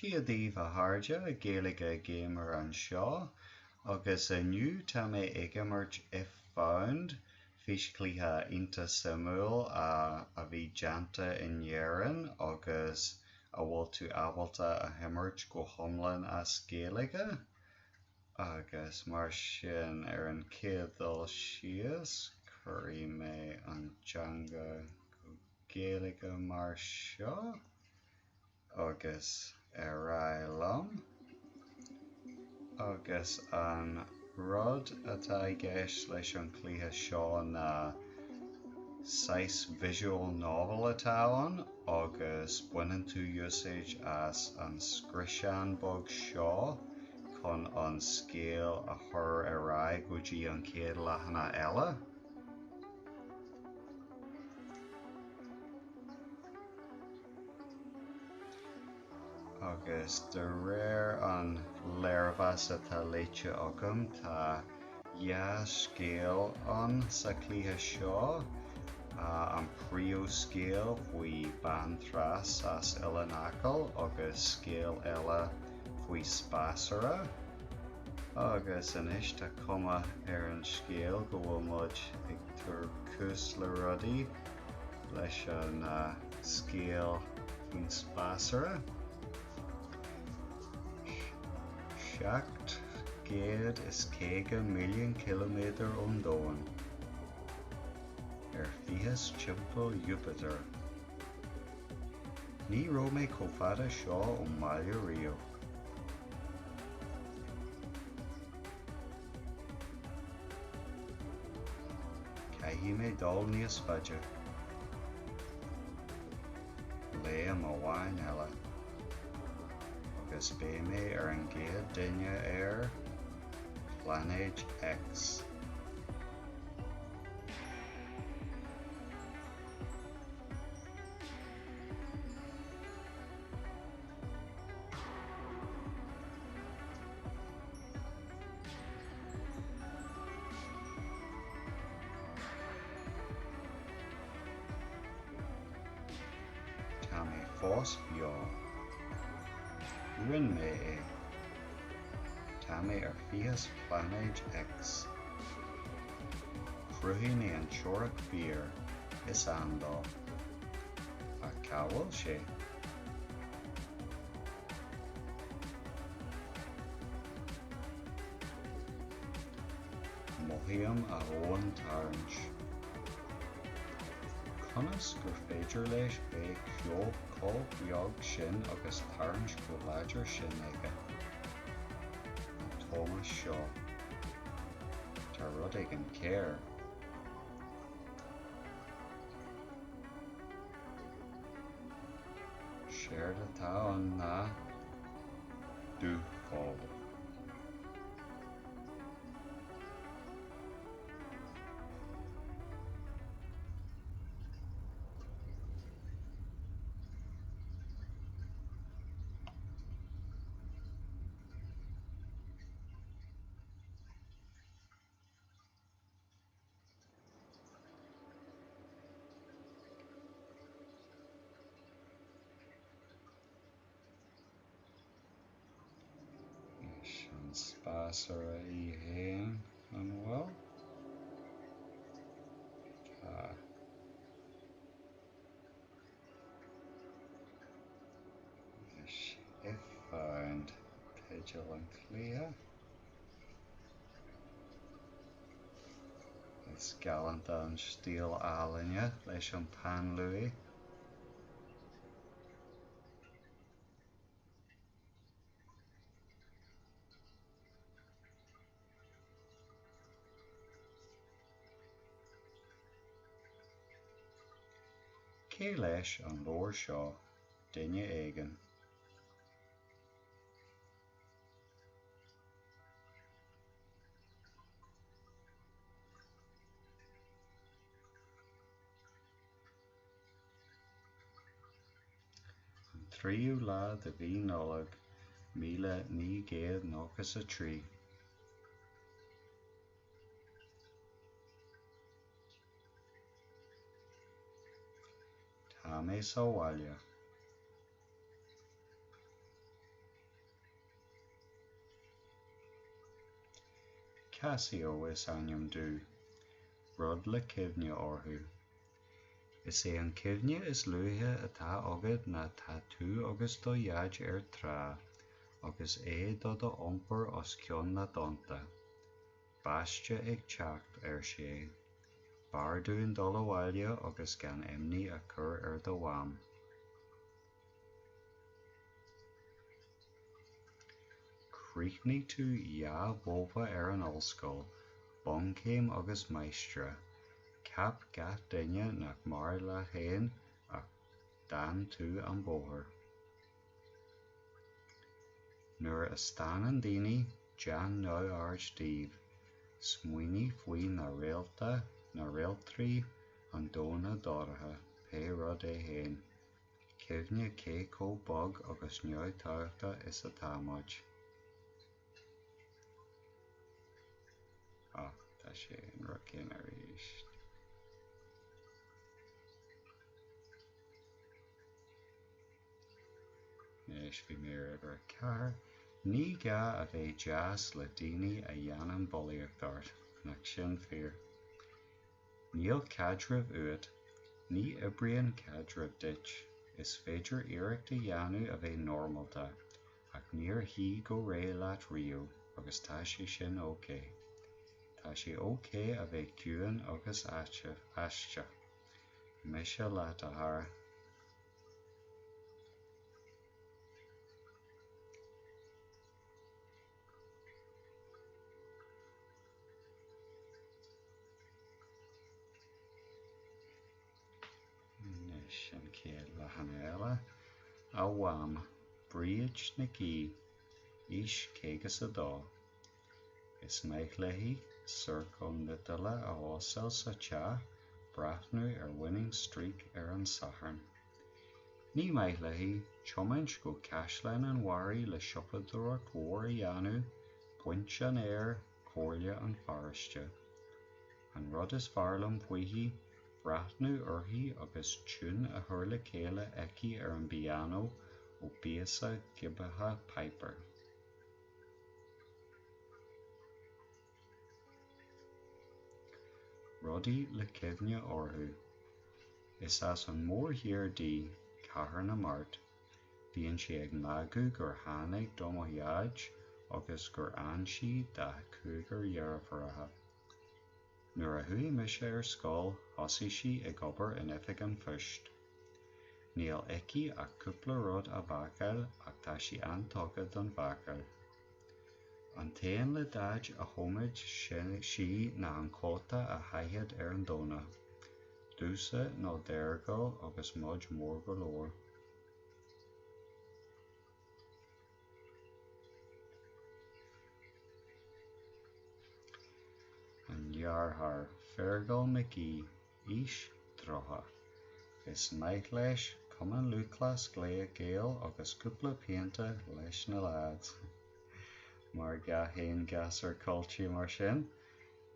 Dia daoibh a chairde, Gaeilge Gamer anseo, agus inniu tá mé ag imirt If Found, físchluiche iontach suimiúil a bhí déanta in Éirinn agus a bhfuil tú ábalta a himirt go hiomlán as Gaeilge. Agus mar sin, ar an chéad dul síos, cuirfidh mé an teanga go Gaeilge mar seo. Agus ar aghaidh liom. Agus an rud atá i gceist leis an chluiche seo ná saghas visual novel atá ann agus baineann tú úsáid as an scriosán beag seo chun an scéal a chur ar aghaidh go dtí an chéad leathanach eile. Agus de réir an léirmheas atá léite agam, tá 2 scéal ann sa chluiche seo, an príomhscéal faoi bean tras as Oileán Acaill agus scéal eile faoi spásaire. Agus anois tá cuma ar an scéal go bhfuil muid ag tabhairt cluas le rudaí. leis an scéal faoin spásaire. 750 milliún ciliméadar ón Domhan, ar fithis timpeall Iúpatair. Ní raibh mé chomh fada seo ón mbaile riamh. Caithfidh mé dul níos faide. Léim amháin eile. Agus beidh mé ar an gcéad duine ar Phlainéad X. Tá mé fós beo. Rinne mé é. Tá mé ar fithis Phlainéid X. Chruthaigh mé an teoiric fíor, is ann dó. Ach cá bhfuil sé? Mothaím a dhomhantarraingt. Conas gur féidir leis bheith chomh beag sin agus tarraingt chomh láidir sin aige? An tomhas seo. Tá rud éigin cearr. Séard atá ann ná dúpholl. Leis an spásaire í fhéin, an bhfuil? Tá. Anois, If Found, teideal an chluiche. Is galánta an stíl ealaíne leis an peann luaidhe. Cé leis an leabhar seo? Duine éigin. An tríú lá de mhí Nollag, 1993. Tá mé sa bhaile. Casio is ainm domh. Rud le cuimhne orthu. Is é an cuimhne is luaithe atá agat ná tá tú agus do dhaid ar trá, agus é do do iompar os cionn na dtonnta. Báisteach ag teacht, ar sé. B'fhearr dúinn dul abhaile agus gan imní a chur ar do mham. Chríochnaigh tú 2 bhabhta ar an ollscoil, bunchéim agus máistreacht. Cheap gach duine nach mair leat féin ach d'fhan tú an bóthar. Nuair a stánann daoine, déan neamhaird díobh. Smaoinigh faoi na réalta, na réaltraí, an domhan nádúrtha, pé rud é féin. Cuimhnigh cé chomh beag agus neamhthábhachtach is atá muid. Á, tá sé an rud céanna arís. Anois bhí mé ar uimhir 4. Ní gá a bheith deas le daoine a dhéanann bulaíocht ort, nach sin fíor? Níl caidreamh uait. Ní oibríonn caidreamh duit. Is féidir iarracht a dhéanamh a bheith normálta, ach níor shuigh go réidh leat riamh, agus tá sé sin ok. Tá sé ok a bheith ciúin agus aisteach. Mise leat, a chara. Anois an chéad leathanach eile. A Mham, Bríd Nic Aoidh, aois 52. Is maith léi ciorcal cniotála a óstáil sa teach, breathnú ar Winning Streak ar an Satharn. Ní maith léi tiomáint go Caisleán an Bharraigh le siopadóireacht mhór a dhéanamh, baint an fhéir, comhairle an pharóiste. An rud is fearr liom fúithi, breathnú uirthi agus tiún á chur le chéile aici ar an bpianó ó phíosa giobtha Piper. Rudaí le cuimhne orthu. Is as an mórthír di, Cathair na Mart. Bíonn sí ag magadh gur tháinig do mo dhaid agus gur fhan sí dá cúigear dheirfiúracha. Nuair a chuaigh mise ar scoil thosaigh sí ag obair in oifig an phoist. Níl aici ach cúpla rud a bhácáil ach tá sí an-tugtha don bhácáil. An t-aon le Daid a choimeád sí ná an cóta a chaitheadh ar an Domhnach. Domhsa nó d'Fheargal agus muid mór go leor. An deartháir, Feargal Mac Aoidh, aois 30. Is maith leis Cumann Lúthchleas Gael agus cúpla pionta leis na leaids. Mar gach aon ghasúr cailte mar sin,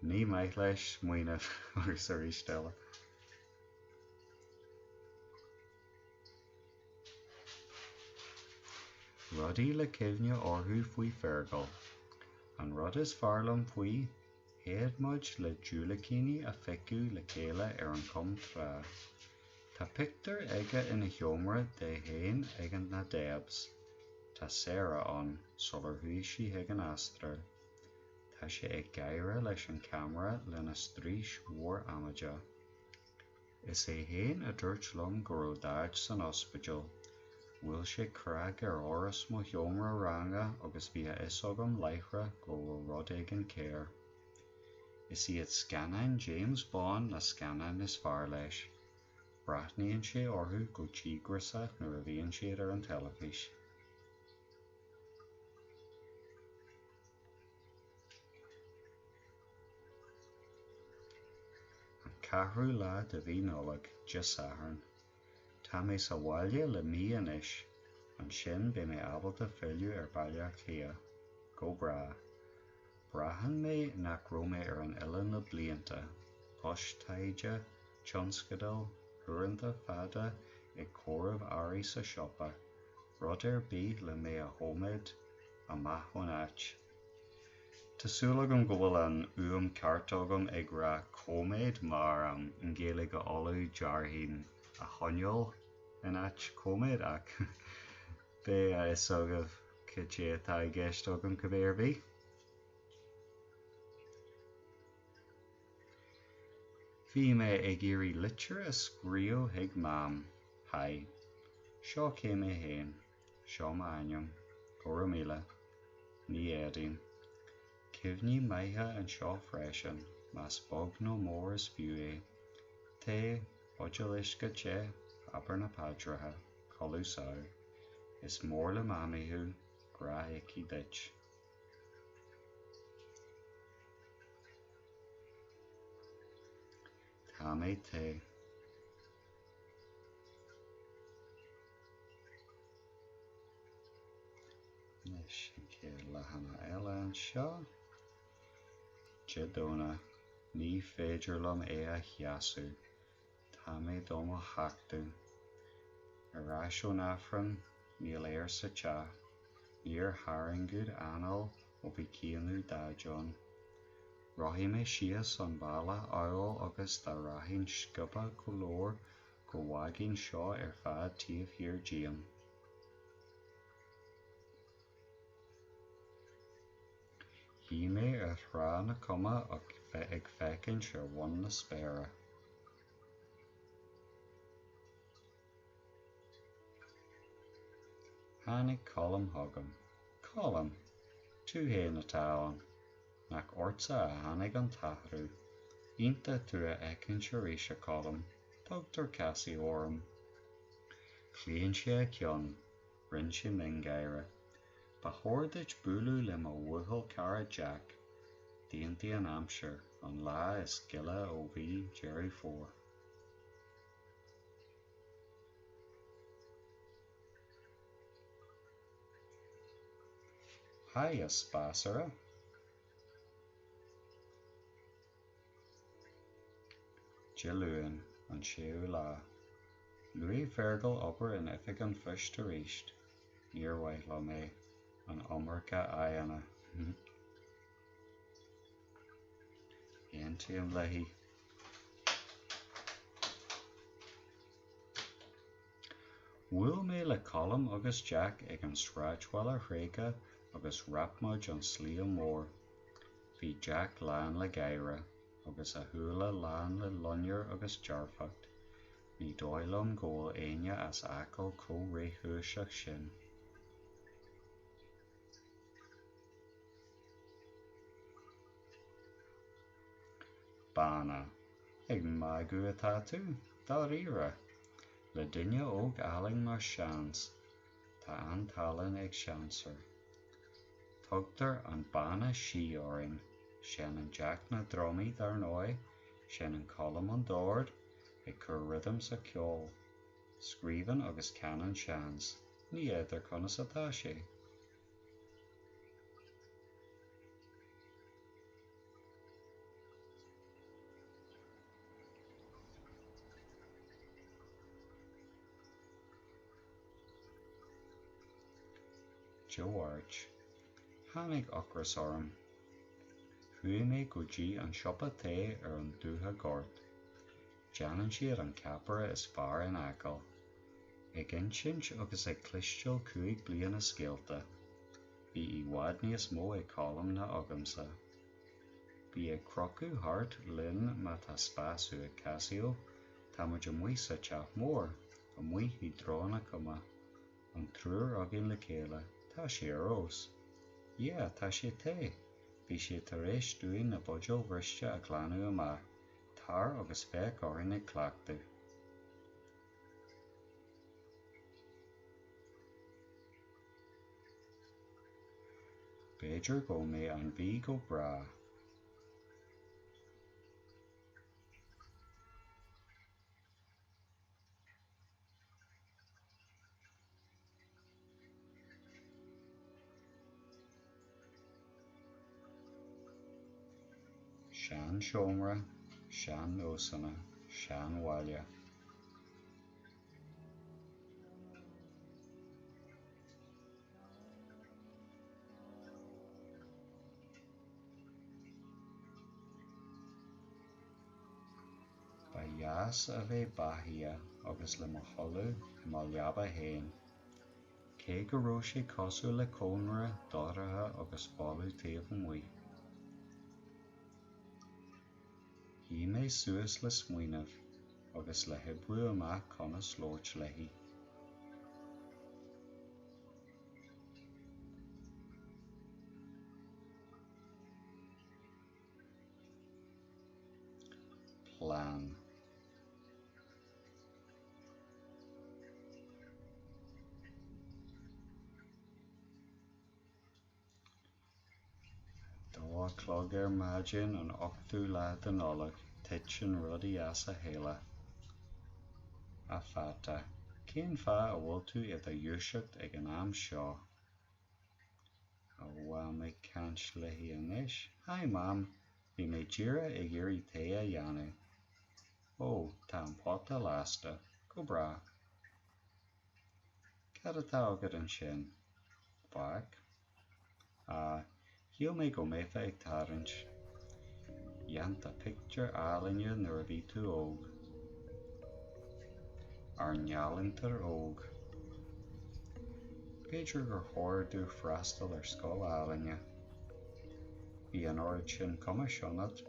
ní maith leis smaoineamh agus arís eile. Rudaí le cuimhne orthu faoi Feargal. An rud is fearr liom faoi, Théadh muid le diúilicíní a phiocadh le chéile ar an chom trá. Tá pictiúr aige ina sheomra de féin ag na Debs. Tá Sarah ann, sular chuaigh sí chuig an Astráil. Tá sé ag gáire leis an cheamara lena straois mhór amaideach. Is é féin a dúirt liom go raibh Daid san ospidéal. Bhuail sé cnag ar dhoras mo sheomra ranga agus bhí a fhios agam láithreach go raibh rud éigin cearr. Is iad scannáin James Bond na scannáin is fearr leis. Breathnaíonn sé orthu go díograiseach nuair a bhíonn siad ar an teilifís. An ceathrú lá de mhí Nollag, Dé Sathairn. Tá mé sa bhaile le mí anois, ansin beidh mé ábalta filleadh ar Baile Átha Cliath. Go breá. Braitheann mé nach raibh mé ar an oileán le blianta. Poist taighde, tionscadail, uaireanta fada ag comhaireamh earraí sa siopa, rud ar bith le mé a choimeád amach ón áit. Tá súil agam go bhfuil an fhuaim ceart agam ag rá cóiméad mar i nGaeilge Uladh déarfainn a choinneal in áit cóiméad ach beidh a fhios agaibh cad é atá i gceist agam cibé ar bith. Bhí mé ag iarraidh litir a scríobh chuig Mam. Haigh. Seo cé mé féin. Seo m'ainm. Go raibh míle. Ní fhéadfainn. Cuimhní maithe anseo freisin, más beag nó mór is fiú é. Tae, buidéal uisce te, abair na paidreacha, codladh sámh. Is mór le Mamaí thú, grá aici duit. Tá mé te. Anois an chéad leathanach eile anseo. Dé Domhnaigh, ní féidir liom é a sheasamh. Tá mé do mo thachtadh. Ar ais ón Aifreann, níl aer sa teach. Níor tarraingíodh anáil ó bhí caoineadh Daid ann. Rothaigh mé síos an bealach amhail agus dá rachainn sciobtha go leor go bhfágfainn seo ar fad taobh thiar díom. Shuigh mé ar Thrá na Cuma ag féachaint ar bhun na spéire. Tháinig Colm chugam. Colm! Tú féin atá ann. Nach ortsa a tháinig an t-athrú. Iontach tú a fheicint arís, a Cholm. Tugtar Cassie orm. Chlaon sé a cheann. Rinne sé miongháire. Ba chóir duit bualadh le mo bhuachaill cara Jack. D'aontaigh an aimsir, an lá is gile ó bhí Deireadh Fómhair. Haigh, a spásaire! Dé Luain, an séú lá. Luaigh Fergal obair in oifig an phoist arís. Níor mhaith liom é. An iomarca aghaidheanna. Aontaím léi. Bhuail mé le Colm agus Jack ag an sráidbhaile thréigthe agus dhreap muid an sliabh mór. Bhí Jack lán le gáire, agus a shúile lán le loinnir agus dearfacht. Ní dóigh liom go bhfuil éinne as Acaill chomh réchúiseach sin. Banna. Ag magadh atá tú? Dáiríre? Le duine óg álainn mar Seans. Tá an-tallann ag Seansar. Tugtar an Banna Sí orainn. Seinneann Jack na drumaí, dar ndóigh. Seinneann Colm an dord, ag cur rithim sa cheol. Scríobhann agus canann Seans. Ní fheadar conas atá sé. Dé Máirt. Tháinig ocras orm. Chuaigh mé go dtí an siopa tae ar an Dúiche Ghort. Déanann siad an ceapaire is fearr in Acaill. Ag insint agus ag cloisteáil 5 bliana scéalta. Bhí i bhfad níos mó ag Colm ná agamsa. Bí ag crochadh thart linn má tá spás uait, Casio. Tá muid amuigh sa teach mór, amuigh i dtreo na cuma. An triúr againn le chéile, tá sé ar fheabhas. Yeah, tá sé te! Bhí sé tar éis dúinn na buidéil bhriste a ghlanadh amach. Tar agus féach orainn ag cleachtadh. B'fhéidir go mbeidh an mhí go breá. Seanseomra, sean-nósanna, seanbhaile. deas a bheith beathaithe agus le mo chodladh i mo leaba féin, cé go raibh sé cosúil le cónra dorcha agus folamh taobh amuigh. Shuigh mé suas le smaoineamh agus le hoibriú amach conas labhairt léi. Plean. 2 a chlog ar maidin an 8ú lá de Nollaig, titeann rudaí as a chéile. A pheata, cén fáth a bhfuil tú i do dhúiseacht ag an am seo? A Mham ag caint léi anois. Hi Mam, bhí mé díreach ag iarraidh tae a dhéanamh. Ó, tá an pota lasta. Go breá. Cad atá agat ansin? Faic. Á, shíl mé go mbeifeá ag tarraingt. Dhéanfá pictiúir álainne nuair a bhí tú óg. Ár n-ealaíontóir óg. B'fhéidir gur chóir domh freastal ar scoil ealaíne. Bhí an oiread sin cumais ionat,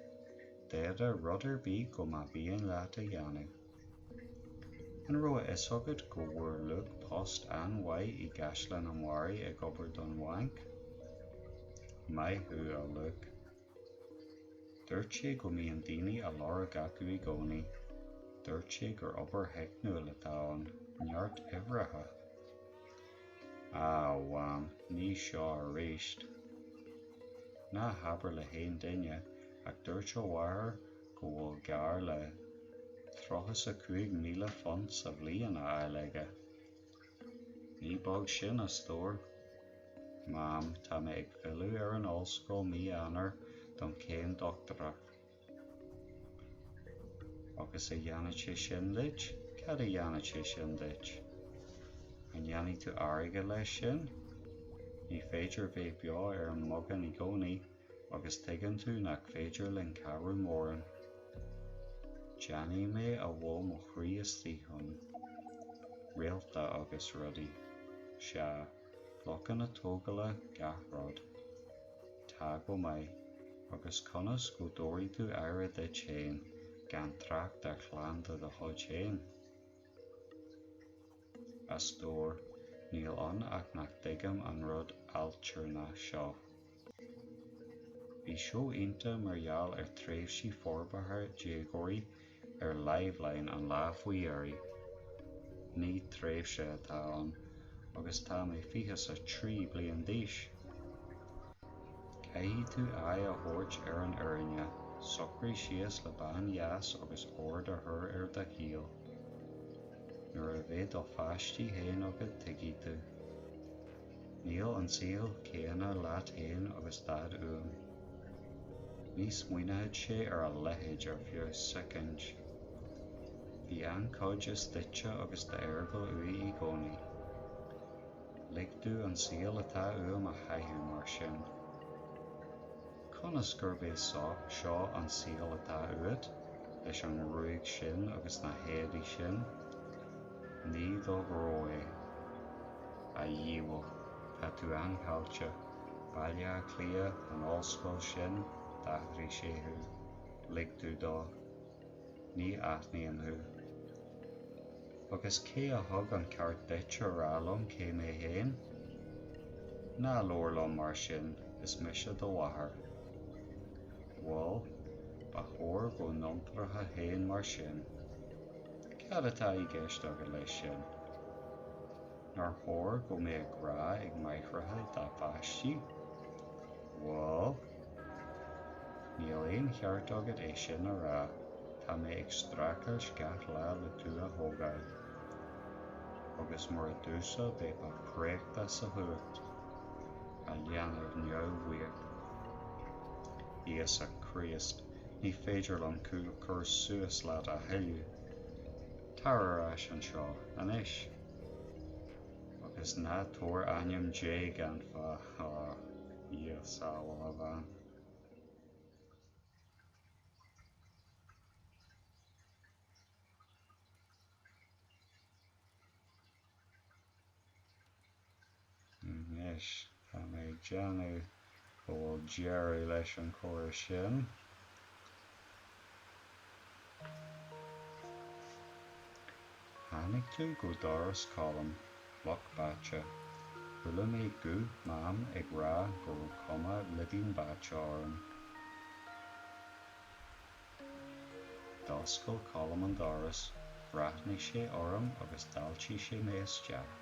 d'fhéadfá rud ar bith go mba mhian leat a dhéanamh. An raibh a fhios agat go bhfuair Luke post an-mhaith i gCaisleán an Bharraigh ag obair don bhanc? Maith thú, a Luke. Dúirt sé go mbíonn daoine á lorg acu i gcónaí. Dúirt sé gur obair theicniúil atá ann, neart uimhreacha. Á, a Mham, ní seo arís. Ná habair le haon duine, ach dúirt a mháthair go bhfuil gar le £35,000 sa bhliain á fháil aige. Ní beag sin, a stór. Mam, tá mé ag filleadh ar an ollscoil mí Eanáir don chéim dochtúireachta. Agus a dhéanfaidh sé sin duit? Cad a dhéanfaidh sé sin duit? An ndéanfaidh tú airgead leis sin? Ní féidir bheith beo ar an mbeagán i gcónaí. Agus tuigeann tú nach féidir linn cabhrú mórán. Déanfaidh mé a bhfuil mo chroí istigh ann. Réalta agus rudaí. Sea, blocanna tógála, gach rud. Tá go maith. Agus conas go dtabharfaidh tú aire duit féin, gan trácht ar chlann de do chuid féin? A stór, níl ann ach nach dtuigim an rud ailtéarnach seo. Bhí seó iontach mar gheall ar tréimhsí forbartha déagóirí ar Liveline an lá faoi dheireadh. Ní tréimhse atá ann, agus tá mé 23 bliain d'aois. Caithfidh tú aghaidh a thabhairt ar an fhírinne, socraigh síos le bean dheas agus ord a chur ar do shaol. Nuair a bheidh do pháistí féin agat tuigfidh tú. Níl an saol céanna leat féin agus Daid uaim. Ní smaoineoidh sé ar a leithéid ar feadh soicind. Bhí an-chuid is duitse agus d'Fheargal uaidh i gcónaí. Lig domh an saol atá uaim a chaitheamh mar sin. Conas gurb é seo an saol atá uait, leis an ngruaig sin agus na héadaí sin? Ní do ghnó é. A dhiabhail, tá tú an-chaillte. Baile Átha Cliath, an ollscoil sin, d'athraigh sé thú. Lig tú dó. Ní aithním thú. Agus cé a thug an ceart duit a rá liom cé mé féin? Ná labhair liom mar sin, is mise do mháthair. Bhuel, ba chóir go n-iomprófá féin mar sin. Cad atá i gceist agat leis sin? Nár chóir go mbeadh grá ag máithreacha dá bpáistí? Bhuel? Níl aon cheart agat é sin a rá, tá mé ag streachailt gach lá le tú a thógáil. Agus mura domhsa bheifeá préachta sa chumhacht. A leanbh neamhbhuíoch. Íosa Críost, ní féidir liom cur suas leat a thuilleadh. Tar ar ais anseo, anois! Agus ná tabhair ainm Dé gan fáth, á, Dhia sábháil, a bhean. Anois, tá mé ag déanamh go bhfuil deireadh leis an chóras sin. Tháinig tú go doras Colm, fliuch báite. Chuala mé guth Mam ag rá go raibh cuma libín báite orm. D'oscail Colm an doras, bhreathnaigh sé orm agus d'fháiltigh sé mé isteach.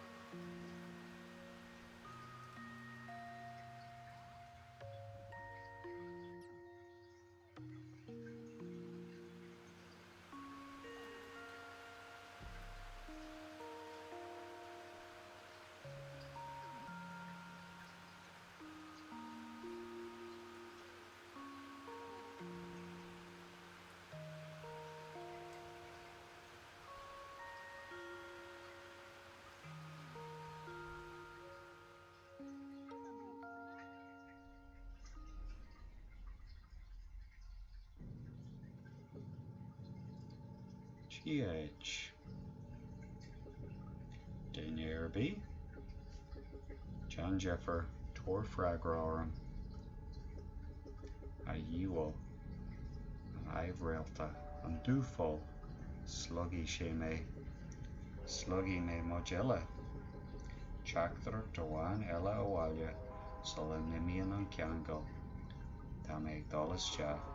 GH. Duine ar bith? Déan deifir, tabhair freagra orm. A dhiabhail, an aimhréalta, an dúpholl, slogfaidh sé mé. Slogfaidh mé muid uile. Teachtaireacht amháin eile abhaile sula n-imíonn an ceangal. Tá mé ag dul isteach.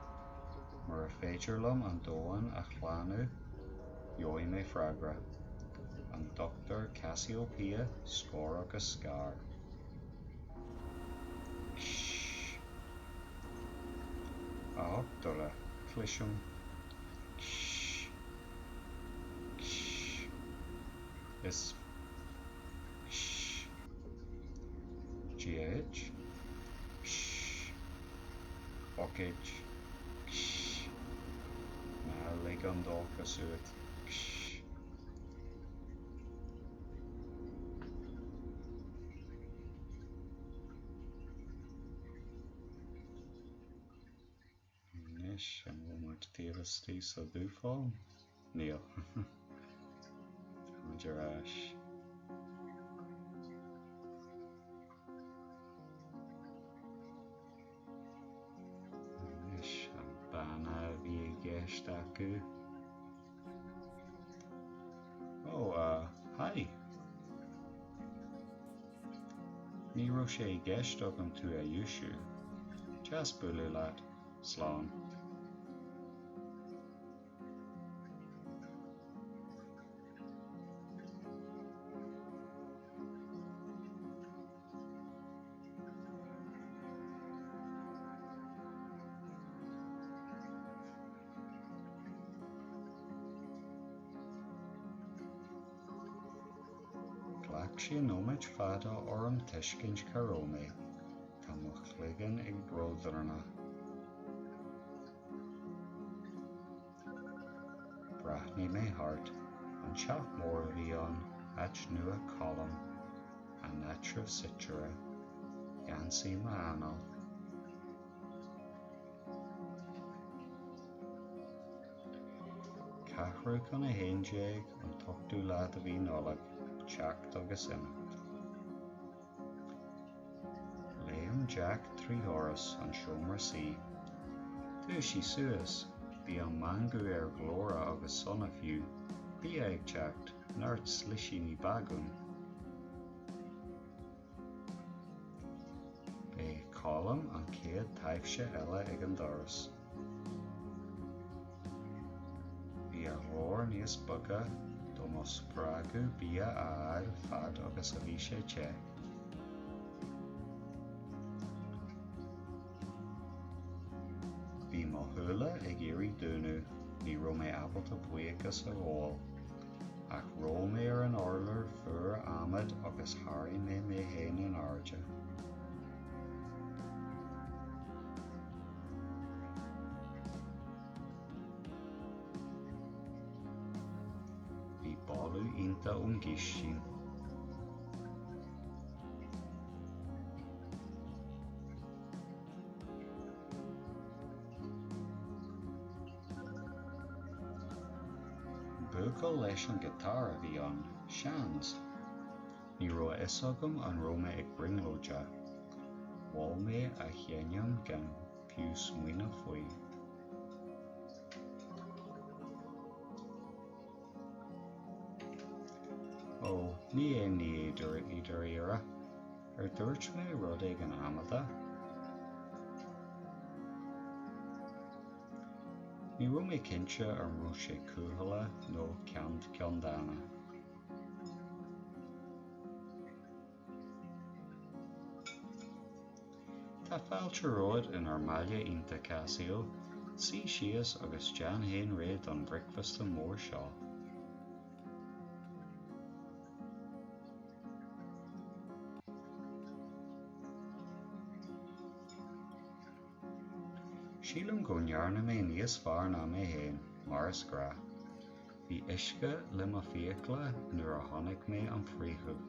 Mura féidir liom an domhan a shlánú, gheobhaidh mé freagra. An Dochtúir Cassiopeia, scor agus scar. Ksh. A dhochtúra, cloisim. Ksh. Ksh. Is. Ksh. GH. Ksh. Buicéid. Ksh. Ná lig an dóchas uait. Ksh. Anois, an bhfuil muid taobh istigh sa dúpholl? Níl. Tá muid ar ais. Anois, an banna a bhí i gceist acu. Ó, uh, hi! Ní raibh sé i gceist agam tú a dhúisiú. Deas bualadh leat. Slán. Ghlac sé nóiméid fada orm tuiscint cá raibh mé. Tá mo chloigeann ag bródharnach. Bhreathnaigh mé thart. An teach mór a bhí ann, áit nua Colm, a n-áitreabh suiteála. Gheansaigh m'anáil. Ceathrú chun a 11, an t-ochtú lá de mhí Nollag, teacht agus imeacht. Léim Jack trí dhoras an seomra suí. Dúisigh suas! Bhí an meangadh ar ghlóire agus sona fiú. Bia ag teacht, neart slisíní bagúin. B'é Colm an chéad taibhse eile ag an doras. Bhí a ghlór níos boige do mo spreagadh bia a fháil fad agus a bhí sé te. Bhí mo shúile ag iarraidh dúnadh, ní raibh mé ábalta buíochas a ghabháil. Ach roll mé ar an urlár fuar adhmaid agus tharraing mé mé féin in airde. Bhí boladh iontach ón gcistin. Buachaill leis an ghiotár a bhí ann, seans. Ní raibh a fhios agam an raibh mé ag brionglóideach. Mhol mé a sheinm gan fiú smaoineamh faoi. Ó, ní aon ní é dáiríre. Ar dúirt mé rud éigin amaideach? Ní raibh mé cinnte an raibh sé cúthaileach nó ceanndána. Tá fáilte romhat inár mbaile iontach Cassio. Suigh síos agus déan féin réidh don bhricfeasta mór seo. Sílim go ndearna mé níos fearr ná mé féin, mar is gnách. Bhí uisce le mo fiacla nuair a chonaic mé an friochadh.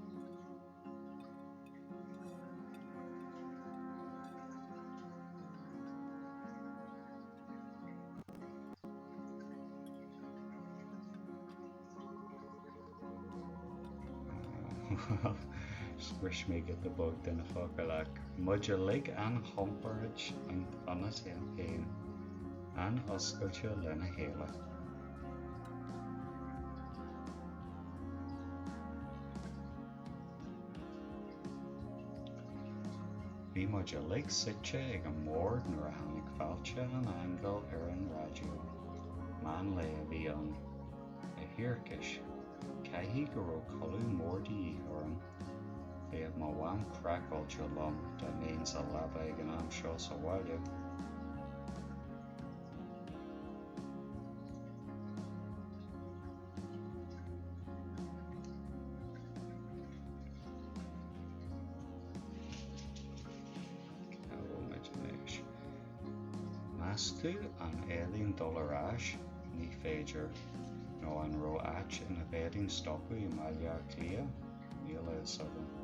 Bhuel, bhris mé giota beag de na focail ach muid uilig an-chompordach ionainn féin, an-oscailte lena chéile. Bhí muid uilig suite ag an mbord nuair a tháinig Fáilte an Aingil ar an raidió. Meán lae a bhí ann. A thiarcais, caithfidh go raibh codladh mór de dhíth orm. Bheadh mo mham craiceáilte liom dá mbeinn sa leaba ag an am seo sa bhaile. Cá bhfuil muid anois? Meas tú an bhféadfainn dul ar ais? Ní féidir. Nó an raibh áit ina bhféadfainn stopadh i mBaile Átha Cliath? Níl a fhios agam.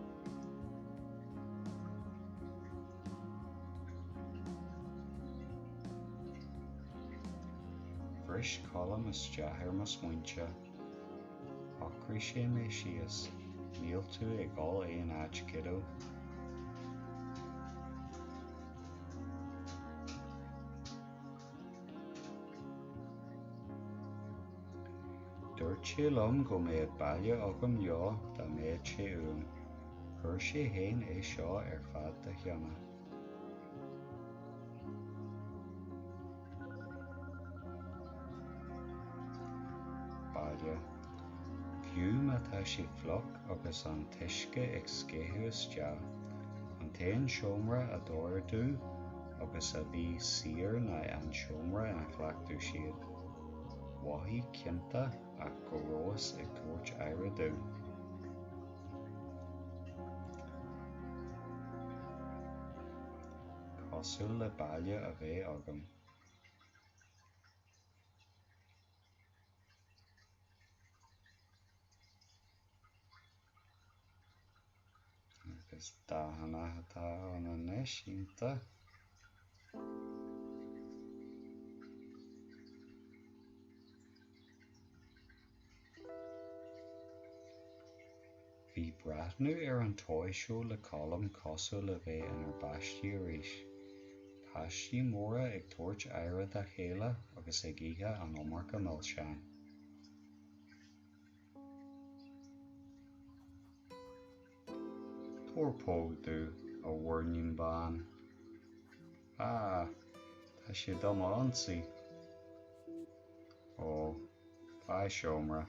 Bhris Colm isteach ar mo smaointe. Shocraigh sé mé síos. Níl tú ag dul aon áit, kiddo. Dúirt sé liom go mbeadh baile agam leo dá mbeadh sé uaim. Chuir sé fhéin é seo ar fad dá cheanna. Baile. Fiú má tá sé fliuch agus an t-uisce ag sceitheadh isteach, an t-aon seomra a d'oir domh agus a bhí saor ná an seomra ina chleachtadh siad. Mhothaigh ciontach ach go rabhas ag tabhairt aire domh. Cosúil le baile a bheith agam. Agus dathanna atá ann anois, iontach. Bhí breathnú ar an Toy Show le Colm cosúil le bheith inár bpáistí arís. Páistí móra ag tabhairt aire dá chéile agus ag ithe an iomarca milseáin. Tabhair póg domh, a mhuirnín bán. Ah, tá sé do m'ionsaí. Ó, faigh seomra.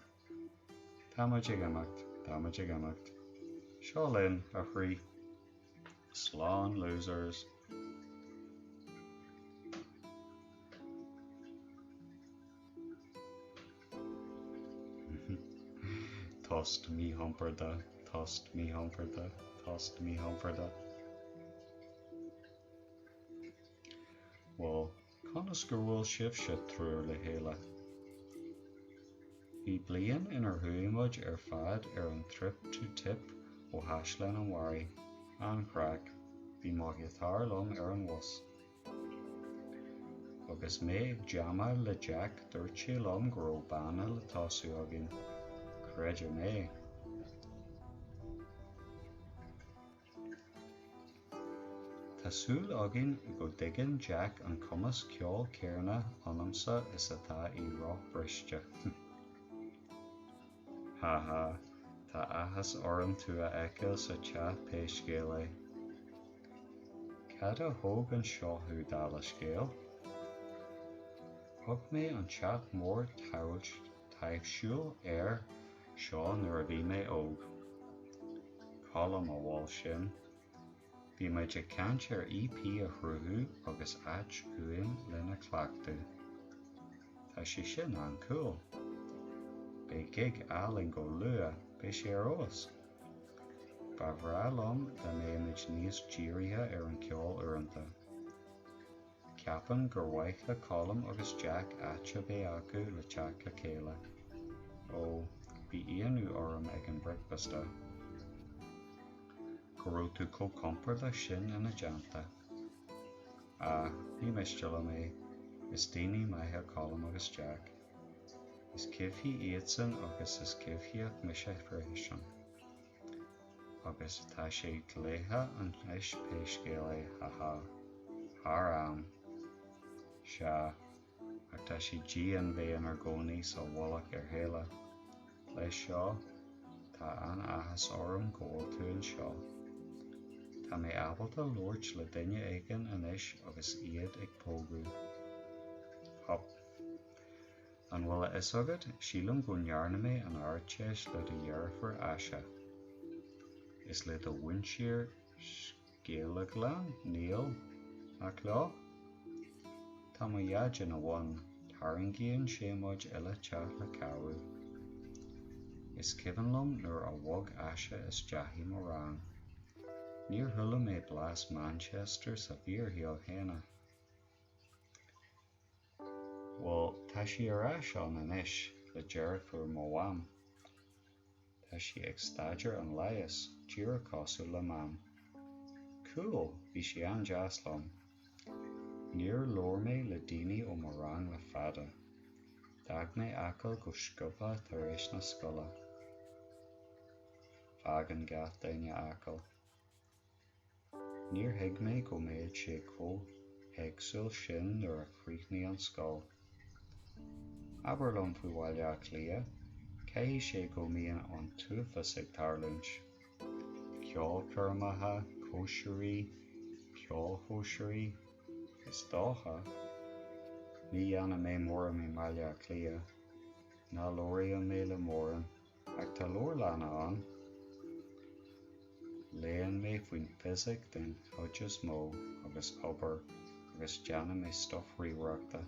Tá muid ag imeacht, tá muid ag imeacht. Seo linn, a chroí. Slán, losers. Tost míchompordach, tost míchompordach, tost míchompordach. Bhuel, conas gur bhuail sibhse triúr le chéile? Bhí bliain inar chuaigh muid ar fad ar an trip to Tipp ó Chaisleán an Bharraigh. An-chraic. Bhí mo ghiotár liom ar an bhus. Agus mé ag jamáil le Jack dúirt sé liom go raibh banna le tosú againn. Creidim é. Tá súil againn go dtuigeann Jack an cumas ceoil céanna ionamsa is atá i roth briste. Ha ha, tá áthas orm tú a fheiceáil sa teach pé scéal é. Cad a thóg anseo thú dála scéil? Thug mé an teach mór taibhsiúil air seo nuair a bhí mé óg. Colm a mhol sin. Bhí muid ag caint ar EP a chruthú agus áit uainn lena cleachtadh. Tá sé sin an-cool. Beidh gig álainn go luath, beidh sé ar fheabhas. Ba bhreá liom dá mbeimid níos dírithe ar an ceol uaireanta. Ceapaim gur mhaith le Colm agus Jack áit a bheith acu le teacht le chéile. Ó, bhí ionadh orm ag an bricfeasta go raibh tú chomh compordach sin ina dteannta. Ah, ní miste liom é, is daoine maithe Colm agus Jack. Is coimhthígh iadsan agus is coimhthíoch mise freisin. Agus tá sé dlíthe anois pé scéal é, haha. Thar am. Sea, ach tá sé dian bheith inár gcónaí sa mhullach ar chéile. Leis seo, tá an-áthas orm go bhfuil tú anseo. Tá mé ábalta labhairt le duine éigin anois agus iad ag pógadh. Hup. An bhfuil a fhios agat, sílim go ndearna mé an Ardteist le do dheirfiúr Asha. Is le do mhuintir Scéalaglan, níl, nach leo? Tá mo dhaid ina bhun, tarraingíonn sé muid uile teacht le cabhrú. Is cuimhin liom nuair a bhog Asha isteach i mo rang. Níor chuala mé blas Manchester sa bhfíorshaol cheana. Bhuel, tá sí ar ais ann anois, le deirfiúr mo mham. Tá sí ag staidéar an leighis, díreach cosúil le Mam. Cool, bhí sí an-deas liom. Níor labhair mé le daoine ó mo rang le fada. D'fhág mé Acaill go sciobtha tar éis na scoile. Fágann gach duine Acaill. Níor thuig mé go mbeadh sé chomh héagsúil sin nuair a chríochnaigh an scoil. Abair liom faoi Bhaile Átha Cliath, caithfidh sé go mbíonn an t-uafás ag tarlúint. Ceolchoirmeacha, cóisirí, ceolchóisirí, is dócha. Ní dhéanann mé mórán i mBaile Átha Cliath. Ná labhraíonn mé le mórán. Ach tá leabharlanna ann. Léann mé faoin bhfisic den chuid is mó, agus obair, agus déanann mé stuif ríomhaireachta.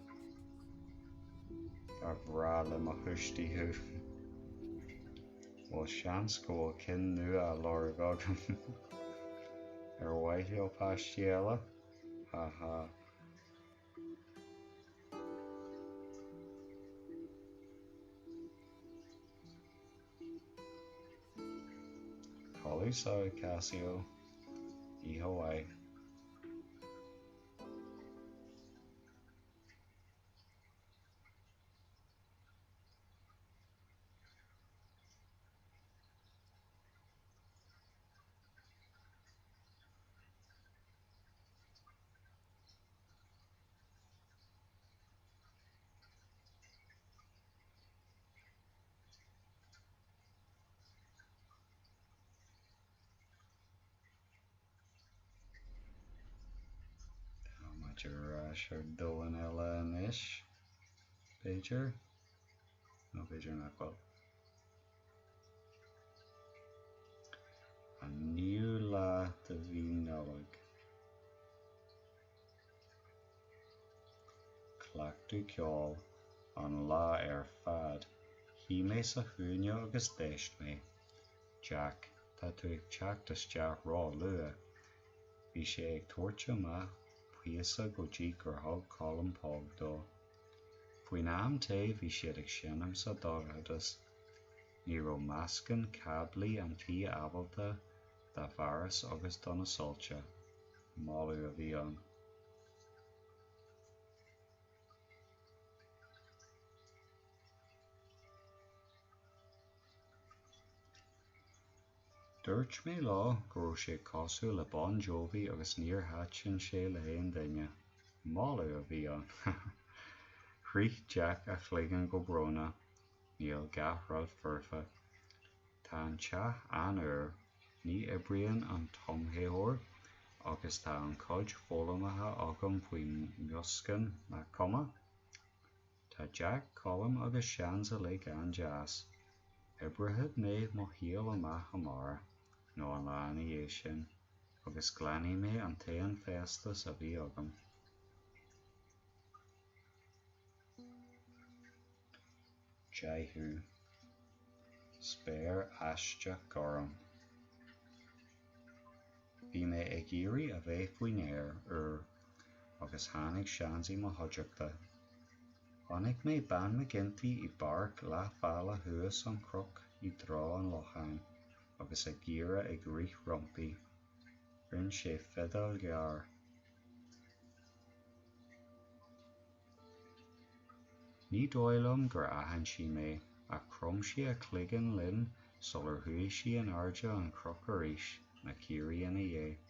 Ba bhreá le mo thuistí thú. Bhuel seans go bhfuil cinn nua á lorg agam. Ar mhaith leo páistí eile? Ha ha. Codladh sámh, Casio. Oíche mhaith. Tá muid ar ais ar domhan eile anois, b'fhéidir, nó b'fhéidir nach bhfuil. An naoú lá de mhí Nollag. Cleachtadh ceoil, an lá ar fad. Shuigh mé sa chúinne agus d'éist mé. Jack, tá tú ag teacht isteach ró-luath. Bhí sé ag tabhairt amach píosa go dtí gur thug Colm póg dó. Faoin am tae bhí siad ag seinm sa dorchadas. Ní raibh meascán cáblaí an tí ábalta dá bhfearas agus do na soilse. Moladh a bhí ann. Dúirt mé leo go raibh sé cosúil le Bon Jovi agus níor thaitin sé le haon duine. Moladh a bhí ann. Chroith Jack a chloigeann go brónach. Níl gach rud foirfe. Tá an teach an-fhuar, ní oibríonn an tumthéitheoir agus tá an-chuid foghlamtha agam faoi mheascán nach cuma? Tá Jack, Colm agus Seans uilig an-deas. Oibreoidh mé mo shaol amach amárach, nó an lá ina dhiaidh sin, agus glanfaidh mé an t-aon feisteas a bhí agam. Deichiú. Spéir aisteach gorm. Bhí mé ag iarraidh a bheith faoin aer, úr, agus tháinig Seans i mo chuideachta. Chonaic mé Bean McGinty i bpáirc leath bealaigh thuas an cnoc i dtreo an locháin, agus a giorria ag rith roimpi. Rinne sé feadaíl ghearr. Ní dóigh liom gur aithin sí mé, ach chrom sí a cloigeann linn sular chuaigh sí in airde an chnoic arís, na caoirigh ina dhiaidh.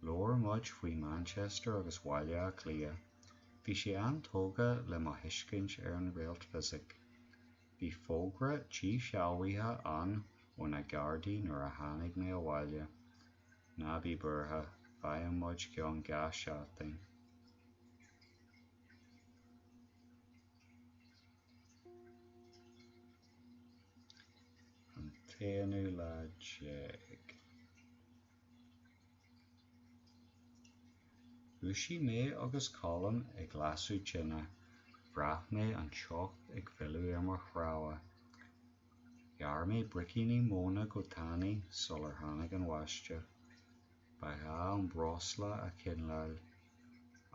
Labhair muid faoi Manchester agus Bhaile Átha Cliath. Bhí sí an-tógtha le mo thuiscint ar an réaltfhisic. Bhí fógra díshealbhaithe ann ó na Gardaí nuair a tháinig mé abhaile. Ná bí buartha, faigheann muid ceann gach seachtain. An t-aonú lá déag. Dhúisigh mé agus Colm ag lasadh tine. Bhraith mé an teocht ag filleadh ar mo chnámha. Ghearr mé bricíní móna go tanaí sular tháinig an bháisteach. Ba ghá an breosla a choinneáil,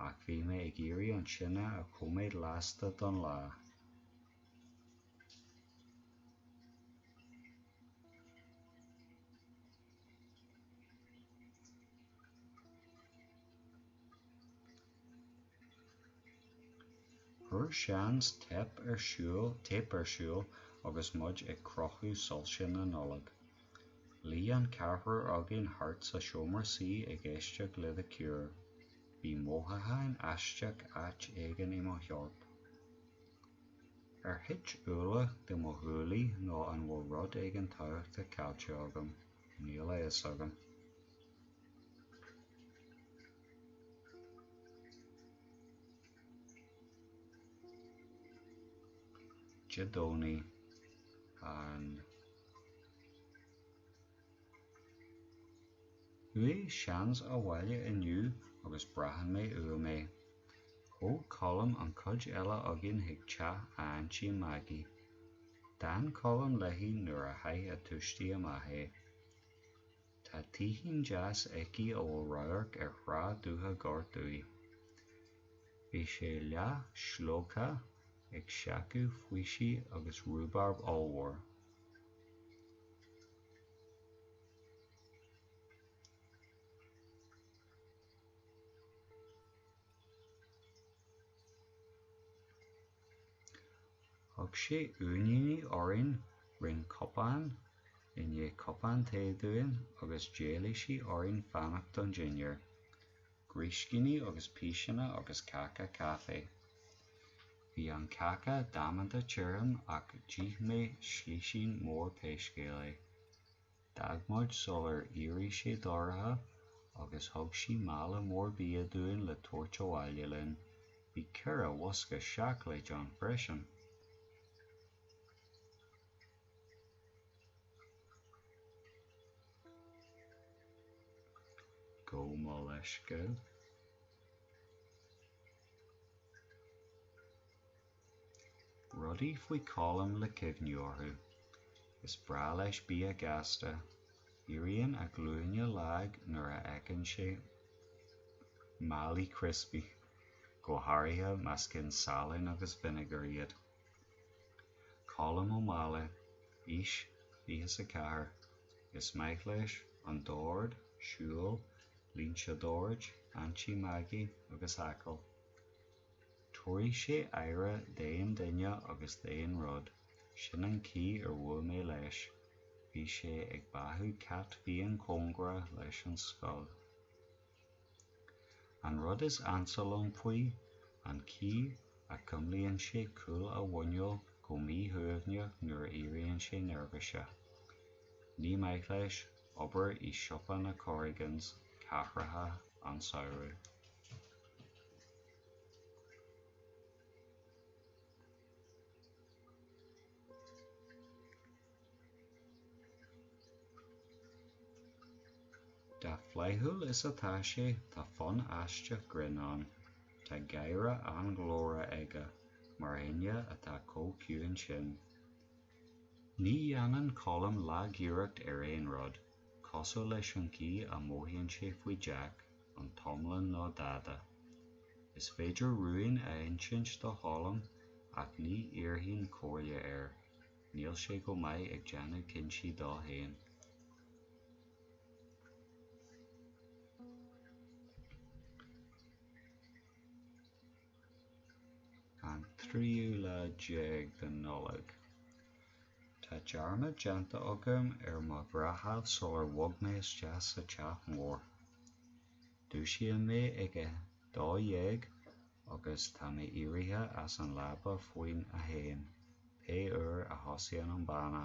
ach bhí mé ag iarraidh an tine a choiméad lasta don lá. Chuir Seans teip ar siúl téip ar siúl agus muid ag crochadh soilse na Nollag. Luigh an ceathrar againn thart sa seomra suí ag éisteacht le The Cure. Bhí mothúchán aisteach áit éigin i mo chorp. Ar thit ualach de mo ghuaillí nó an bhfuil rud éigin tábhachtach caillte agam? Níl a fhios agam. Dé Domhnaigh, an. Chuaigh Seans abhaile inniu agus braitheann mé uaim é. Thóg Colm an chuid eile againn chuig teach a aintín Maggie. D'fhan Colm léi nuair a chaith a tuistí amach é. Tá tigín deas aici a bhfuil radharc ar thrá Dhúiche Ghort uaidh. Bhí sé leath sloigthe ag seaca fuiscí agus rúbarb ollmhór. Thug sé uainíní orainn, roinn cupán i ndiaidh cupán tae dúinn agus d'éiligh sí orainn fanacht don dinnéar, gríscíní agus píseanna agus cáca caife. Bhí an cáca damanta tirim ach d'ith mé slíosín mór pé scéal é. D'fhág muid sular éirigh sé dorcha agus thug sí mála mór bia dúinn le tabhairt abhaile linn. Bhí 4 bhosca seacláid ann freisin. Gabh mo leithscéal. Rudaí faoi Colm le cuimhniú orthu. Is breá leis bia gasta. Éiríonn a ghlúine lag nuair a fheiceann sé málaí criospaí, go háirithe más cinn salainn agus vinegar iad. Colm Ó Máille, aois, 24. Is maith leis, an dord, siúl, línte doird, Aintín Maggie agus Acaill. Tabharfaidh sé aire d'aon duine agus d'aon rud, sin an chaoi ar bhuail mé leis. Bhí sé ag beathú cat fiáin cóngarach leis an scoil. An rud is ansa liom faoi, an chaoi a chuimlíonn sé cúl a mhuineáil go míshuaimhneach nuair a éiríonn sé neirbhíseach. Ní maith leis obair i siopa na Corrigans cathracha an samhradh. Dá flaithiúil is atá sé, tá fonn aisteach grinn ann. Tá gáire an-ghlórach aige, mar dhuine atá chomh ciúin sin. Ní dhéanann Colm lag-iarracht ar aon rud, cosúil leis an gcaoi a mothaíonn sé faoi Jack, an t-iomlán nó dada. Is féidir rúin a insint do Cholm, ach ní iarrfainn comhairle air. Níl sé go maith ag déanamh cinntí dó féin. An tríú lá déag de Nollaig. Tá dearmad déanta agam ar mo ghnáthamh sular bhog mé isteach sa teach mór. Dúisíonn mé ag a 12 agus tá mé éirithe as an leaba faoin 1, pé uair a thosaíonn an banna.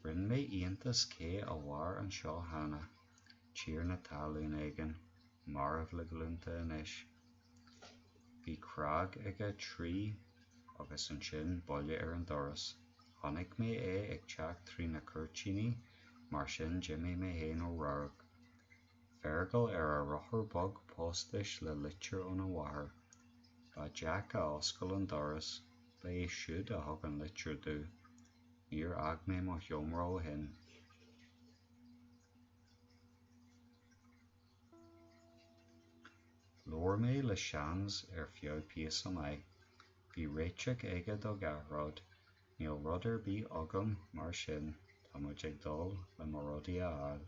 Rinne mé iontas cé a mhair anseo cheana, tiarna talún éigin, marbh le glúnta anois. Bhí cnag ag a 3 agus ansin buille ar an doras. Chonaic mé é ag teacht trí na cúirtíní, mar sin d'imigh mé féin ó radharc. Fergal ar a rothar beag postais le litir óna mháthair. Ba Jack a oscail an doras, ba é siúd a thug an litir domh. Níor fhág mé mo sheomra ó shin. Labhair mé le Seans ar feadh píosa maith. Bhí réiteach aige do gach rud. Níl rud ar bith agam mar sin tá muid ag dul le mo rudaí a fháil.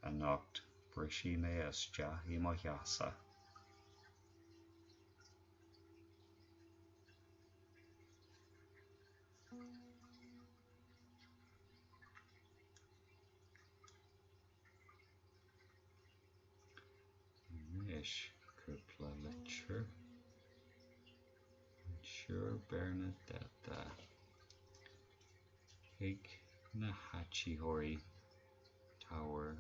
Anocht, brisfidh mé isteach i mo theachsa. Anois, cúpla litir. An Siúr Bernadetta. Chuig na háititheoirí, Tá bhur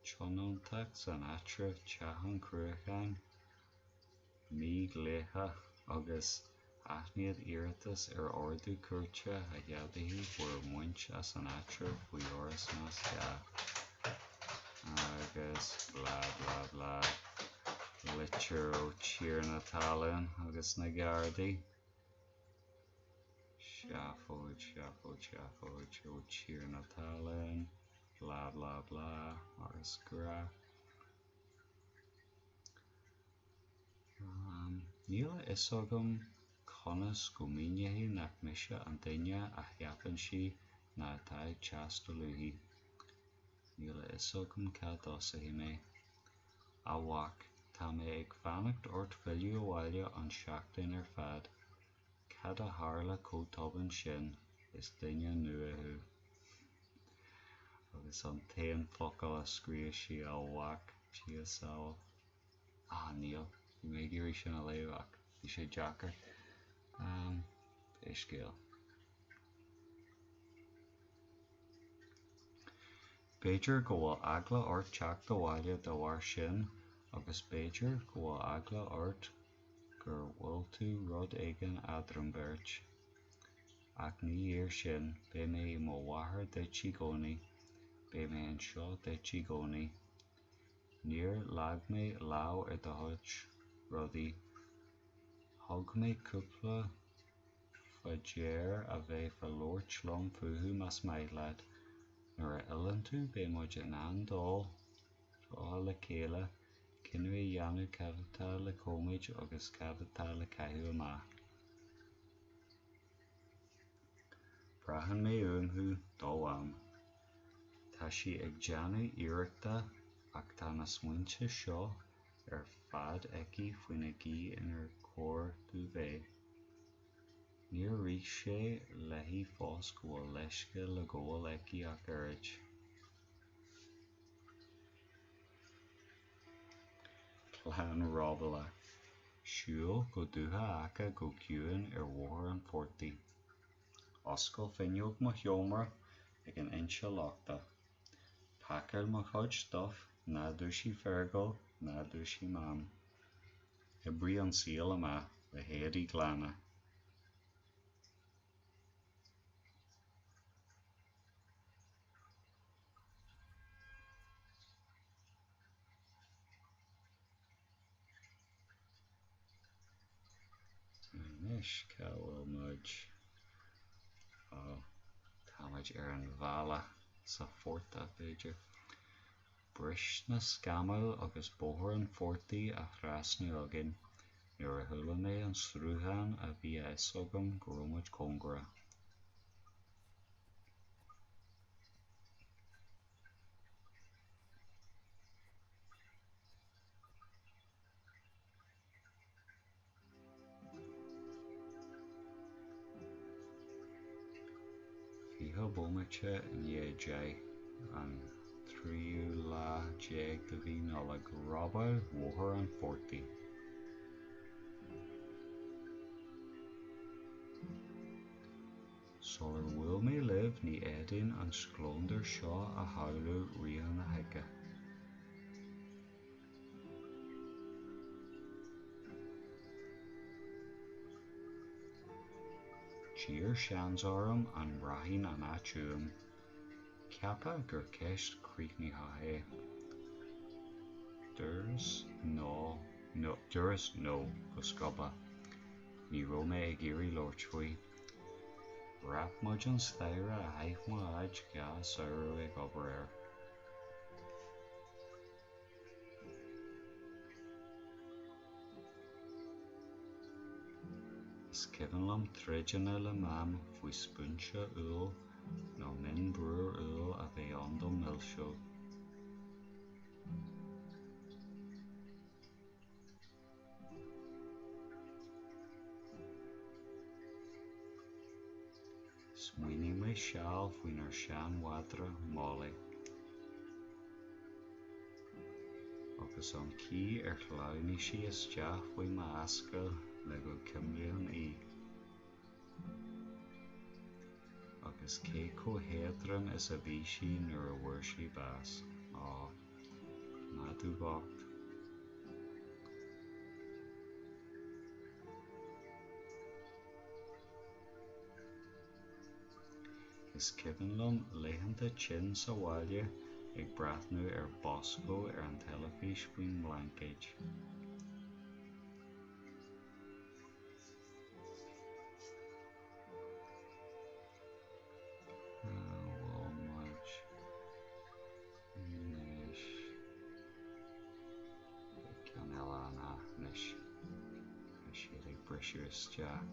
dtionóntacht san áitreabh Teach an Chruacháin mídhleathach agus aithníodh iarratas ar ordú cúirte a cheadóidh bhur mbaint as an áitreabh faoi dhoras más gá. Agus blah blah blah. Litir ó Tiarna Talún agus na Gardaí. Seafóid, seafóid, seafóid ó Tiarna Talún, blah blah blah, mar is gnách. Níl a fhios agam conas go míneoidh nach mise an duine a cheapann sí ná atá ag teastáil uaithi. Níl a fhios agam cá dtosóidh mé. A mhac, tá mé ag fanacht ort filleadh abhaile an seachtain ar fad. Cad a tharla chomh tobann sin, is duine nua thú. Agus an t-aon focal a scríobh sí, a mhac, Dia sábháil. Ah, níl. Bhí mé ag iarraidh sin a léamh ach bhí sé deacair. Pé scéal. B'fhéidir go bhfuil eagla ort teacht abhaile dá bharr sin agus b'fhéidir go bhfuil eagla ort gur mhoill tú rud éigin eadrainn beirt. Ach ní fhíor sin, beidh mé i mo mháthair duit i gcónaí, beidh mé anseo duit i gcónaí. Níor leag mé lámh ar do chuid rudaí. Thug mé cúpla fá dear a bhféadfá labhairt liom fúthu más maith leat. Nuair a fhilleann tú beidh muid in ann dul tríothu le chéile, cinneadh a dhéanamh cad atá le cóiméad agus cad atá le caitheamh amach. Braitheann mé uaim thú, do mham. Tá sí ag déanamh iarrachta ach tá na smaointe seo ar fad aici faoina gcaoi inar chóir domh bheith. Níor rith sé léi fós go bhfuil leithscéal le gabháil aici ach oiread. Clann robála. Siúl go Dumhcha Acha go ciúin ar Bhóthar an Phortaigh. Oscail fuinneog mo sheomra ag an fhoinse lochta. Pacáil mo chuid stuif, ná dúisigh Fergal, ná dúisigh Mam. Oibrigh an saol amach le héadaí glana. Anois, cá bhfuil muid? Ó, táimid ar an bhealach sa phortach, b'fhéidir. Bris na scamaill agus Bóthar an Phortaigh á thrasnú againn nuair a chuala mé an sruthán a bhí a fhios agam go raibh muid cóngarach. 20 bomaite i ndiaidh 10, an tríú lá déag de mhí Nollag, Robáil Bhóthar an Phortaigh. Sular bhuail mé libh ní fhéadfainn an scleondar seo a shamhlú rian na hoiche. D'iarr seans orm an mbraithfinn an áit uaim. Cheapfá gur ceist chríochnaitheach é. Dúras no, dúras no go sciobtha. Ní raibh mé ag iarraidh labhairt faoi. Dhreap muid an staighre a chaith mo dhaid 2 samhradh ag obair air. Is cuimhin liom troideanna le Mam faoi spúinse úll nó min blúir úll a bheith ann dom milseog. Smaoinigh mé seal faoinár seanmhadra, Molly. Agus an chaoi ar shleamhnaigh sí isteach faoi m'ascaill le go gcuimleoinn í. Agus cé chomh héadrom is a bhí sí nuair a fuair sí bás. Á. Madadh bocht. Is cuimhin liom laethanta tinn sa bhaile ag breathnú ar Bosco ar an teilifís faoin mblaincéid. Cá bhfuil muid anois? Beidh ceann eile ann anois. Tá siad ag briseadh isteach.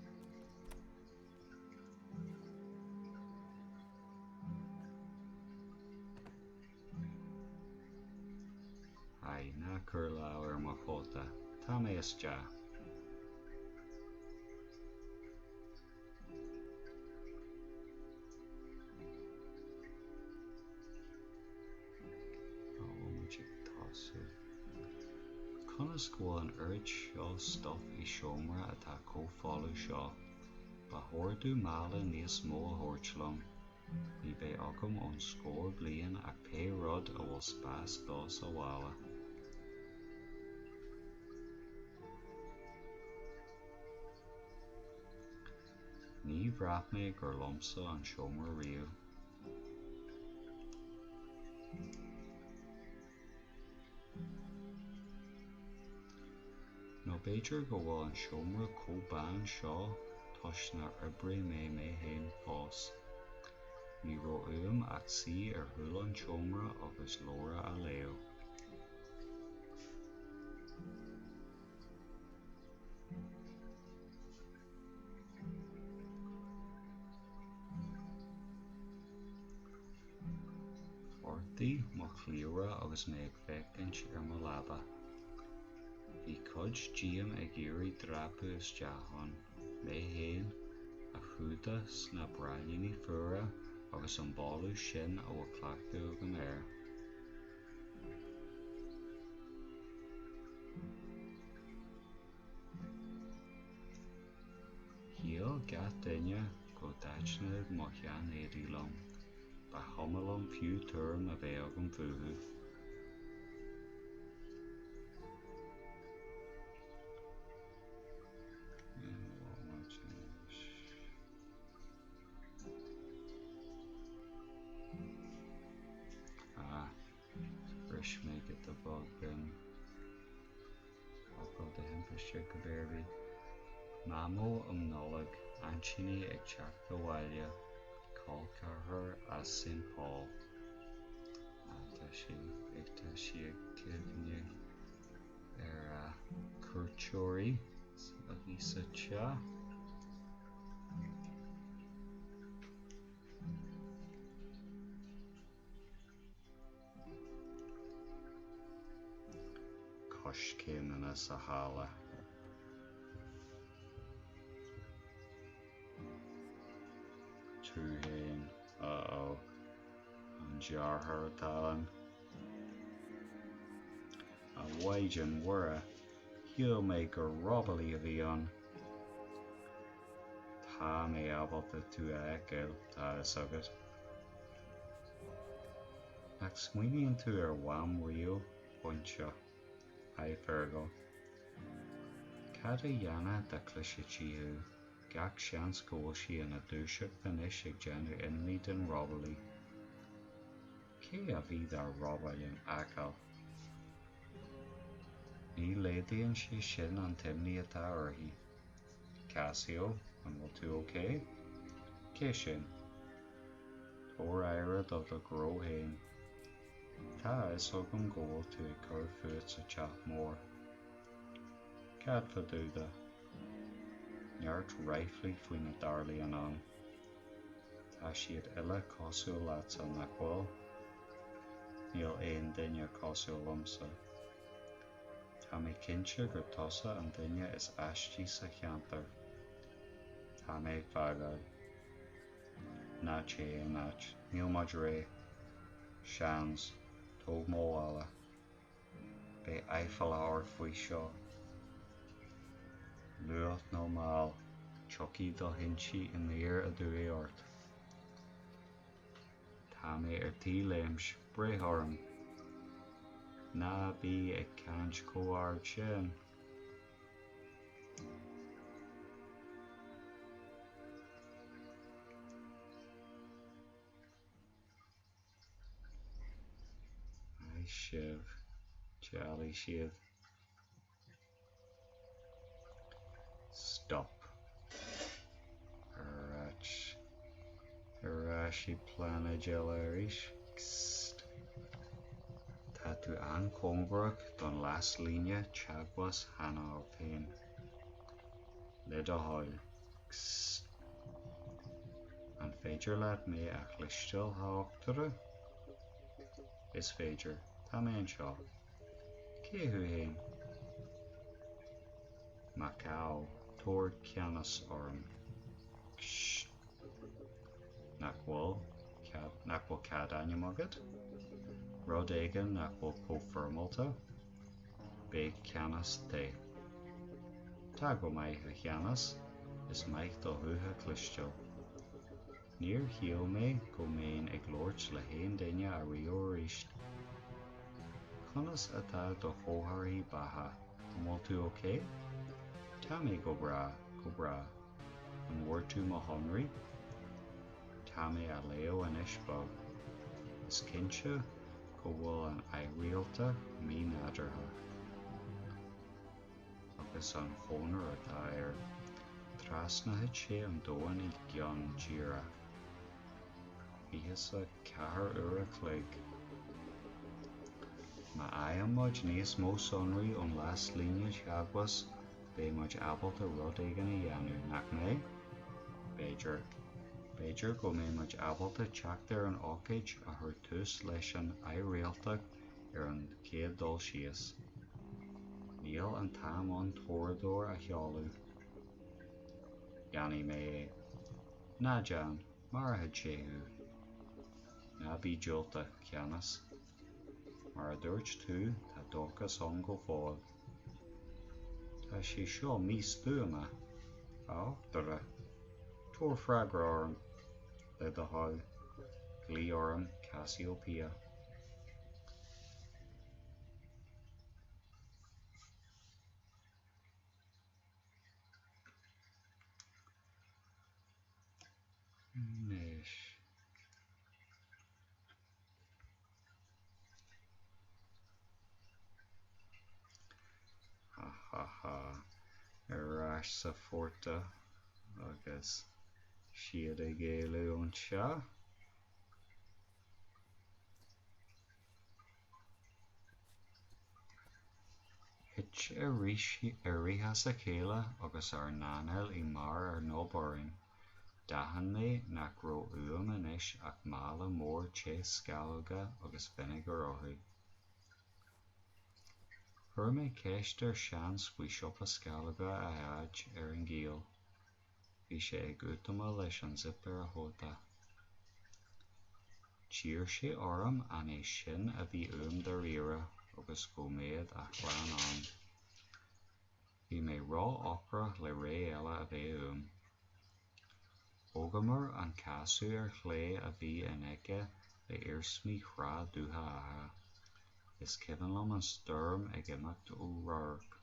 Haigh, ná cuir lámh ar mo chóta. Tá mé isteach. Cá bhfuil muid ag tosú? Conas go bhfuil an oiread seo stuif i seomra atá chomh folamh seo? Ba chóir domh mála níos mó a thabhairt liom. Ní bheidh agam ón scór bliain ach pé rud a bhfuil spás dó sa mhála. Ní bhraith mé gur liomsa an seomra riamh. Nó b'fhéidir go bhfuil an seomra chomh bán seo toisc nár oibrigh mé mé féin fós. Ní raibh uaim ach suí ar chúl an tseomra agus leabhar a léamh. Ardaigh mo chliabhra agus mé ag féachaint ar mo leaba. Bhí cuid díom ag iarraidh dreapadh isteach ann, mé féin, A húda sna braillíní fuara agus an boladh sin a bhfuil cleachtadh agam air. Shíl gach duine go dtaitneodh mo shean-éadaí liom, ba chuma liom fiú tuairim a bheith agam fúthu. Ah, bhris mé giota beag den fhocal de thimpiste, cibé ar bith. Mamó um Nollaig, aintíní ag teacht abhaile, col ceathrar as Saint Paul. Ah, tá sí ag tá sí ag cuimhneamh ar a cuairteoirí a bhí sa teach. Coiscéimeanna sa halla. Tú fhéin, uh-oh. An deartháir atá ann. A Mhaighdean Mhuire, shíl mé gur robálaí a bhí ann. Tá mé ábalta tú a fheiceáil, tá a fhios agat. Nach smaoiníonn tú ar Mham riamh, pointe. Hi Fergal. Cad a dhéanfadh dá gcloisfeadh sí thú? Gach seans go bhfuil sí ina dúiseacht anois ag déanamh imní den robálaí. Cé a bhí dá robáil in Acaill? Ní laghdaíonn sé sin an t-imní atá uirthi. Casio, an bhfuil tú ok? Cé sin? Tabhair aire do do ghnó féin. Tá a fhios agam go bhfuil tú ag cur fút sa teach mór. Cad fá dtaobh de? Neart ráflaí faoina dtarlaíonn ann. Tá siad uile cosúil leatsa, nach bhfuil? Níl aon duine cosúil liomsa. Tá mé cinnte gur tusa an duine is aistí sa cheantar. Tá mé ag fágáil. Ná téigh aon áit. Níl muid réidh. Seans. Tóg mo mhála. Beidh aiféala ort faoi seo. Luath nó mall, tiocfaidh do thointí aniar aduaidh ort. Tá mé ar tí léimt, breith orm. Ná bí ag caint chomh hard sin. Maith sibh, d'éalaigh siad. Stop. Ar ais. Ar ais i bpláinéad eile arís. Psst. Tá tú an-chóngarach don lasc-líne teagmhas cheana féin. Le do thoil. Psst. An féidir leat mé a chloisteáil, a dhochtúra? Is féidir. Tá mé anseo. Cé thú fhéin? Macao, tabhair ceannas orm. Psst. Nach bhfuil cead, nach bhfuil cead ainm agat? Rud éigin nach bhfuil chomh foirmeálta? Beidh ceannas te. Tá go maith, a cheannas, is maith do ghuth a chloisteáil. Níor shíl mé go mbeinn ag labhairt le haon duine ariamh arís. Conas atá do chomharthaí beatha, an bhfuil tú ok? Tá mé go breá, go breá. An bhfuair tú mo shonraí? Tá mé á léamh anois bog. Is cinnte go bhfuil an aimhrialta mínádúrtha. Agus an chonair atá air, trasnóidh sé an domhan i gceann díreach 24 uair a chloig. Má fhaigheann muid níos mó sonraí ón lasc-líne teagmhas beidh muid ábalta rud éigin a dhéanamh, nach mbeidh? B'fhéidir. B'fhéidir go mbeidh muid ábalta teacht ar an ócáid a chuir tús leis an aimhrialtacht ar an chéad dul síos. Níl an t-am ann tóradóir a sheoladh. Déanfaidh mé é. Ná déan, maróidh sé thú. Ná bí diúltach, ceannas. Mar a dúirt tú, tá dóchas ann go fóill. Tá sé seo místuama, a dhochtúra. Tabhair freagra orm, le do thoil. Glaoigh orm Cassiopeia. Anois. Ha ha ha. Ar ais sa phortach agus siad ag éalú anseo. Thit ár rith as a chéile agus ár n-anáil i mbarr ár ngob orainn. D'aithin mé nach raibh uaim anois ach mála mór te sceallóga agus vinegar orthu. Chuir mé ceist ar Seans faoi siopa sceallóga a fháil ar an gCoill. Bhí sé ag útamáil leis an zip ar a chóta. D'iarr sé orm an é sin a bhí uaim dáiríre agus go mbeadh a chlann ann. Bhí mé ró-ocrach le ré eile a bheith uaim. Thógamar an casadh ar chlé a bhí in aice le iarsmaí Shráid Dúiche Átha. Is cuimhin liom an stoirm ag imeacht ó radharc.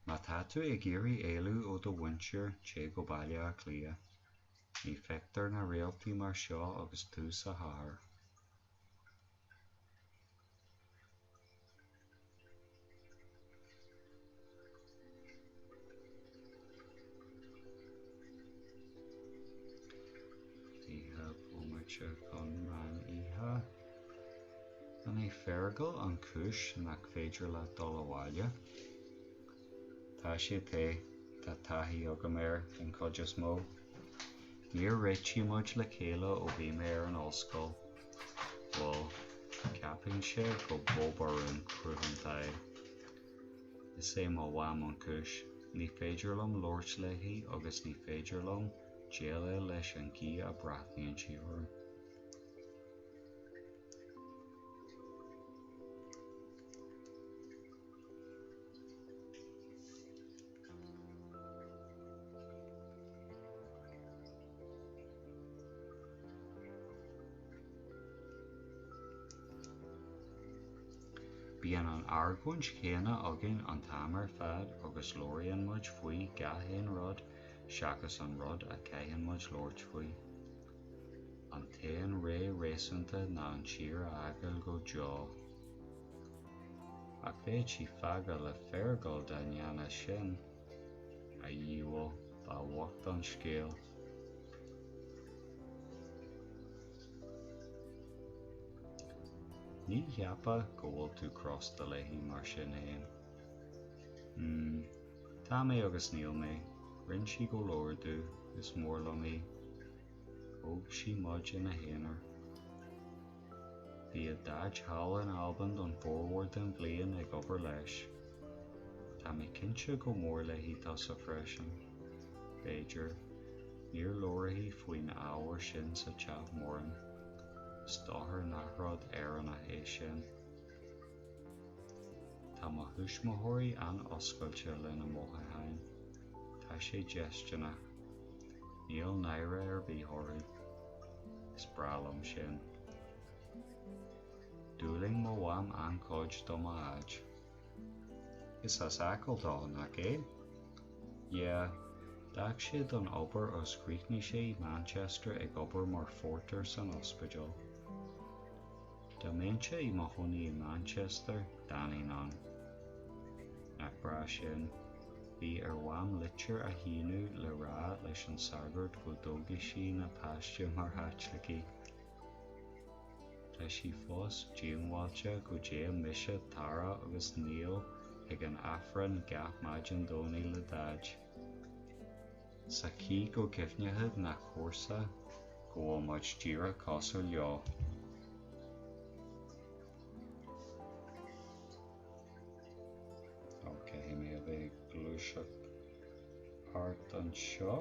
Má tá tú ag iarraidh éalú ó do mhuintir, téigh go Baile Átha Cliath. Ní feictear na réaltaí mar seo agus tú sa chathair. 20 bomaite chun meán oíche. An é Fergal an chúis nach féidir leat dul abhaile? Tá sé te, tá taithí agam air, den chuid is mó. Níor réitigh muid le chéile ó bhí mé ar an ollscoil. Bhuel, ceapfainnse go bóbarún cruthanta é. Is é mo mham an chúis. Ní féidir liom labhairt léi agus ní féidir liom déileáil leis an gcaoi a breathnaíonn sí orm. Bíonn an argóint chéanna againn an t-am ar fad agus labhraíonn muid faoi gach aon rud seachas an rud a chaitheann muid labhairt faoi. An t-aon rogha réasúnta ná an tír a fhágáil go deo. Ach bheadh sí fágtha le Fergal dá ndéanfá sin. A dhiabhail, ba bhocht an scéal. Ní cheapfá go bhfuil tú crosta léi mar sin fhéin. Mm, tá mé agus níl mé. Rinne sí go leor domh, is mór liom í. Thóg sí muid ina haonar. Bhí a Daid thall in Albain don bhformhór den bhliain ag obair leis. Tá mé cinnte go mór léi tusa freisin. B'fhéidir. Níor labhraítí faoin ábhar sin sa teach mórán. Is dócha nach rud Éireannach é sin. Tá mo thuismitheoirí an-oscailte lena mothúcháin. Tá sé déistineach. Níl náire ar bith orthu. Is breá liom sin. D'fhulaing mo mham an-chuid do mo dhaid. Is as Acaill dó, nach é? Yeah. D'fhág sé don obair agus chríochnaigh sé i Manchester ag obair mar phorter san ospidéal. Dá mbeinnse i mo chónaí i Manchester, d'fhanfainn ann. Nach breá sin? Bhí ar Mham litir a shíniú le rá leis an sagart go dtógfaidh sí na páistí mar Chaitlicigh. Tá sí fós díongbháilte go dtéadh mise, Tara agus Niall chuig an Aifreann gach maidin Domhnaigh le Daid. Sa chaoi go gcuimhneoidh na comharsana go bhfuil muid díreach cosúil leo. Ok, caithfidh mé a bheith ag gluaiseacht thart anseo.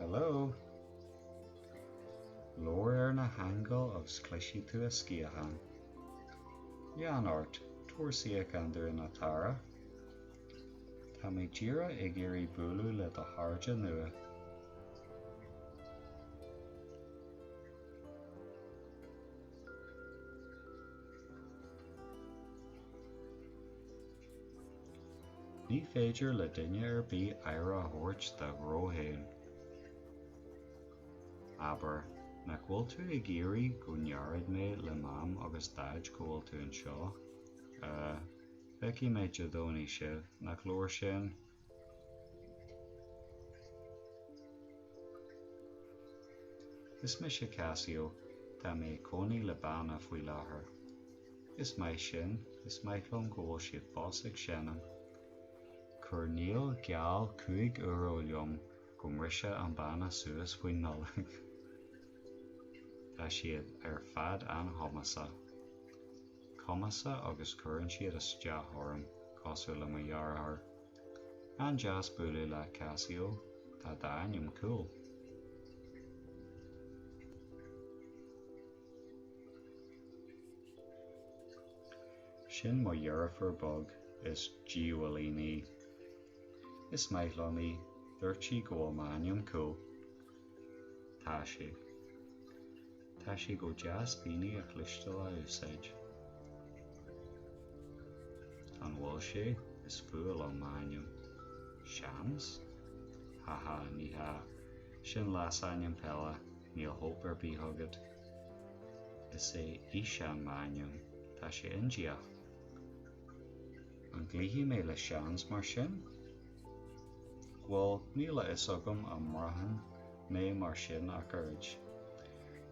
Hello! Labhair ar na haingil agus cloisfidh tú a sciatháin. Lean ort, tabhair suíochán dúinn a Tara. Tá mé díreach ag iarraidh bualadh le do chairde nua. Ní féidir le duine ar bith aire a thabhairt dá ghnó féin. Abair, nach bhfuil tú ag iarraidh go ndéarfaidh mé le Mam agus Daid go bhfuil tú anseo? Uh, feicfidh mé Dé Domhnaigh sibh, nach leor sin? Is mise Cassio, tá mé ag cónaí le banna faoi láthair. Is maith sin, is maith liom go bhfuil siad fós ag seinm. Chuir Niall geall €5 liom go mbrisfeadh an banna suas faoin Nollaig. Tá siad ar fad an-chumasach. Cumasach agus cuireann siad isteach orm, cosúil le mo dheartháir. An-deas bualadh leat Cassio, tá d'ainm cool. Sin mo dheirfiúr beag, is diabhailín í. Is maith liom í, dúirt sí go bhfuil m'ainm cool. Tá sé. Tá sé go deas daoine a chloisteáil á úsáid. An bhfuil sé? Is fuath liom m'ainm. Seans? Haha, ní hea. Sin leasainm peile, níl hope ar bith agat. Is é Ishaan m'ainm. Tá sé Indiach. An gcloífidh mé le Seans mar sin? Bhuel, níl a fhios agam an mbraitheann mé mar sin ach oiread.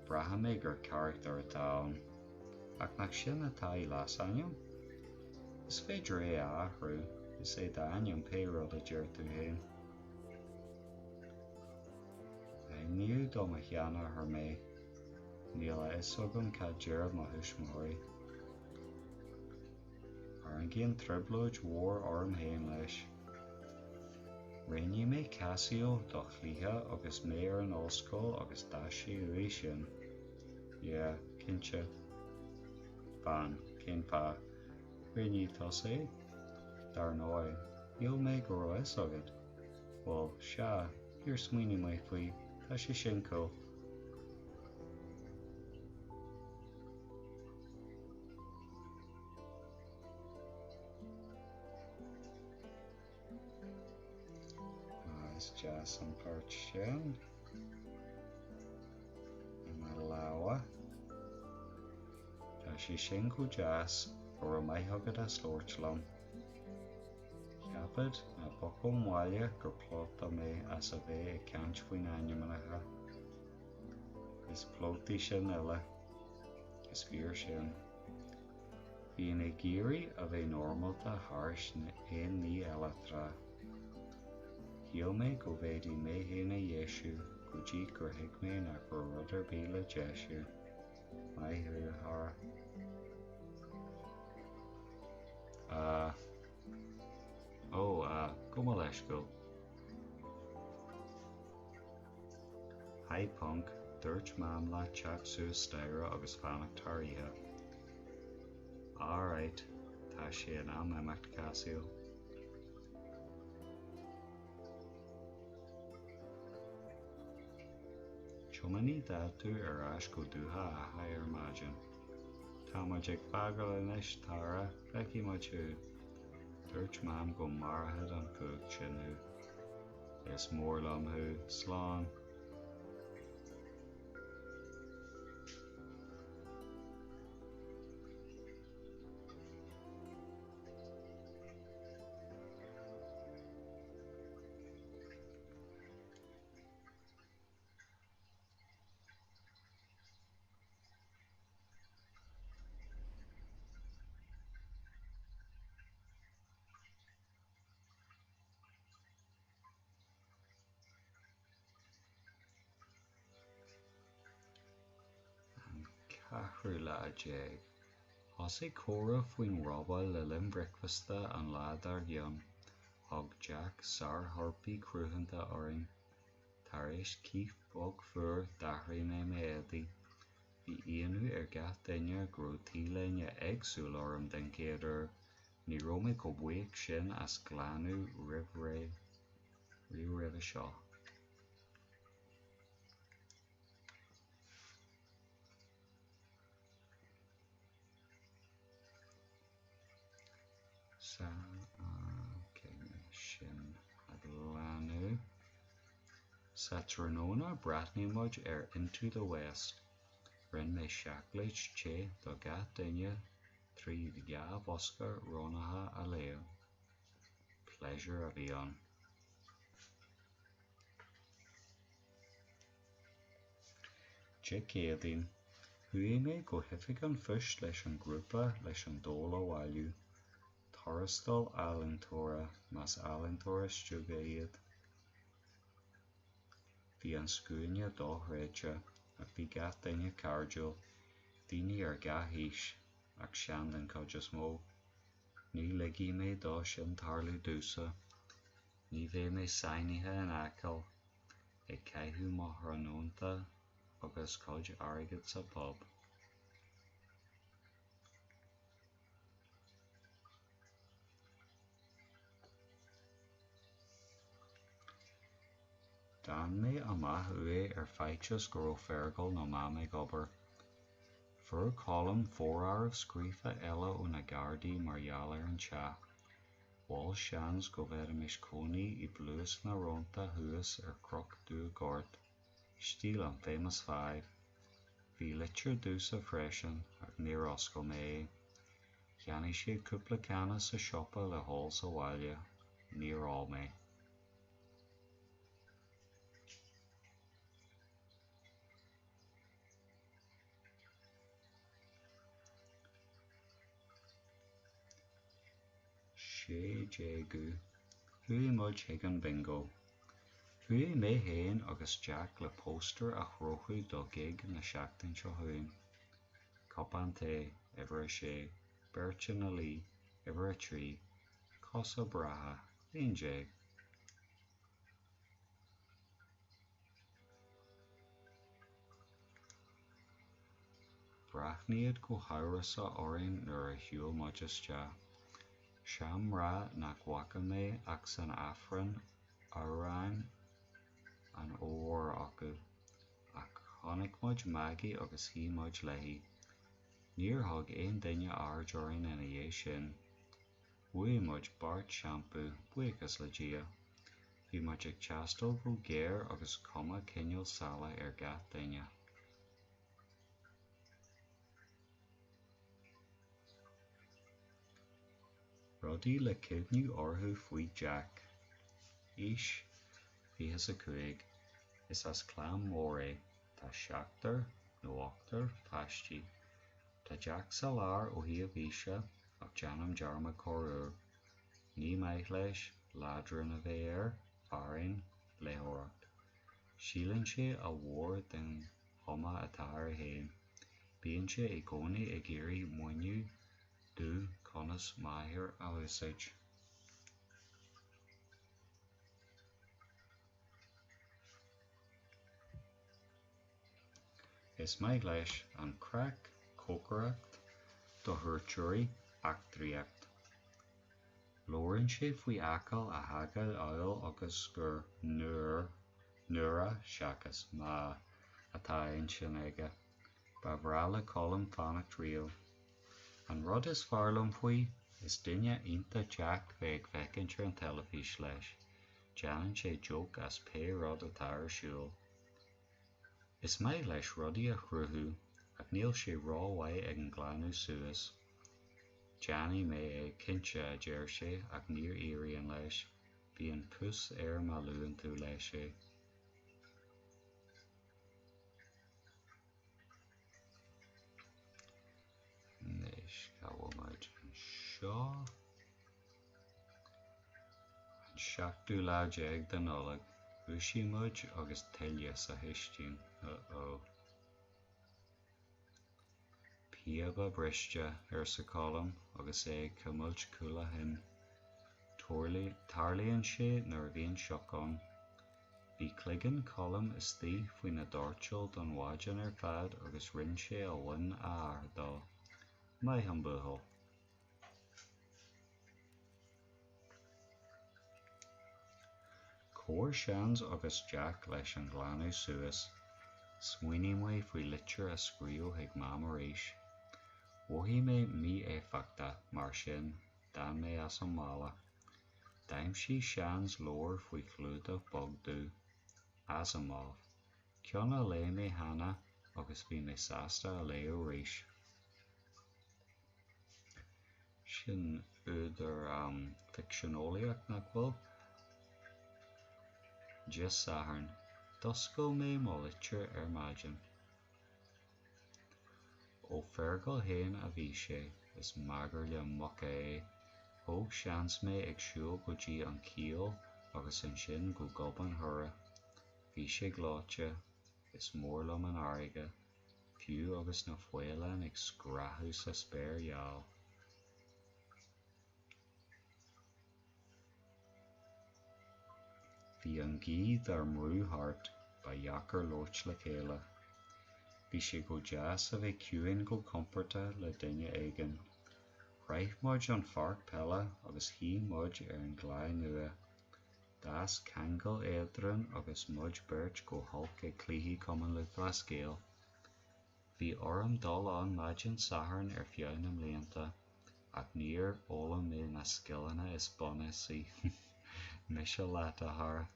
Braitheann mé gur carachtar atá ann. Ach nach sin atá i leasainm? Is féidir é a athrú, is é d'ainm pé rud a deir tú féin. Ainmníodh do mo sheanathair mé. Níl a fhios agam cad déarfadh mo thuismitheoirí. Tarraingím trioblóid mhór orm féin leis. Roghnaigh mé Cassio do chluiche agus mé ar an ollscoil agus d'fhás sé uaidh sin. Yeah, cinnte. Fan, cén fáth? Roghnaigh tusa é? Dar ndóigh, shíl mé go raibh fhios agat. Bhuel, sea, níor smaoinigh mé faoi, tá sé sin cool. Is deas an pháirt sin i mo lámha. Tá sé sin go deas, go raibh maith agat as labhairt liom. Cheapfadh na boc ón bhaile gur plóta mé as a bheith ag caint faoin ainmneacha. Is plótaí sinn uile. Is fíor sin. Bhínn ag iarraidh a bheith normálta thairis aon ní eile tráth. Shíl mé go bhféadfainn mé féin a dheisiú go dtí gur thuig mé nach raibh rud ar bith le deisiú. Maith thú, a chara. Ah. Ó, ah, gabh mo leithscéal. Haigh Punk, dúirt Mam leat teacht suas staighre agus fanacht thar oíche. Alright, tá sé in am imeacht, Cassio. Tiomáinfidh Daid tú ar ais go Dúiche Átha ar maidin. Tá muid ag fágáil anois, Tara, feicfidh muid thú. Dúirt Mam go maródh an chumhacht sin thú. Is mór liom thú. Slán. An ceathrú lá déag. Thosaigh comhrá faoin robáil le linn bricfeasta an lá dár gcionn. Thug Jack sár-thorthaí cruthanta orainn. Tar éis cith beag fuar d'athraigh mé m'éadaí. Bhí ionadh ar gach duine go raibh t-léine éagsúil orm den chéad uair. Ní raibh mé chomh buíoch sin as glanadh riamh roimhe seo. Sa sin a ghlanadh. Sa tráthnóna breathnaigh muid ar Into the West. Rinne mé seacláid te do gach duine tríd 2 bhosca roghnaithe a léamh. Pléisiúr a bhí ann. Dé Céadaoin, chuaigh mé go hoifig an phoist leis an ghrúpa leis an dól a bhailiú. Tuarastal ealaíontóra, más ealaíontóirí stiúgtha iad. Bhí an scuaine dochreidte, ach bhí gach duine cairdiúil, daoine ar gach aois, ach sean den chuid is mó. Ní ligfidh mé dó sin tarlú domhsa. Ní bheidh mé sáinnithe in Acaill. Ag caitheamh mo thráthnónta agus cuid airgid sa bpub. D'fhan mé amach uaidh ar faitíos go raibh Fergal nó Mam ag obair. Fuair Colm foláireamh scríofa eile ó na Gardaí mar gheall ar an teach. Mhol Seans go bhféadfaimis cónaí i bpluais na rónta thuas ar Chnoc Dúghort, stíl an Famous Five. Bhí litir domhsa freisin, ach níor oscail mé é. Cheannaigh siad cúpla canna sa siopa le hól sa bhaile. Níor ól mé. 16ú. Chuaigh muid chuig an bingo. Chuaigh mé féin agus Jack le póstaer a chrochadh do ghig na seachtain seo chugainn. Cupán tae, uimhir a sé, beirt ina luí, uimhir a 3, cosa breátha, 11. Bhreathnaíodar go hamhrasach orainn nuair a shiúil muid isteach. Seanmhná nach bhfaca mé ach san Aifreann amhráin an fhormhór acu. Ach chonaic muid Maggie agus shuigh muid léi. Níor thug aon duine aird orainn ina dhiaidh sin. Bhuaigh muid beart seampú, buíochas le Dia. Bhí muid ag teastáil go géar agus cuma cineál salach ar gach duine. Rudaí le cuimhneamh orthu faoi Jack. Aois, 25. Is as clann mhór é. Tá seachtar, nó ochtar, páistí. Tá Jack sa lár ó thaobh aoise ach déanaim dearmad corruair. Ní maith leis leadrán a bheith air, fearáin, léitheoireacht. Síleann sé a mhór den chuma atá air féin. Bíonn sé i gcónaí ag iarraidh múineadh domh conas m'athair a úsáid. Is maith leis an craic, cócaireacht do chuairteoirí, eachtraíocht. Labhrann sé faoi Acaill a thágáil amhail agus gur nuair, nuair a, seachas má, atá a intinn aige. Ba bhreá le Colm fanacht riamh. An rud is fearr liom faoi? Is duine iontach Jack bheith ag féachaint ar an teilifís leis. Déanann sé joke as pé rud atá ar siúl. Is maith leis rudaí a chruthú, ach níl sé rómhaith ag an nglanadh suas. Déanfaidh mé é, cinnte, a deir sé, ach ní éiríonn leis. Bíonn pus air má luann tú leis é. Anois, cá bhfuil muid? Anseo. An seachtú lá déag de Nollaig, dhúisigh muid agus tuile sa chistin. Uh-oh. Píoba briste, arsa Colm agus é ag cuimilt cúl a chinn. Tarlaíonn sé nuair a bhíonn sioc ann. Bhí cloigeann Colm istigh faoi na doirtil don mhaidin ar fad agus rinne sé a mhuin a athair dó. Maith an buachaill. Chabhraigh Seans agus Jack leis an ghlanadh suas. Smaoinigh mé faoi litir a scríobh chuig Mam arís. Mhothaigh mé mí-éifeachtach, mar sin, d'fhan mé as an mbaile. D'aimsigh Seans leabhar faoi chlúdach bog dubh. Asimov. Ceann a léigh mé cheana agus bhí mé sásta a léamh arís. Sin údar ficsean eolaíocht, nach bhfuil? Dé Sathairn, D'oscail mé mo litir ar maidin. Ó Fergal féin a bhí sé, is magairle muca é. Thóg Seans mé ag siúl go dtí an Cill agus ansin go Gob an Choire. Bhí sé gleoite. Is mór liom an fharraige. fiú agus na faoileáin ag screadadh sa spéir gheal. Bhí an ghaoth dár mbrú thart, ba dheacair labhairt le chéile. Bhí sé go deas a bheith ciúin go compordach le duine éigin. Shroich muid an pháirc peile agus shuigh muid ar an gclaí nua. D'fhás ceangal eadrainn agus muid beirt go holc ag cluichí Cumann Lúthchleas Gael. Bhí orm dul ann maidin Sathairn ar feadh na mblianta, ach níor fhoghlaim mé na scileanna is bunúsaí. Mise leat, a chara.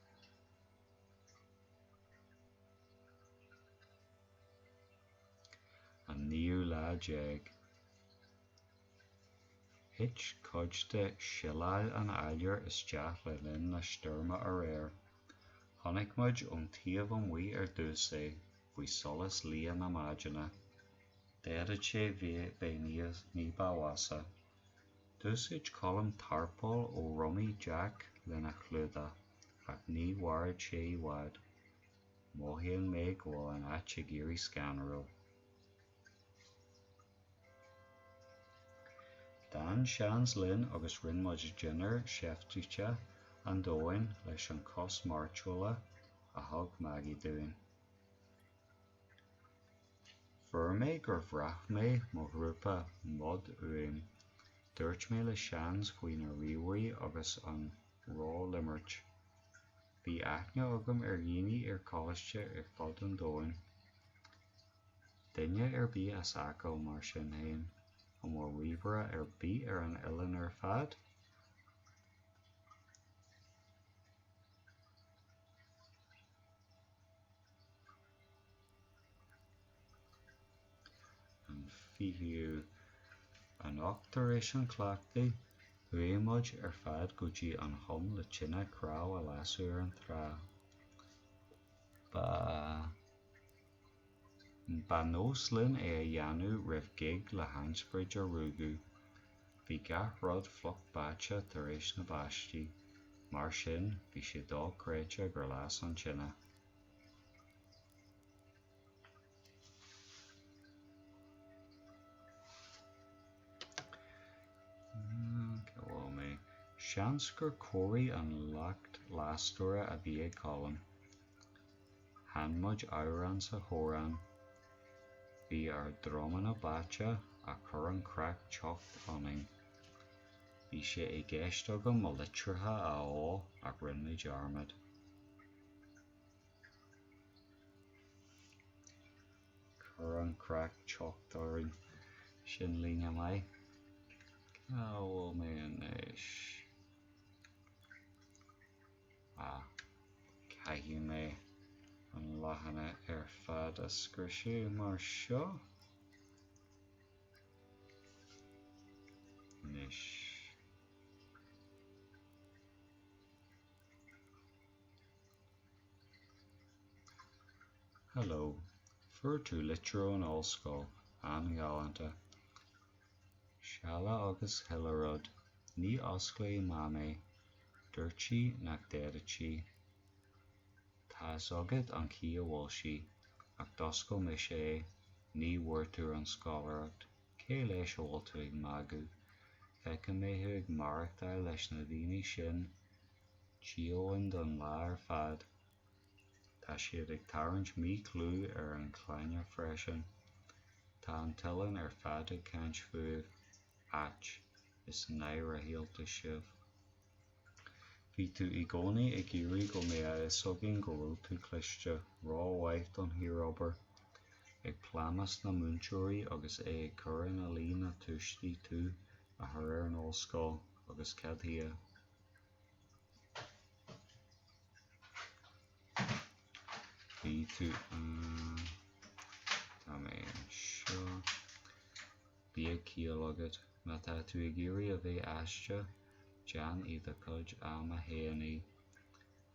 An naoú lá déag. Thit cuid de shíleáil an áiléir isteach le linn na stoirme aréir. Chonaic muid ón taobh amuigh ar dtús é, faoi solas liath na maidine. D'fhéadfadh sé bheith ní ba mheasa. D'úsáid Colm tarpól ó dhrumaí Jack lena chlúdach, ach ní mhairfidh sé i bhfad. Mothaíonn mé go bhfuil an áit ag éirí scanrúil. D'fhan Seans linn agus rinne muid dinnéar seifteach an domhain leis an cos mairteola a thug Maggie dúinn. Fuair mé gur bhraith mé mo ghrúpa mod uaim. Dúirt mé le Seans faoi na ríomhairí agus an rólimirt. Bhí aithne agam ar dhaoine ar coláiste ar fud an domhain. Duine ar bith as Acaill, mar sin féin? An bhfuil ríomhaire ar bith ar an oileán ar fad? An 20ú. Anocht tar éis an chleachtaidh, chuaigh muid ar fad go dtí an chúng le tine chnámh a lasadh ar an trá. Ba. Ba nós linn é a dhéanamh roimh ghig le hainspioraid a ruaigeadh. Bhí gach rud fliuch báite tar éis na báistí, mar sin bhí sé dochreidte gur las an tine. Cá bhfuil mé? Seans gur chóirigh an leacht lastóra a bhí ag Colm. Chan muid amhrán sa chorrán. Bhí ár ndromanna báite ach chuir an chraic teocht ionainn. Bhí sé i gceist agam mo litreacha a ól ach rinne mé dearmad. Chuir an chraic teocht orainn. Sin líne maith. Cá bhfuil mé anois? Ah, caithfidh mé an leathanach ar fad a scriosadh mar seo. Anois. Hello. Fuair tú litir ón ollscoil. An-ghalánta. Seala agus chuile rud. Ní osclóidh Mam é. Dúirt sí nach bhféadfadh sí. Tá's agat an chaoi a bhfuil sí. Ach d'oscail mise é. Ní bhfuair tú an scoláireacht. Cé leis a bhfuil tú ag magadh? Feicfidh mé thú ag maireachtáil leis na daoine sin. Díomhaoin don lá ar fad. Tá siad ag tarraingt míchlú ar an clainne freisin. Tá an t-oileán ar fad ag caint fúibh. Ait. Is náire shaolta sibh. Bhí tú i gcónaí ag iarraidh go mbeadh a fhios againn go raibh tú cliste, rómhaith don chiarobair. Ag plámás na múinteoirí agus é ag cur ina luí na tuistí tú a chur ar an ollscoil, agus cad chuige? Bhí tú Tá mé anseo. Bíodh ciall agat. Má tá tú ag iarraidh a bheith aisteach, déan i do chuid ama féin é.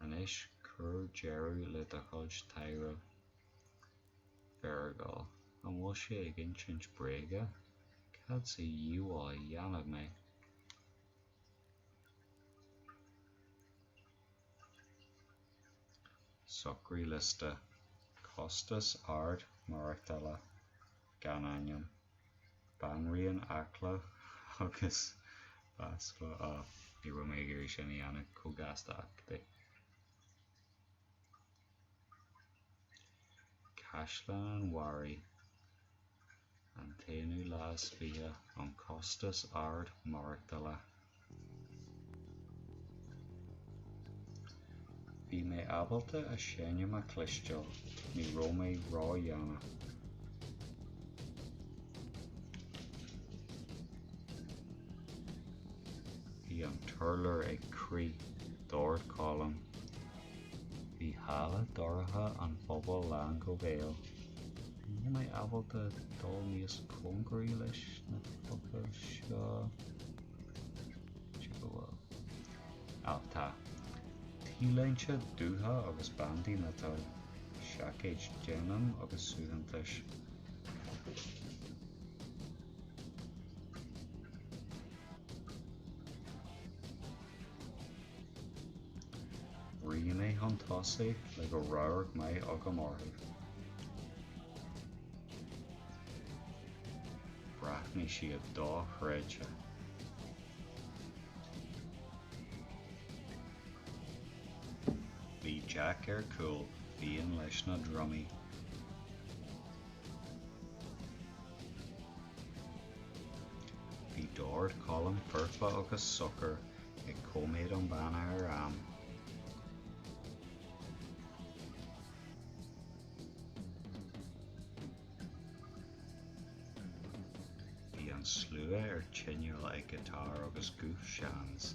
Anois cuir deireadh le do chuid taidhrimh. Feargal, An bhfuil sé ag insint bréige? Cad sa dhiabhal a dhéanfaidh mé? Socraigh liosta. Costas ard maireachtála. Gan ainm. Banríon Acla agus Basla ah ní raibh mé ag iarraidh sin a dhéanamh chomh gasta ach cibé. Caisleán an Bharraigh, an t-aonú lá is fiche, an costas ard maireachtála. Bhí mé ábalta a seinm a chloisteáil, ní raibh mé ródhéanach. Bhí an t-urlár ag crith, dord Colm. Bhí halla dorcha an phubaill lán go béal. An bhfuil mé ábalta dul níos cóngaraí leis na focail seo? Go bhfuil. Á, tá. T-léinte dubha agus bandaí miotail, seaicéid denim agus suaitheantais. Rith mé chun tosaigh le go raibh radharc maith agam orthu. Bhreathnaigh siad dochreidte. Bhí Jack ar cúl fiáin leis na drumaí. Bhí dord Colm foirfe agus socair, ag coiméad an banna ar am. Bhí an slua ar tinneall ag giotár agus guth Seans.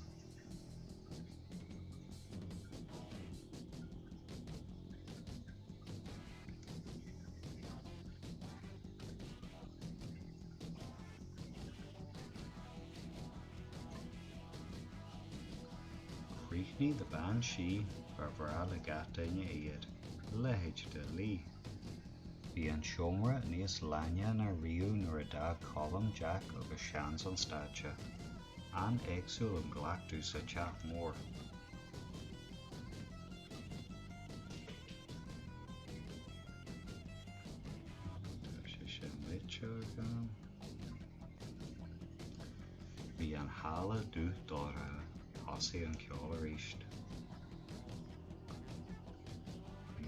Chríochnaigh The Bean Sí, ba bhreá le gach duine iad, a leithéid de luí! Bhí an seomra níos láine ná riamh nuair a d'fhág Colm, Jack agus Seans an stáitse. An-éagsúil an gcleachtadh sa teach mór. Tá sé sin léite agam. Bhí an halla dubh dorcha. Thosaigh an ceol arís.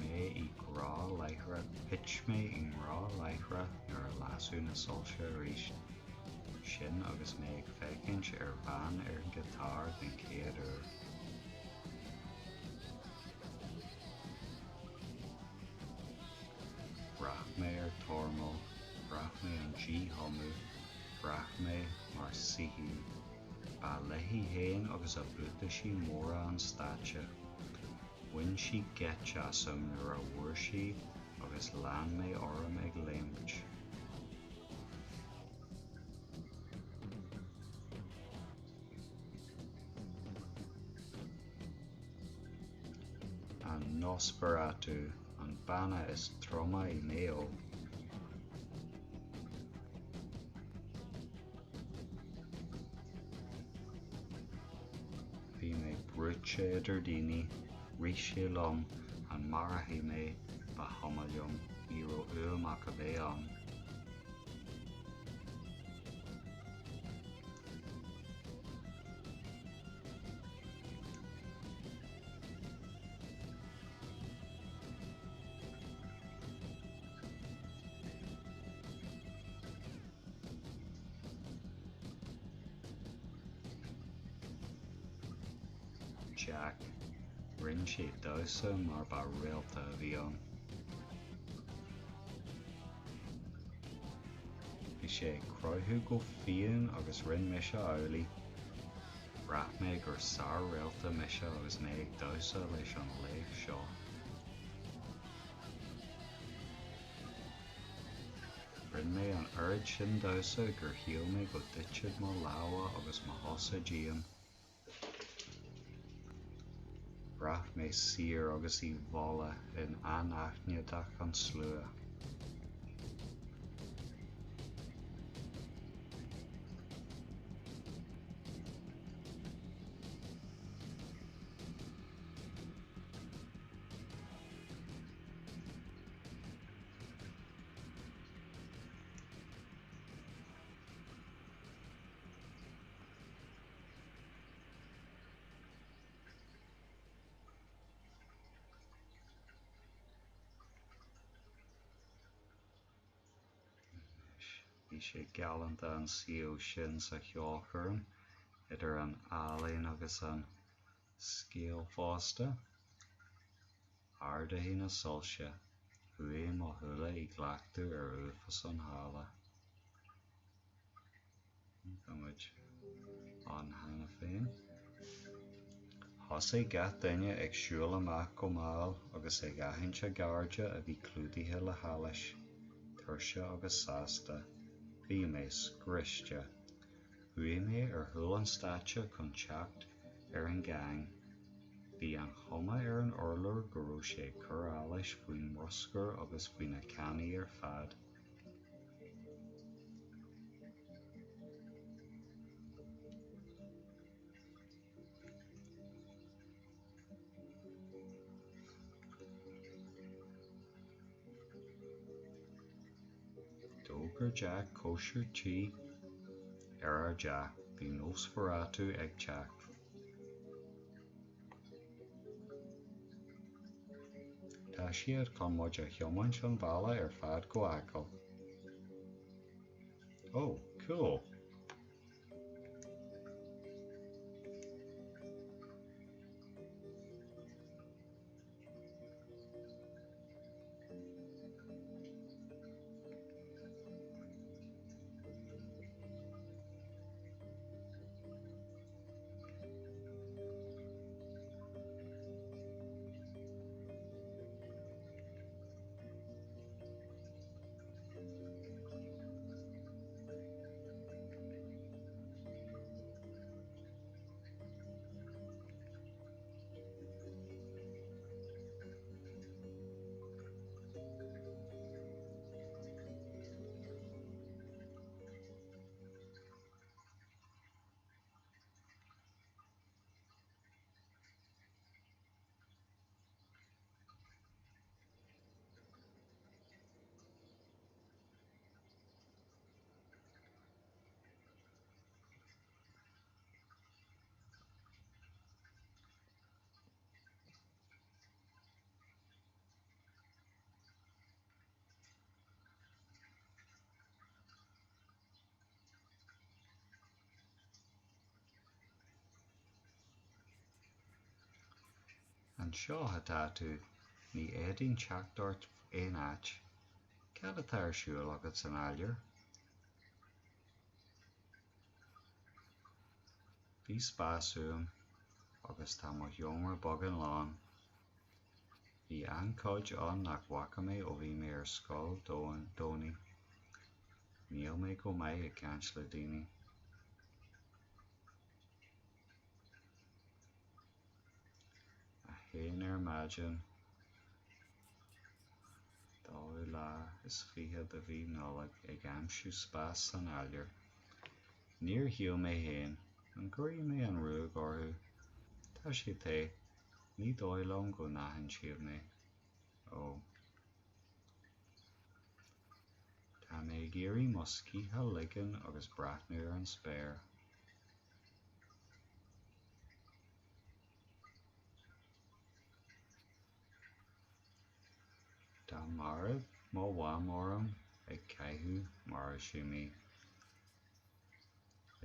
Mé i ngrá láithreach Thit mé i ngrá láithreach nuair a lasadh na soilse arís. Sin agus mé ag féachaint ar bhean ar an ghiotár den chéad uair. Bhraith mé ar tormall, bhraith mé an díthumadh, bhraith mé mar saithín. Ba léi féin agus a buataisí móra an stáitse. Bhain sí geit asam nuair a bhfuair sí agus lean mé orm ag léimt. An Nosferatu, an banna is troime i Maigh Eo. Bhí mé brúite idir daoine, rith sé liom, an marófaí mé, ba chuma liom, ní raibh uaim ach a bheith ann. Jack. Rinne sé damhsa mar ba réalta a bhí ann. Bhí sé ag croitheadh go fiáin agus rinne mise amhlaidh. Bhraith mé gur sár-réalta mise agus mé ag damhsa leis an laoch seo. Rinne mé an oiread sin damhsa gur shíl mé go dtitfeadh mo lámha agus mo chosa díom. Bhraith mé saor agus i bhfolach in anaithnideacht an tslua. Bhí sé galánta an suíomh sin sa cheolchoirm, idir an ealaín agus an scéal fosta. Ardaithe na soilse, chuaigh mo shúile i gcleachtadh ar uafás an halla. Tá muid ann cheana féin. Thosaigh gach duine ag siúl amach go mall agus ag aithint a gcairde a bhí clúdaithe le hallas, tuirseach agus sásta. Bhí mé scriosta. Chuaigh mé ar chúl an stáitse chun teacht ar an gang. Bhí an chuma ar an urlár go raibh sé ag cur allais faoin mbruscar agus faoi na cannaí ar fad. D'fhógair Jack cóisir tí ar ár dteach, bhí Nosferatu ag teacht. Tá siad chun muid a thiomáint an bealach ar fad go Acaill. Oh, cool! Anseo atá tú, ní fhéadfainn teacht ort aon áit. Cad atá ar siúl agat san áiléar? Bhí spás uaim, agus tá mo sheomra beagán lán. Bhí an-chuid ann nach bhfaca mé ó bhí mé ar scoil Domhnaigh. Níl mé go maith ag caint le daoine. 1 ar maidin, 22ú de mhí Nollag, ag aimsiú spás san áiléar. Níor shíl mé féin, an gcuirfidh mé an ruaig orthu? Tá sé te. Ní dóigh liom go n-aithneoidh siad mé. Ó. Tá mé ag iarraidh mo scíth a ligean agus breathnú ar an spéir. Dá mairfeadh mo mham orm ag caitheamh mharódh sí mé.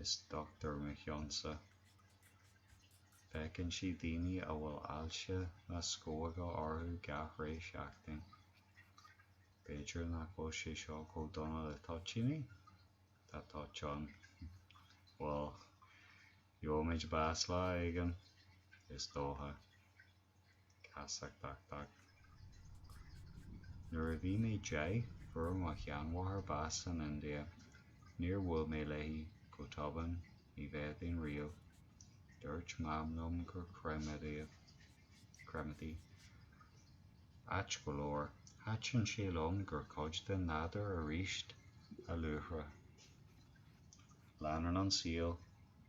Is dochtúir mo chionn-sa. Feiceann sí daoine a bhfuil ailse na scamhóige orthu gach re seachtain. B'fhéidir nach bhfuil sé seo chomh dona le toitíní? Tá toit ann. Bhuel, gheobhaimid bás lá éigin, is dócha. Casachtach. Nuair a bhí mé 10, fuair mo sheanmháthair bás san India. Níor bhuail mé léi. Go tobann, ní bhféadfainn riamh. Dúirt Mam liom gur chreid mé í. Ait go leor, thaitin sé liom gur cuid den nádúr arís a luaithre. Leanann an saol.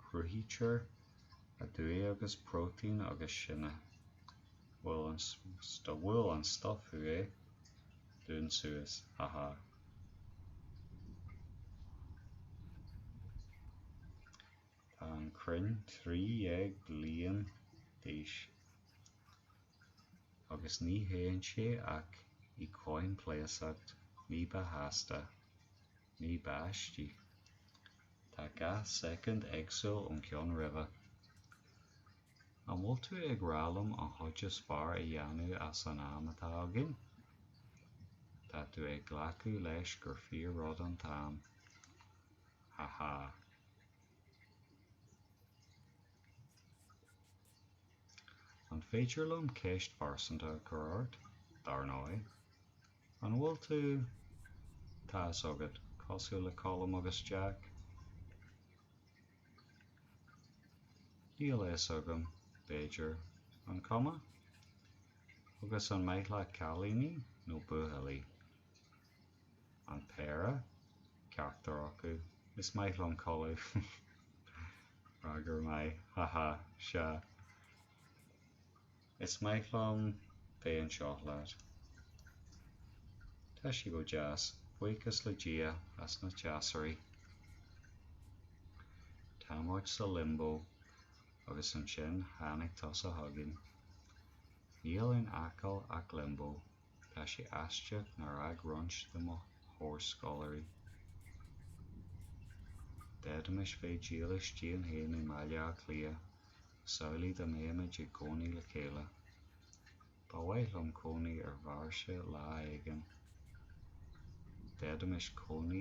Cruthaítear aduaidh agus próitéin agus sinne. Bhuail an stuif thú, eh? Dún suas, haha. Tá an crann 13 bliain d'aois. Agus ní théann sé ach i gcoimpléasc ní ba chasta, ní b'aistí. Tá gach soicind éagsúil ón gceann roimhe. An bhfuil tú ag rá liom an chuid is fearr a dhéanamh as an am atá againn? Tá tú ag glacadh leis gur fíor-rud an t-am. Ha ha. An féidir liom ceist phearsanta a chur ort? Dar ndóigh. An bhfuil tú, tá fhios agat, cosúil le Colm agus Jack? Níl a fhios agam, b'fhéidir. An cuma? Agus an maith leat cailíní nó buachaillí? An péire? Ceachtar acu. Is maith liom codladh. Freagra maith. Haha, sea. Is maith liom bheith anseo leat. Tá sé go deas, buíochas le Dia as na teasairí. Tá muid sa limbo, agus ansin tháinig tusa chugainn. Níl in Acaill ach limbo, tá sé aisteach nár fhág roinnt de mo chomhscoláirí. D'fhéadfaimis bheith dílis dínn féin i mBaile Átha Cliath Samhlaigh dá mbeimid i gcónaí le chéile. Ba mhaith liom cónaí ar Mharsa lá éigin. D'fhéadfaimis cónaí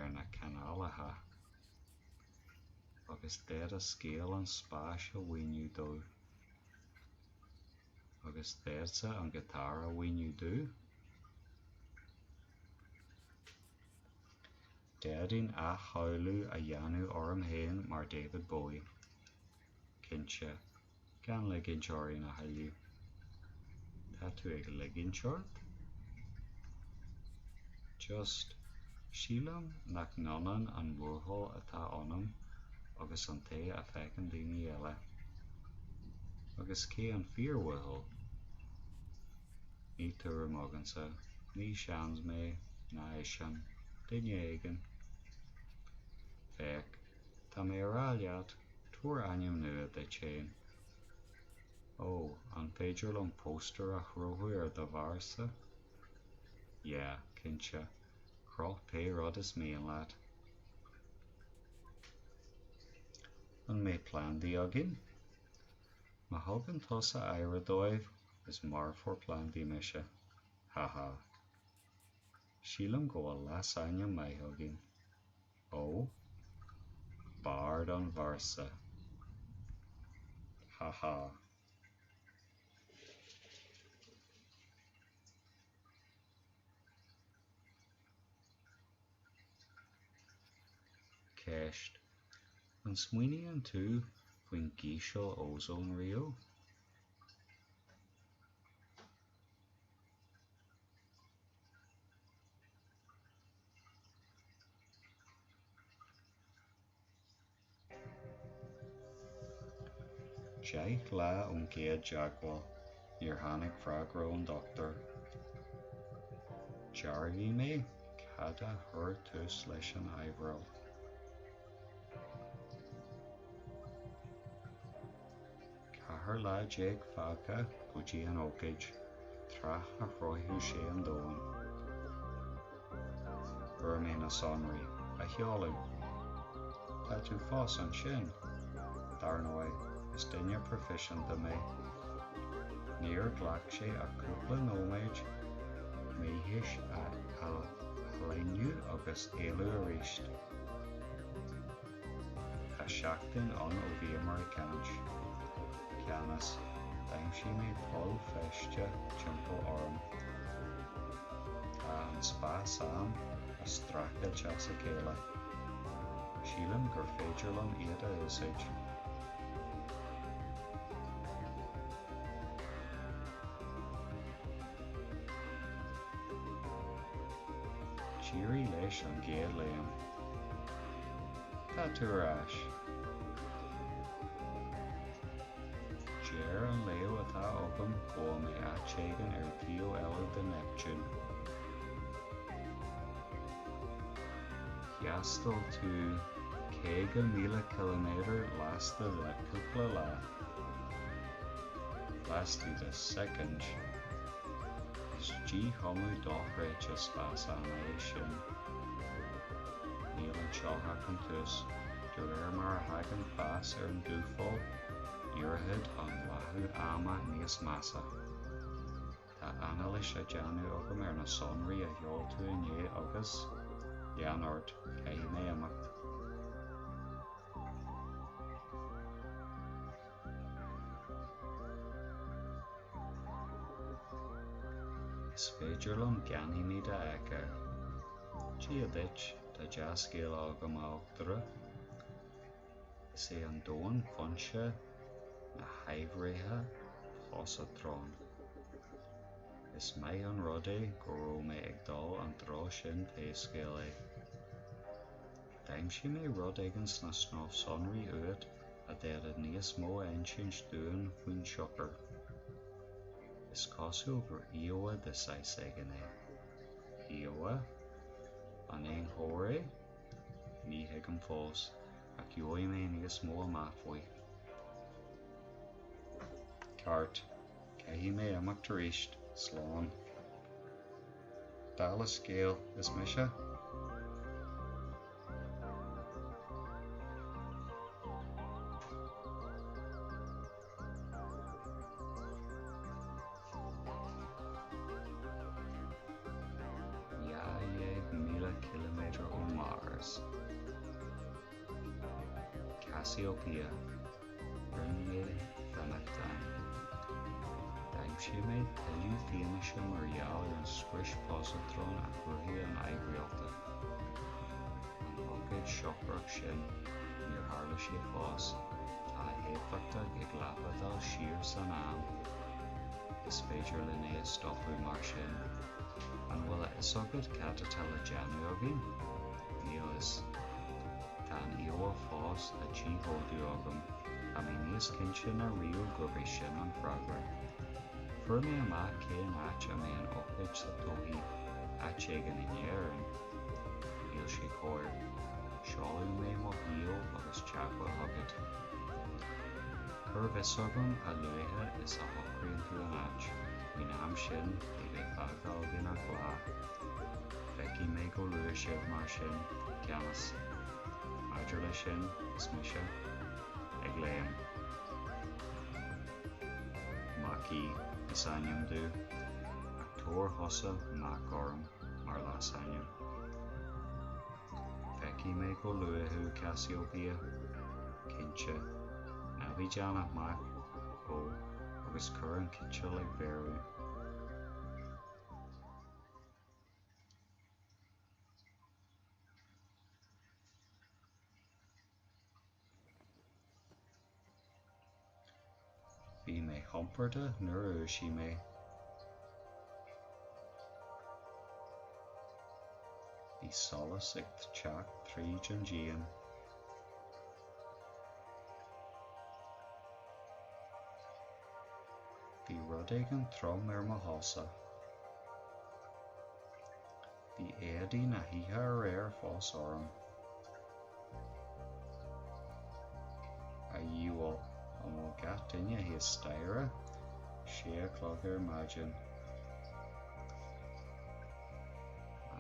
ar na canálacha. Agus d'fhéadfá scéal an spáis a mhíniú domh. Agus d'fhéadfá an giotár a mhíniú domh? D'fhéadfainn athshamhlú a dhéanamh orm féin mar David Bowie. Cinnte. Gan ligint orainn a thuilleadh. Tá tú ag ligint ort? Just, sílim nach n-ionann an buachaill atá ionam agus an té a feiceann daoine eile. Agus cé an fíor-bhuachaill? Níl tuairim agamsa. Ní seans mé, ná eisean. Duine éigin. Féach, tá mé a rá leat, tabhair ainm nua duit féin. Ó, an féidir liom póstaer a chrochadh ar do bharrsa? Yeah, cinnte. Croch pé rud is mian leat. An mbeidh plandaí againn? Má thugann tusa aire dóibh, is marfóir plandaí mise. Haha. Sílim go bhfuil leasainm maith againn. Ó? Bard an Mharsa. Haha. Ceist, An smaoiníonn tú faoin gciseal ózóin riamh? 10 lá ón gcéad teagmháil, níor tháinig freagra ón dochtúir. Déarfaidh mé cad a chuir tús leis an áibhéil. 14 lá fágtha go dtí an ócáid, tráth a shroichfeadh sé an domhan. Fuair mé na sonraí, a sheoladh. Tá tú fós ansin, dar ndóigh. Is duine proifisiúnta mé. Níor ghlac sé ach cúpla nóiméad m'fhithis a ailíniú agus éalú arís. Tá seachtain ann ó bhíomar ag caint. Ceannas, D'aimsigh mé poll feiste timpeall orm. Tá an spás-am á streachailt as a chéile. Sílim gur féidir liom iad a úsáid. D'éirigh leis an gcéad léim. Tá tú ar ais. Deir an léamh atá agam go bhfuil mé áit éigin ar an taobh eile de Neiptiún. Thaistil tú 50,000 ciliméadar laistigh de chúpla lá. Laistigh de soicind. Is díchumadh dochreidte spás-ama é sin. Níl anseo ach an tús. De réir mar a thagann fás ar an dúpholl, éireoidh an leathadh ama níos measa. Tá anailís á déanamh agam ar na sonraí a sheol tú inné agus, lean ort, caithfidh mé imeacht. Is féidir liom Ganymede a fheiceáil. Dia duit, tá dea-scéala agam a uachtaráin. Is é an Domhan foinse na haimhréidhe pósatrón. Is maith an rud é go raibh mé ag dul an treo sin pé scéal é. D'aimsigh mé rud éigin sna sonraí uait a d'fhéadfadh níos mó a insint dúinn faoin siocair. Is cosúil gur íomhá de saghas éigin é. Íomhá? An aon chomhair é? Ní thuigim fós, ach gheobhaidh mé níos mó amach faoi. Ceart. Caithfidh mé imeacht arís. Slán. Dála scéil, is mise. 12,000 ciliméadar ó Mars. Cassiopeia. Rinne mé fionnachtain. D'aimsigh mé tuilleadh fianaise mar gheall ar an scrios pósatrón a chruthaigh an aimhréalta. An ócáid siocrach sin, níor tharla sé fós, tá a héifeachtacht ag lapadáil siar san am. Is féidir linn é a stopadh mar sin. An bhfuil a fhios agat cad atá le déanamh againn? Níl fhios. Tá an íomhá fós á díchódú agam. Tá mé níos cinnte ná riamh gurb é sin an freagra. Fuair mé amach cén áit a mbeidh an ócáid sa todhchaí, áit éigin in Éirinn. Níl sé cóir. Seolfaidh mé mo shuíomh agus teagmháil chugat. Cuir fios chugam a luaithe is a shocraíonn tú an áit. Faoin am sin, ní bheidh fágtha againn ach lá. Feicfidh mé go luath sibh mar sin, ceannas. Maidir leis sin, is mise. Ag léim. Mac Aoidh is ainm domh, ach tabhair thusa Mac orm mar leasainm. Feicfidh mé go luath thú, Cassiopeia. Cinnte. Ná bí déanach, Mac. Ó, agus cuir an citeal ag beiriú. Bhí mé compordach nuair a dhúisigh mé. Bhí solas ag teacht tríd an díon. Bhí rud éigin trom ar mo chosa. Bhí éadaí na hoíche aréir fós orm. A dhiabhail, an bhfuil gach duine thíos staighre? Sé a chlog ar maidin.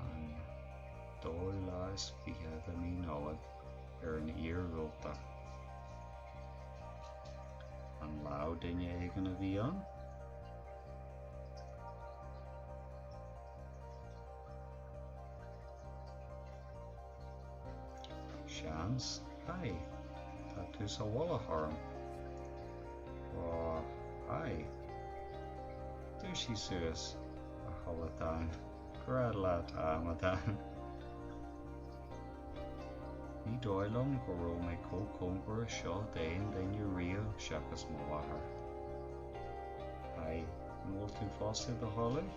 An 22ú de mhí Nollag, ar an iarghúlta. Lámh duine éigin a bhí ann? Seans. Haigh. Tá tú sa mhullach orm. Ó, haigh. Dúisigh suas, a chodlatáin. Grad leat, a amadáin. Ní dóigh liom go raibh mé chomh cóngarach seo d'aon duine riamh seachas mo mháthair. Haigh, an bhfuil tú fós i do chodladh?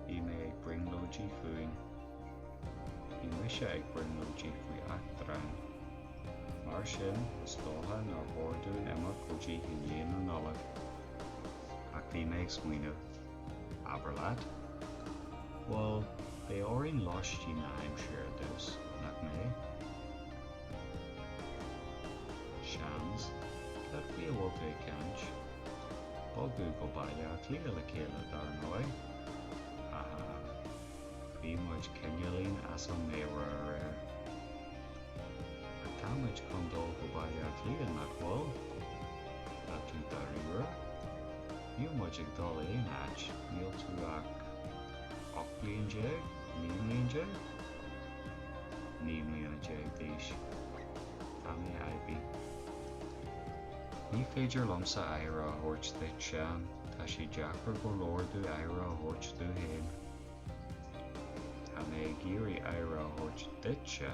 Bhí mé ag brionglóidí fúinn. Bhí mise ag brionglóidí faoi eachtráin. Mar sin, is dócha nár chóir dúinn imeacht go dtí i ndiaidh na Nollag. Ach bhí mé ag smaoineamh. Abair leat. Bhuel, beidh orainn lóistín a aimsiú ar dtús, nach mbeidh? Seans. Cad faoi a bhfuil tú ag caint? Bogadh go Baile Átha Cliath le chéile, dar ndóigh. Haha. Bhí muid cineáilín as ár meabhair aréir. Ach tá muid chun dul go Baile Átha Cliath, nach bhfuil? Tá tú dáiríre? Níl muid ag dul aon áit, níl tú ach 18 bliain? 19 mbliain? 19 mbliana d'aois. Tá mé aibí. Ní féidir liomsa aire a thabhairt duit, Seán, tá sé deacair go leor domh aire a thabhairt domh féin. Tá mé ag iarraidh aire a thabhairt duitse.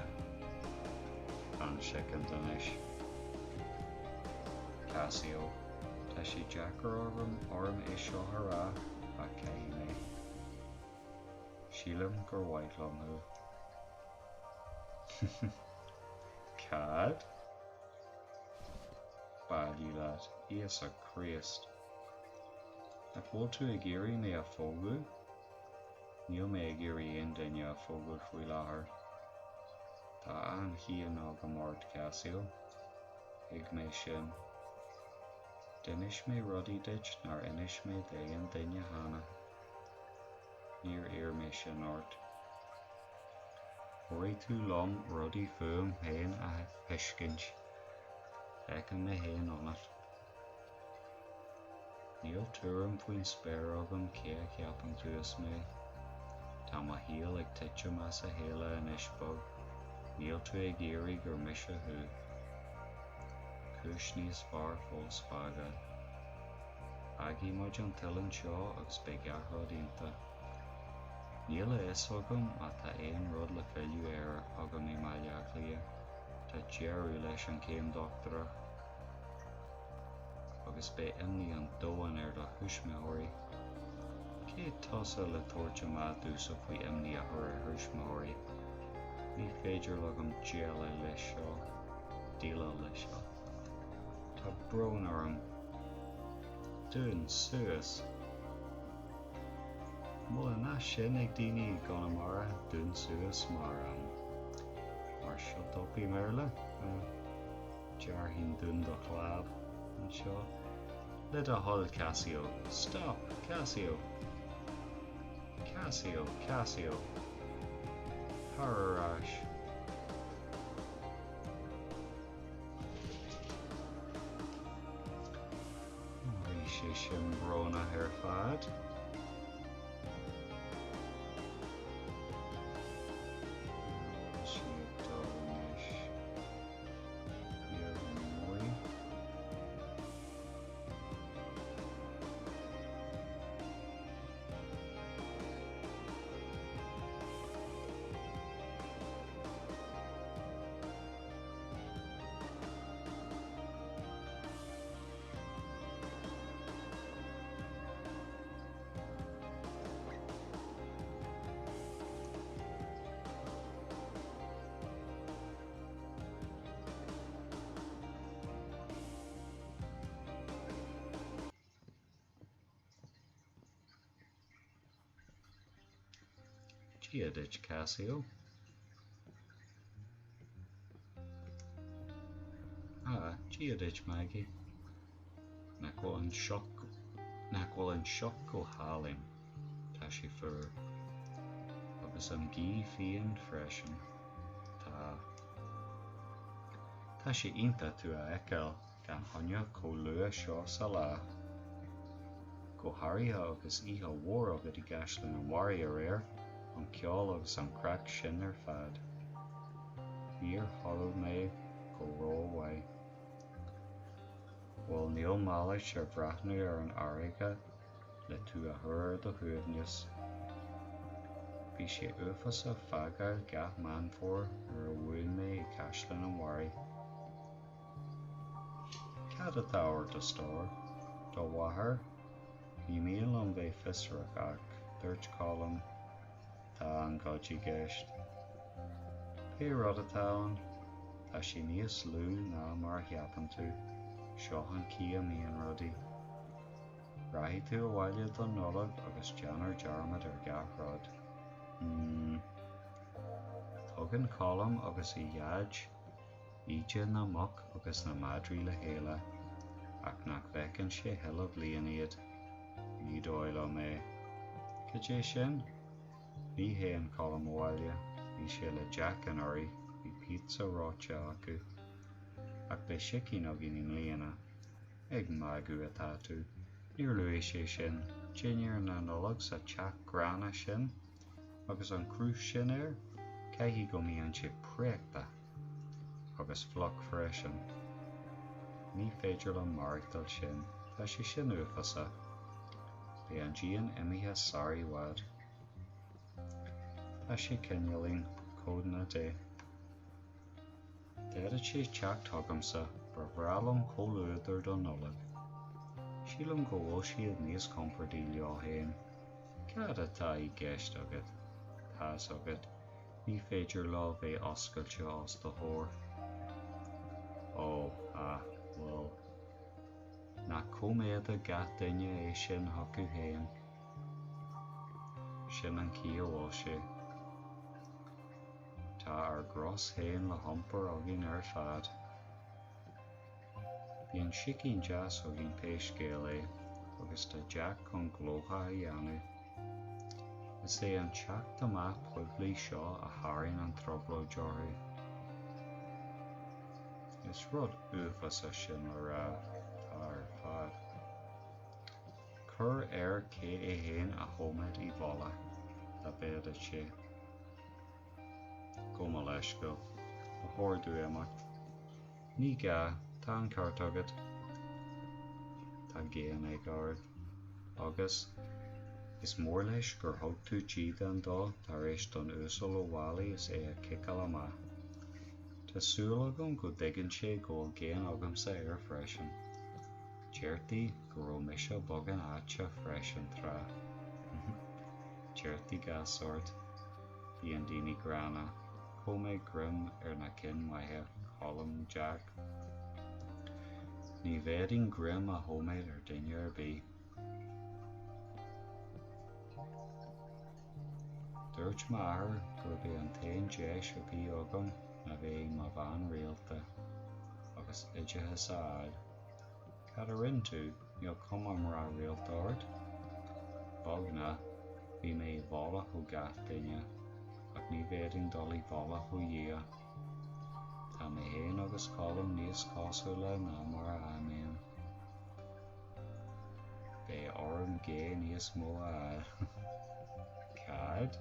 Fan soicind anois. Cassio. Tá sé deacair orm é seo a rá, ach caithfidh mé. Sílim gur mhaith liom thú. Cad? Bailigh leat, Íosa Críost. Nach bhfuil tú ag iarraidh mé a phógadh? Níl mé ag iarraidh aon duine a phógadh faoi láthair. Tá an-chion agam ort, Cassio. Thuig mé sin. D'inis mé rudaí duit nár inis mé d'aon duine cheana. Níor iarr mé sin ort. Chabhraigh tú liom rudaí fúm féin a thuiscint. Feicim mé féin ionat. Níl tuairim faoin spéir agam cé a cheapann tú is mé. Tá mo shaol ag titim as a chéile anois beag. Níl tú ag iarraidh gur mise thú. Cúis níos fearr fós fágáil. Fágfaidh muid an t-oileán seo agus beidh gach rud iontach. Níl a fhios agam má tá aon rud le filleadh air agam i mBaile Átha Cliath. Tá deireadh leis an chéim dochtúireachta. Agus beidh imní an domhain ar do thuismitheoirí. Cé tusa le tabhairt amach domhsa faoi imní a chur ar thuismitheoirí? Ní féidir liom déileáil leis seo. Déileáil leis seo. Tá brón orm. Dún suas. An bhfuil an nath sin ag daoine i gConamara, dún suas, mar, mar shut up i mBéarla? Déarfainn dún do chlab anseo. Le do thoil, Cassio. Stop! Cassio! Cassio! Cassio! Tar ar ais. Bhí sé sin brónach ar fad. Bhfuil sí ag dul anois? Beag Dia duit, Cassio. Ah, Dia duit, Maggie. Nach bhfuil an sioc, nach bhfuil an sioc go hálainn? Tá sé fuar. Agus an ghaoth fiáin freisin. Tá. Tá sé iontach tú a fheiceáil. Gan choinne chomh luath seo sa lá. Go háirithe agus oíche mhór agat i gCaisleán an Bharraigh aréir, an ceol agus an craic sin ar fad. Níor chodlaigh mé go rómhaith. Bhuel níl malairt ar bhreathnú ar an fharraige le tú a chur ar do shuaimhneas. Bhí sé uafásach fágáil gach Meán Fómhair nuair a mhúin mé i gCaisleán an Bharraigh. Cad atá ort, a stór? Do mháthair? Ní mian liom bheith fiosrach ach, dúirt Colm, tá an ghoid i gceist. Pé rud atá ann, tá sé níos lú ná mar a cheapann tú. Seo an chaoi a mbíonn rudaí. Rachaidh tú abhaile don Nollaig agus déanfar dearmad ar gach rud. Mm. Tugann Colm agus a Dhaid íde na muc agus na madraí le chéile, ach nach bhfeiceann sé chuile bhliain iad. Ní dóigh liom é. Cad é sin? Ní théann Colm abhaile, bhí sé le Jack anuraidh, bhí píotsa reoite acu. Ach beidh sicín againn i mbliana. Ag magadh atá tú. Níor luaigh sé sin. Dinnéar na Nollag sa teach gránna sin? Agus an cruth sin air, caithfidh go mbíonn sé préachta! Agus fliuch freisin. Ní féidir liom maireachtáil sin, tá sé sin uafásach. Beidh an díon imithe sar i bhfad. Tá sé cineáilín, codanna de. D'fhéadfadh sé teacht chugamsa, ba bhreá liom comhluadar don Nollaig. Sílim go bhfuil siad níos compordaí leo féin. Cad atá i gceist agat? Tá's agat, ní féidir leo bheith oscailte os do chomhair. Ó, ah, bhuel. Nach cóiméadadh gach duine é sin chucu féin? Sin an chaoi a bhfuil sé. Tá ár gcros féin le hiompar againn ar fad. Bíonn sicín deas againn pé scéal é, agus tá Jack chun glóthach a dhéanamh. Is é an teacht amach poiblí seo a tharraing an trioblóid orthu. Is rud uafásach sin le rá, tá ar fad. Cuir air cé é féin a choimeád i bhfolach, dá bhféadfadh sé. Gabh mo leithscéal. Ba chóir domh imeacht. Ní gá, tá an ceart agat. Tá géan aige ort. Agus, is mór leis gur thug tú dídean dó tar éis don Uasal Ó Málaigh is é a chiceáil amach. Tá súil agam go dtuigeann sé go bhfuil géan agamsa air freisin. Deirtí go raibh mise beagán aiteach freisin tráth. Deirtí gach sórt. Bíonn daoine gránna. Coimeád greim ar na cinn maithe, Colm, Jack. Ní bhféadfainn greim a choimeád ar duine ar bith. Dúirt m'athair gurb é an t-aon deis a bhí agam ná bheith i mo bhean rialta agus oideachas a fháil. Cad a rinne tú? Níl cuma mná rialta ort. Beagnach. Bhí mé i bhfolach ó gach duine. Ach ní bhféadfainn dul i bhfolach ó Dhia. Tá mé féin agus Colm níos cosúla ná mar a adhmaím. Beidh orm gé níos mó a fháil. Cad?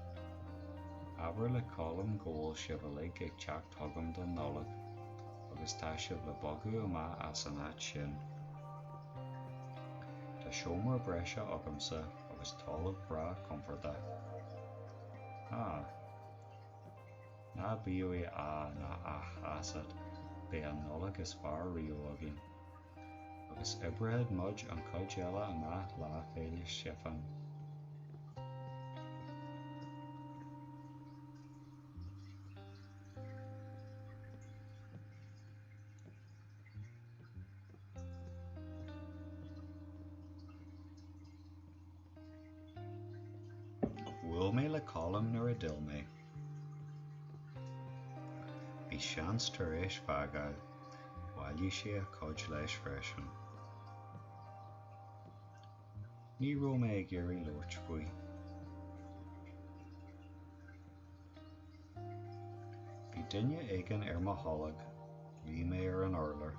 Abair le Colm go bhfuil sibh uilig ag teacht chugam don Nollaig. Agus tá sibh le bogadh amach as an áit sin. Tá seomra breise agamsa agus talamh breá compordach. Ah. Ná bíodh ah ná ach asat, beidh an Nollaig is fearr riamh againn. Agus oibreoidh muid an chuid eile amach Lá Féile Stiofáin. Bhuail mé le Colm nuair a d'fhill mé. Bhí Seans tar éis fágáil. Bhailigh sé a chuid leis freisin. Ní raibh mé ag iarraidh labhairt faoi. Bhí duine éigin ar mo tholg. Luigh mé ar an urlár.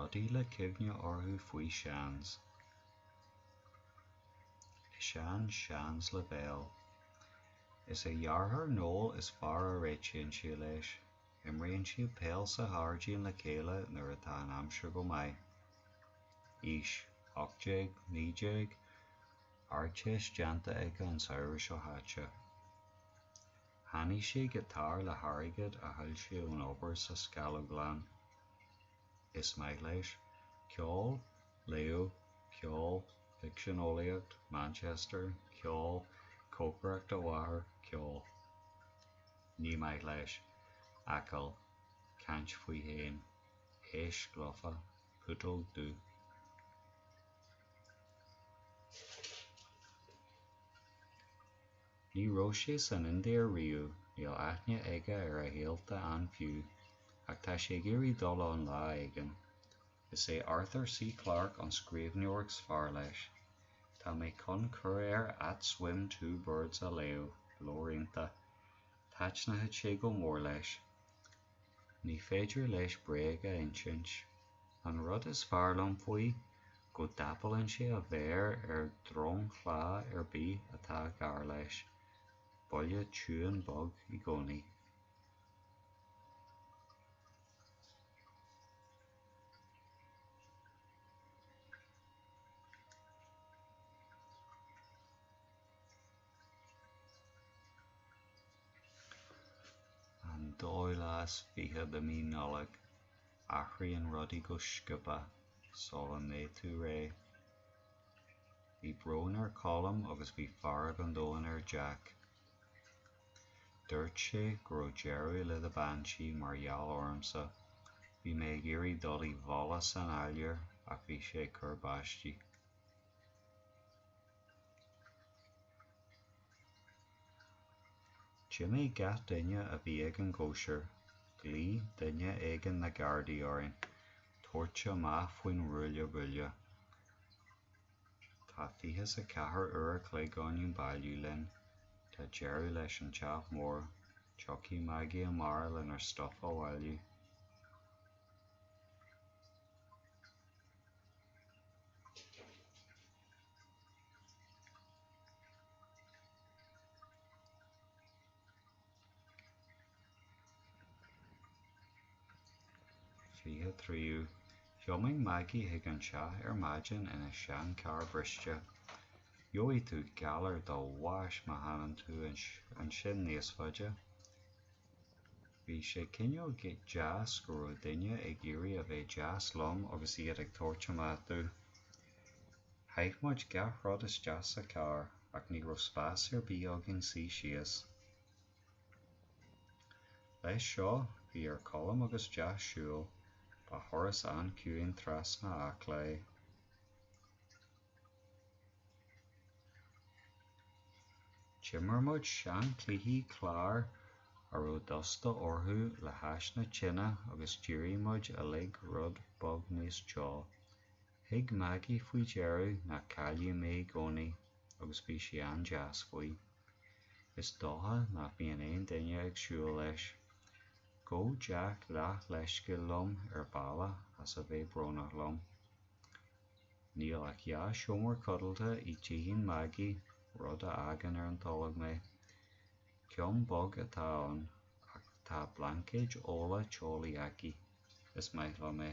Rudaí le cuimhneamh orthu faoi Seans. Is an-seans le béal. Is a dheartháir Noel is fearr a réitíonn sé leis. Imríonn siad peil sa ghairdín le chéile nuair atá an aimsir go maith. Aois, 18, 19, Ardteist déanta aige an samhradh seo chaite. Cheannaigh sé giotár le hairgead a thuill sé ón obair sa scamhóglann. Is maith leis, ceol, léamh, ceol, ficsean eolaíocht, Manchester, ceol, cócaireacht a mháthar, ceol. Ní maith leis, Acaill, caint faoi fhéin, éisc lofa, putóg dubh. Ní raibh sé san India riamh, níl aithne aige ar a ghaolta ann fiú, ach tá sé ag iarraidh dul ann lá éigin. Is é Arthur C. Clarke an scríbhneoir is fearr leis. Tá mé chun cur air At Swim Two Birds a léamh, leabhar iontach. Taitneoidh sé go mór leis. Ní féidir leis bréag a insint. An rud is fearr liom faoi, go dtapálann sé a mhéar ar dhromchla ar bith atá gar leis. Buille ciúin bog i gcónaí. An dóú lá is fiche de mí Nollag. Athraíonn rudaí go sciobtha, sula mbeidh tú réidh. Bhí brón ar Colm agus bhí fearg an domhain ar Jack. Dúirt sé go raibh deireadh le The Banshee mar gheall ormsa. Bhí mé ag iarraidh dul i bhfolach san áiléar ach bhí sé ag cur báistí. D'imigh gach duine a bhí ag an gcóisir. Ghlaoigh duine éigin na Gardaí orainn, tabhairt amach faoin ruaille buaille. Tá 24 uair a chloig againn bailiú linn. Tá deireadh leis an teach mór. Tiocfaidh Maggie amárach lenár stuif a bhailiú. 23ú. Thiomáin Maggie chuig an teach ar maidin ina seancharr briste. Gheobhaidh tú galar do bháis má fhanann tú ansin níos faide. Bhí sé cineál deas go raibh duine ag iarraidh a bheith deas liom agus iad ag tabhairt amach domh. Chaith muid gach rud isteach sa charr ach ní raibh spás ar bith againn suí síos. Leis seo, bhí ar Colm agus Jack siúl, ba thuras an-chiúin trasna Acla é. D'imir muid seanchluichí cláir a raibh dusta orthu le hais na tine agus d'éirigh muid uilig rud beag níos teo. Thuig Maggie faoi dheireadh nach cailín mé i gcónaí agus bhí sí an-deas faoi. Is dócha nach mbíonn aon duine ag siúl leis. Ghabh Jack leath-leithscéal liom ar bhealach as a bheith brónach liom. Níl ach 2 seomra codlata i dtigín Maggie, rud a fhágann ar an tolg mé. Ceann beag atá ann, ach tá blaincéid olla teolaí aici. Is maith liom é.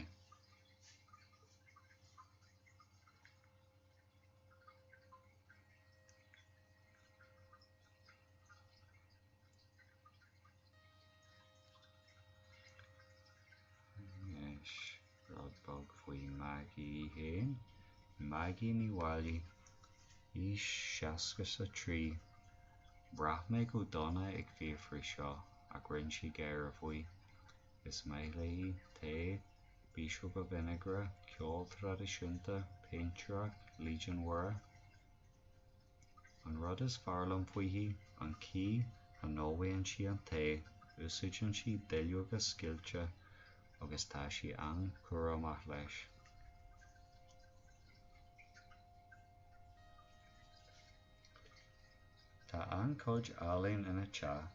Anois, rud beag faoi Maggie í féin. Maggie Ní Mháille, aois 63. Bhraith mé go dona ag fiafraí seo, ach rinne sí gáire faoi. Is maith léi tae, piseoga vinegar, ceol traidisiúnta, péintéireacht, Legion Mhuire. An rud is fearr liom fúithi, an chaoi a n-ullmhaíonn sí an tae, úsáideann sí duilleoga scilte agus tá sí an-chúramach leis. Tá an-chuid ealaín ina teach,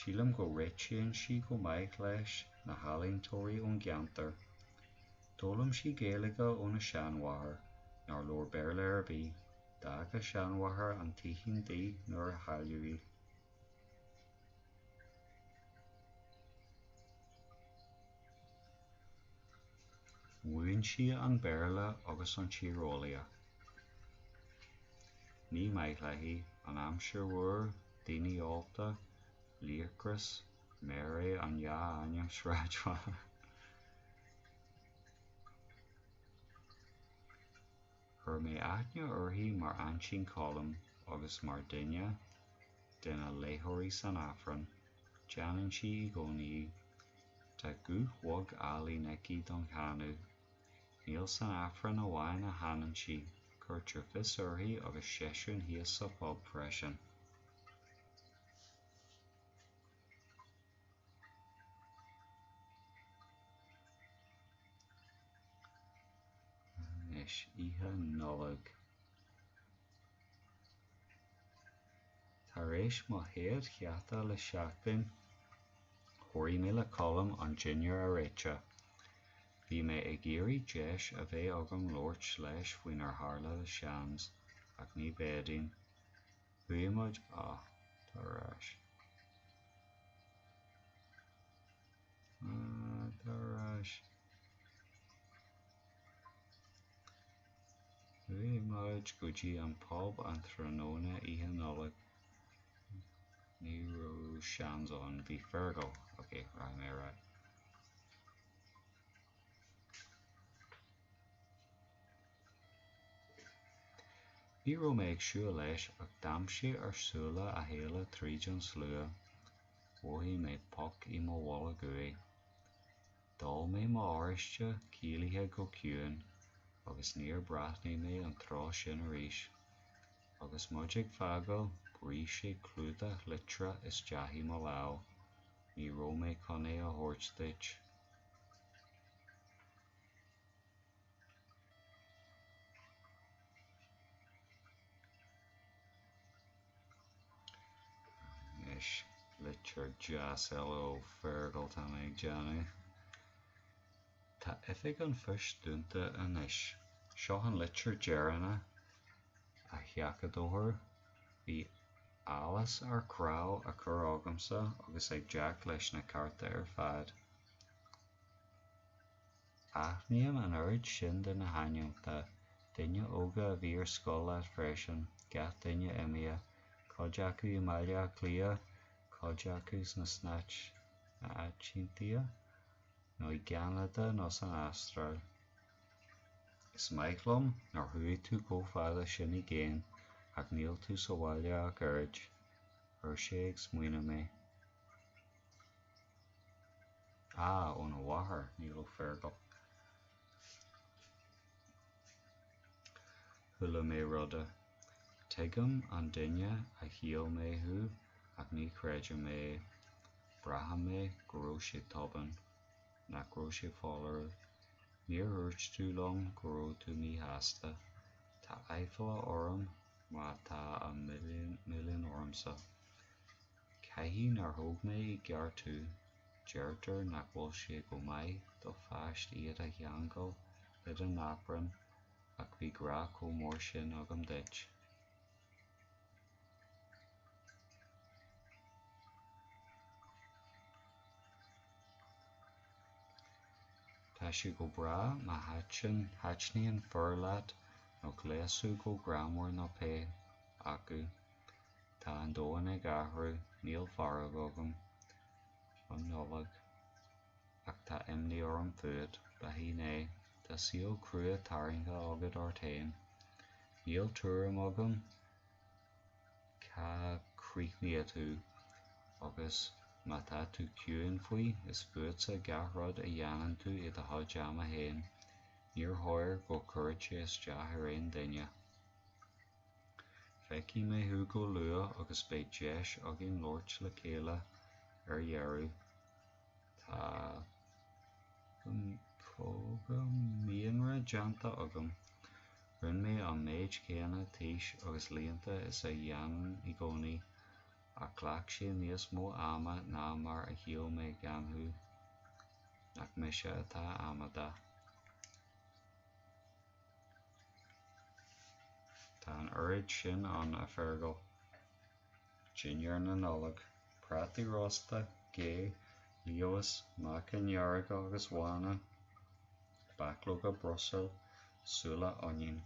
sílim go réitíonn sí go maith leis na healaíontóirí ón gceantar. D'fhoghlaim sí Gaeilge óna seanmháthair, nár labhair Béarla ar bith. D'fhág a seanmháthair an teachín di nuair a cailleadh í. Mhúin sí an Béarla agus an tíreolaíocht. Ní maith léi an aimsir fhuar, daoine ólta, laochras, Mary an dhea-ainm sráidbhaile. Chuir mé aithne uirthi mar aintín Colm agus mar duine de na léitheoirí san Aifreann. Déanann sí i gcónaí í. Tá guth bhog álainn aici don chanadh. Níl san Aifreann amháin a chanann sí, cuirtear fios uirthi agus seisiúin thíos sa phub freisin. Anois, Oíche Nollag. Tar éis mo chéad cheachta le seachtain, chabhraigh mé le Colm an dinnéar a réiteach. Bhí mé ag iarraidh deis a bheith agam labhairt leis faoinar tharla le Seans, ach ní bhféadfainn. Chuaigh muid, ah, tá ar ais. Ah, tá ar ais. Chuaigh muid go dtí an pub an tráthnóna Oíche Nollag. Ní raibh Seans ann, bhí Fergal. Ok, rachaidh mé ar aghaidh. Ní raibh mé ag siúl leis ach d'aimsigh ár súile a chéile tríd an slua. Mhothaigh mé poc i mo bholg uaidh. D'ól mé mo oráiste caolaithe go ciúin agus níor bhreathnaigh mé an treo sin arís. Agus muid ag fágáil, bhris sé clúdach litreach isteach i mo lámh. Ní raibh mé chun é a thabhairt duit. Anois, litir deas eile ó Fergal tá mé ag déanamh. Tá oifig an phoist dúnta anois. Seo an litir deireanach a sheachadófar. Bhí allas ár gcrá á chur agamsa agus ag Jack leis na cártaí ar fad. Aithním an oiread sin de na hainmneacha, daoine óga a bhí ar scoil leat freisin, gach duine imithe, cuid acu i mBaile Átha Cliath, cuid acu sna Stáit Aontaithe, nó i gCeanada nó san Astráil. Is maith liom nár chuaigh tú chomh fada sin i gcéin, ach níl tú sa bhaile ach oiread. Chuir sé ag smaoineamh mé. Ah, óna mháthair, ní ó Fergal. Chuala mé rudaí. Tuigim an duine a shíl mé thú ach ní chreidim é. Braithim é go raibh sé tobann. Nach raibh sé foláireamh. Níor dhúirt tú liom go raibh tú míshásta. Tá aiféala orm má tá an milleán ormsa. Caithfidh nár thóg mé i gceart thú. Deirtear nach bhfuil sé go maith do pháistí iad a cheangal le do naprún ach bhí grá chomh mór sin agam duit. Tá sé go breá má thaitníonn fir leat nó gléasadh go greannmhar nó pé acu. Tá an domhan ag athrú, níl fearg agam um Nollaig, ach tá imní orm fút, b'shin é, tá saol crua tarraingthe agat ort féin. Níl tuairim agam cá gcríochnóidh tú, agus má tá tú ciúin faoi, is fútsa gach rud a dhéanann tú i do chuid ama féin, níor chóir go gcuirfeadh sé isteach ar aon duine. Feicfidh mé thú go luath agus beidh deis againn labhairt le chéile ar deireadh. Tá cogadh mianra déanta agam. Rinne mé an méid céanna taois agus líonta is a dhéanaim i gcónaí, ach ghlac sé níos mó ama ná mar a shíl mé gan thú. Nach mise atá amaideach. Tá an oiread sin ann, a Fergal. Dinnéar na Nollag. Prátaí rósta, gé, liamhás, meacain dhearga agus bhána, bachlóga Bruiséil, súile oinnín.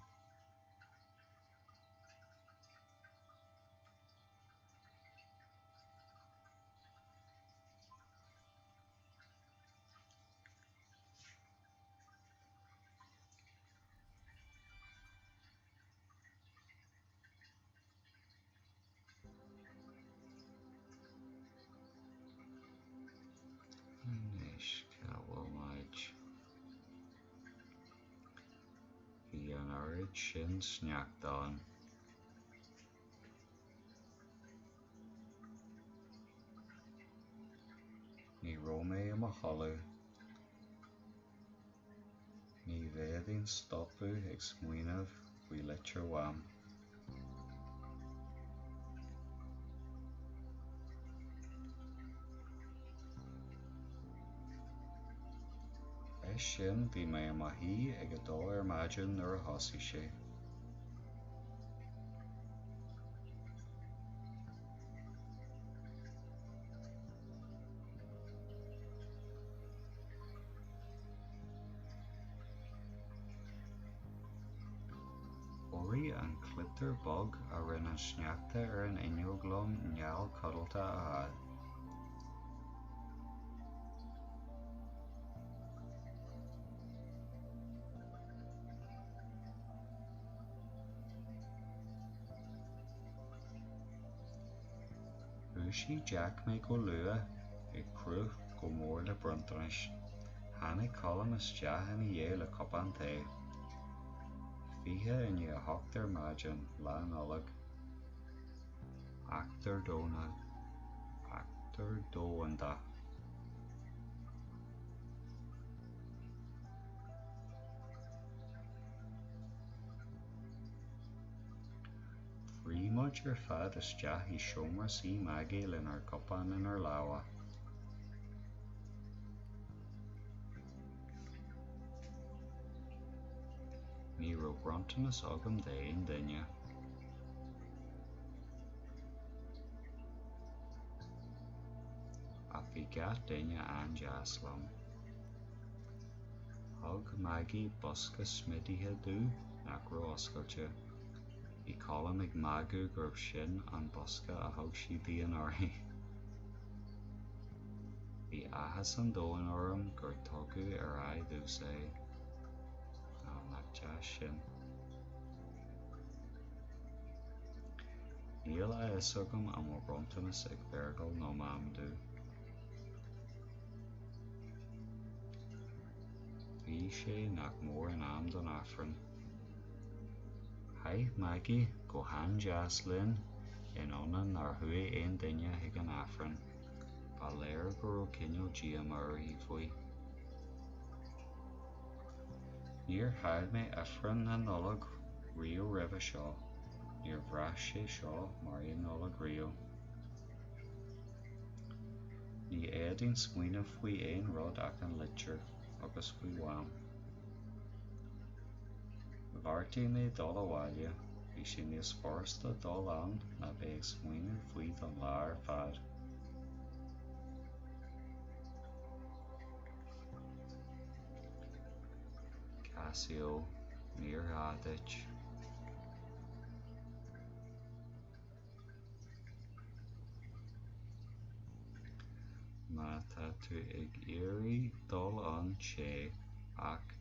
Anois, cá bhfuil muid? Bhí an oiread sin sneachta ann. Ní raibh mé i mo chodladh. Ní bhféadfainn stopadh ag smaoineamh faoi litir Mham. Leis sin, bhí mé i mo shuí ag a dó ar maidin nuair a thosaigh sé. Chabhraigh an sliotar bog a rinne an sneachta ar an fhuinneog liom néal codlata a fháil. Dhúisigh Jack mé go luath, ag crúth go mór le bronntanais. Tháinig Colm isteach ina dhiaidh le cupán tae. 8:40 ar maidin, Lá Nollag. Eachtra domhanda. Rith muid ar fad isteach i seomra suí Maggie lenár gcupáin inár lámha. Ní raibh bronntanas agam d'aon duine. Ach bhí gach duine an-deas liom. Thug Maggie bosca smidithe domh nach raibh oscailte. Bhí Colm ag magadh gurb sin an bosca a thug sí di anuraidh. Bhí áthas an domhain orm gur tugadh ar aghaidh domhsa é. Á, nach deas sin. Níl a fhios agam an bhfuil bronntanas ag Feargal nó Mam domh. Bhí sé nach mór in am don Aifreann. Chaith Maggie go han-deas linn in ionann nár chuaigh aon duine chuig an Aifreann. Ba léir go raibh cineál díomá uirthi faoi. Níor chaill mé Aifreann na Nollag riamh roimhe seo, níor bhraith sé seo mar aon Nollaig riamh. Ní fhéadfainn smaoineamh faoi aon rud ach an litir, agus faoi Mham. Bheartaigh mé dul abhaile, bhí sé níos furasta dul ann ná bheith ag smaoineamh faoi don lá ar fad. Casio, níor ghá duit. Má tá tú ag iarraidh dul ann, téigh, ach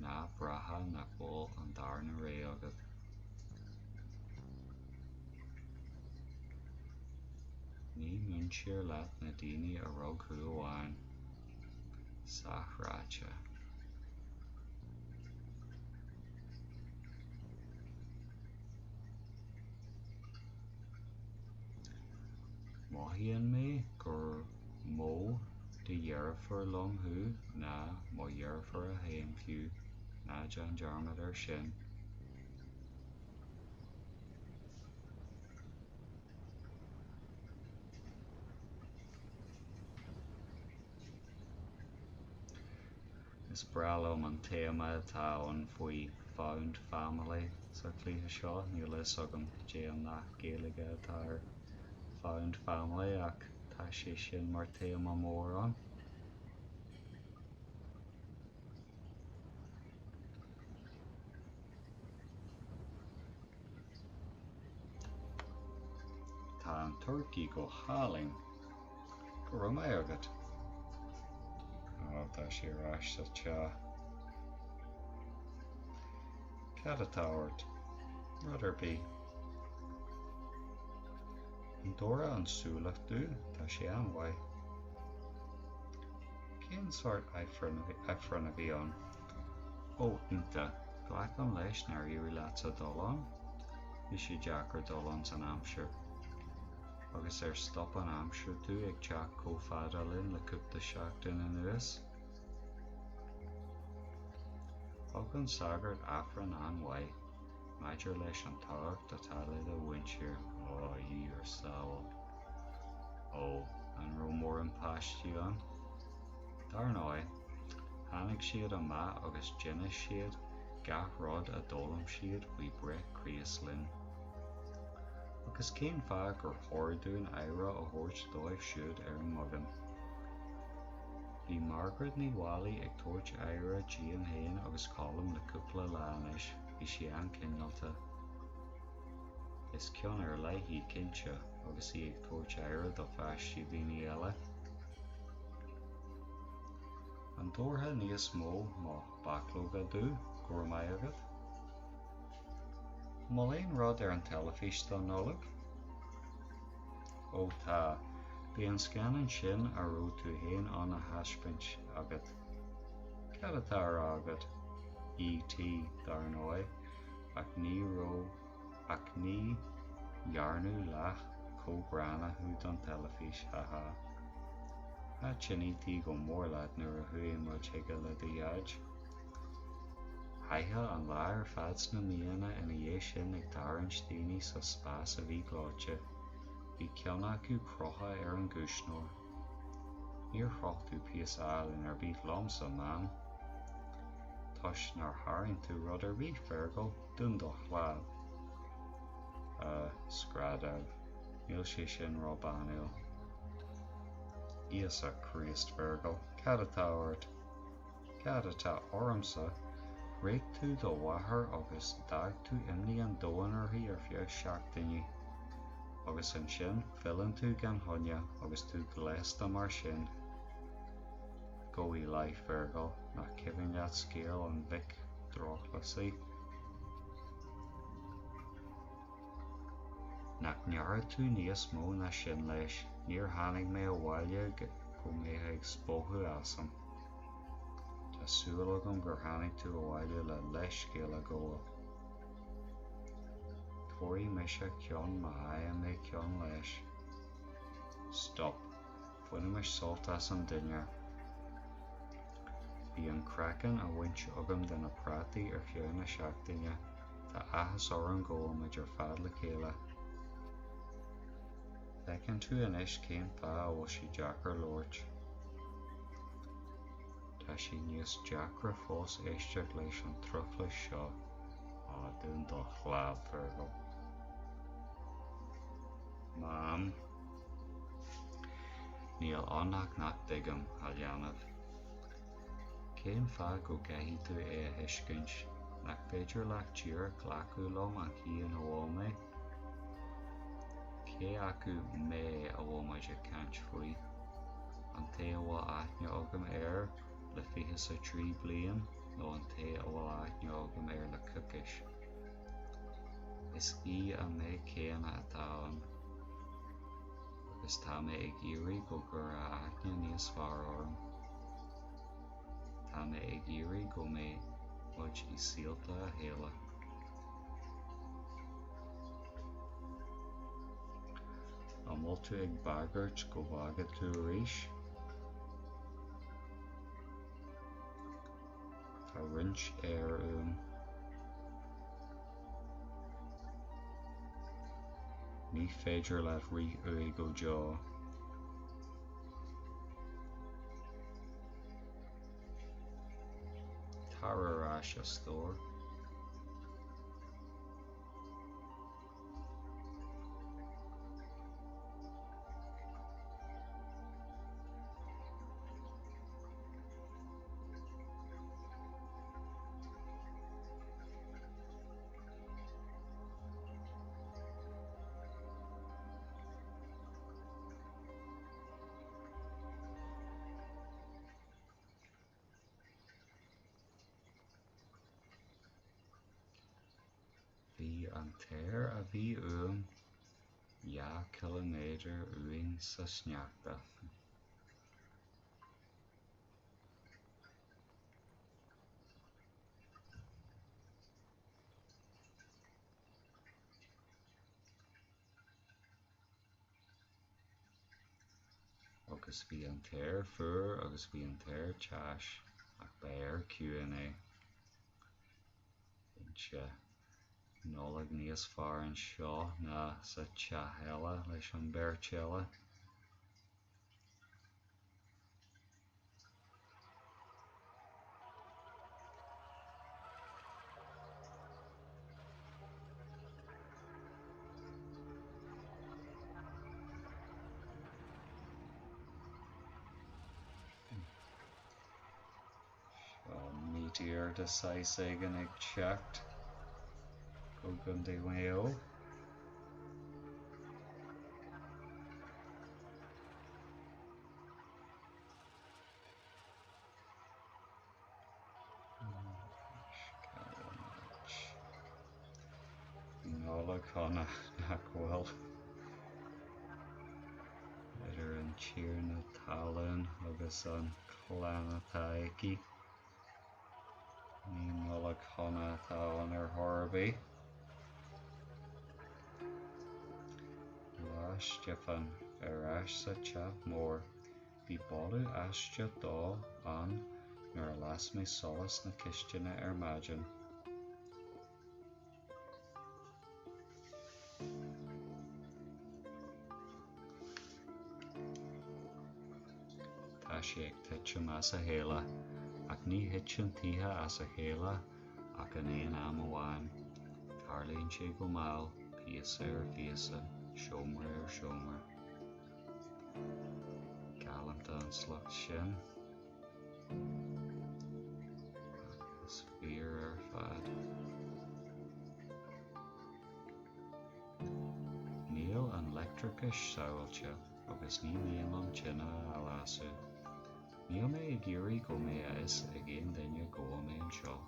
ná braith nach bhfuil an darna rogha agat. Ní muintir leat na daoine a rug thú amháin. Sách ráite. Mothaíonn mé gur mó de dheirfiúr liom thú ná mo dheirfiúr féin fiú, ná déan dearmad air sin. Is breá liom an téama atá ann faoi. Found Family sa chluiche seo. Níl a fhios agam cad é an nath Gaeilge atá ar Found Family ach tá sé sin mar téama mór ann. Tá an turcaí go hálainn. Go raibh maith agat. Ó, tá sé ar ais sa teach. Cad atá ort? Rud ar bith. An dtabharfá an súlach domh? Tá sé an-mhaith. Cén sórt Aifreann a bhí ann? Ó, iontach. Glacaim leis nár éirigh leatsa dul ann? Bhí sé deacair dul ann san aimsir. Agus ar stop an aimsir tú ag teacht chomh fada linn le cúpla seachtain anuas? Thug an sagart Aifreann an-mhaith, maidir leis an tábhacht atá le do mhuintir, ó, a Dhia ár sábháil. Ó, an raibh mórán páistí ann? Dar ndóigh, tháinig siad amach agus d'inis siad gach rud a d'fhoghlaim siad faoi breith Chríost linn. Agus cén fáth gur chóir dúinn aire a thabhairt dóibh siúd ar an mbeagán? Bhí Margaret Ní Mháille ag tabhairt aire díom féin agus Colm le cúpla lá anois, bhí sí an-chineálta. Is ceann ar leith í cinnte, agus í ag tabhairt aire do pháistí daoine eile. An dtabharfá níos mó mo bhaclóga domh, go raibh maith agat? An bhfuil aon rud ar an teilifís don Nollaig? Ó tá, bhí an scannán sin a raibh tú féin ann á thaispeáint agat. Cad atá á rá agat? E.T. dar ndóigh, ach ní raibh ach ní dhearnadh leath chomh gránna thú don teilifís, ha ha. Thaitin E.T. go mór leat nuair a chuaigh muid chuige le do dhaid. Chaithfeá an lá ar fad sna míonna ina dhiaidh sin ag tarraingt daoine sa spás a bhí gleoite. Bhí ceann acu crochta ar an gcuisneoir. Níor chroch tú píosa álainn ar bith liomsa, Mam. Toisc nár tharraing tú rud ar bith, Fergal, dún do chlab. A screadadh. Níl sé sin ró-bhanúil. Íosa Críost, Fergal, cad atá ort? Cad atá ormsa? Réab tú do mháthair agus d'fhág tú imní an domhain uirthi ar feadh seachtainí. Agus ansin filleann tú gan choinne agus tú gléasta mar sin. Gabh i leith, Fergal, nach cuimhin leat scéal an mhic drochchleasaigh? Nach ndearna tú níos mó ná sin leis, níor tháinig mé abhaile go mbeifeá ag spochadh asam. Tá súil agam gur tháinig tú abhaile le leithscéal a ghabháil. Tabharfaidh mise ceann má fhaigheann mé ceann leis. Stop. Bainimis sult as an dinnéar. Bhí an craiceann á bhaint agam de na prátaí ar feadh na seachtaine. Tá áthas orm go bhfuil muid ar fad le chéile. Feiceann tú anois cén fáth a bhfuil sé deacair labhairt. Tá sé níos deacra fós éisteacht leis an truflais seo. Á, dún do chlab, Fergal. Mam. Níl ann ach nach dtuigim, a leanbh. Cén fáth go gcaithfidh tú é a thuiscint? Nach féidir leat díreach glacadh liom an chaoi ina bhfuil mé? Cé acu mé a bhfuil muid ag caint faoi? An té a bhfuil aithne agam air le 23 bliain nó an té a bhfuil aithne agam air le coicís? Is í an mé céanna atá ann. Agus tá mé ag iarraidh go gcuirfeá aithne níos fearr orm. Tá mé ag iarraidh go mbeidh muid i saolta a chéile. An bhfuil tú ag bagairt go bhfágfaidh tú arís? Tá roinnt aeir uaim. Ní féidir leat rith uaidh go deo. Tar ar ais, a stór. An t-aer a bhí uaim 2 chiliméadar uainn sa sneachta. Agus bhí an t-aer fuar agus bhí an t-aer tais, ach ba aer ciúin é. Cinnte, Nollaig níos fearr anseo ná sa teach eile leis an bheirt eile. Seo meteor de saghas éigin ag teacht go Contae Mhaigh Eo. Nollaig shona nach bhfuil idir an tiarna talún agus an chlann atá aici. Ní Nollaig shona atá ann ar chor ar bith. Lá Stiofáin ar ais sa teach mór. Bhí boladh aisteach dó ann nuair a las mé solas na cistine ar maidin. Tá sé ag titim as a chéile, ach ní thiteann tithe as a chéile ach in aon am amháin. Tarlaíonn sé go mall, píosa ar phíosa, seomra ar sheomra. Galánta an sliocht sin. Ach is fíor ar fad. Níl an leictreachas sábháilte agus ní mian liom tine a lasadh. Níl mé ag iarraidh go mbeidh a fhios ag aon duine go bhfuil mé anseo.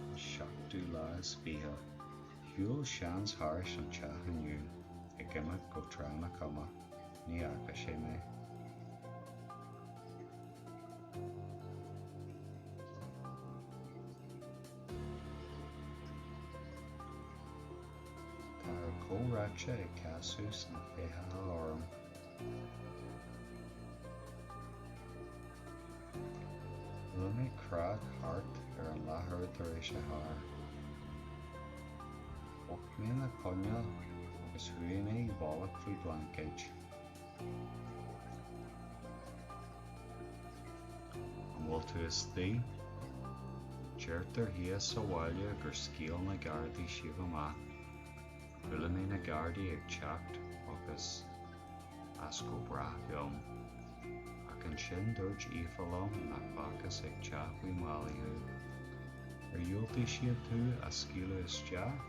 An seachtú lá is fiche. Shiúil seans thairis an teach inniu, ag imeacht go Trá na Coma. Ní fhaca sé mé. Tá ár gcomhráite ag casadh sna féitheacha orm. Bhuail mé creach thart ar an leathuair tar éis a ceathair. Mhúch mé na coinneal agus chuaigh mé i bhfolach faoi bhlaincéid. An bhfuil tú istigh? Deirtear thíos sa bhaile gur scaoil na Gardaí sibh amach. Chuala mé na Gardaí ag teacht agus as go brách liom. Ach ansin dúirt Aoife liom nach bhfacthas ag teach Uí Mháille thú. Ar dhiúltaigh siad tú a scaoileadh isteach?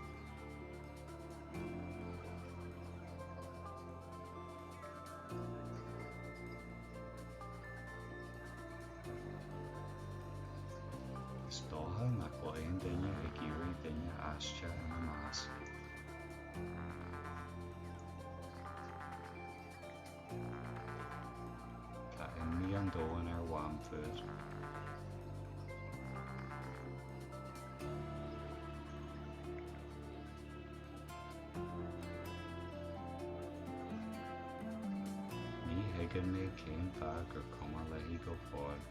Is dócha nach bhfuil aon duine ag iarraidh duine aisteach ina measc. Tá imní an domhain ar Mham fút. Ní thuigeann mé cén fáth gur cuma léi go fóill.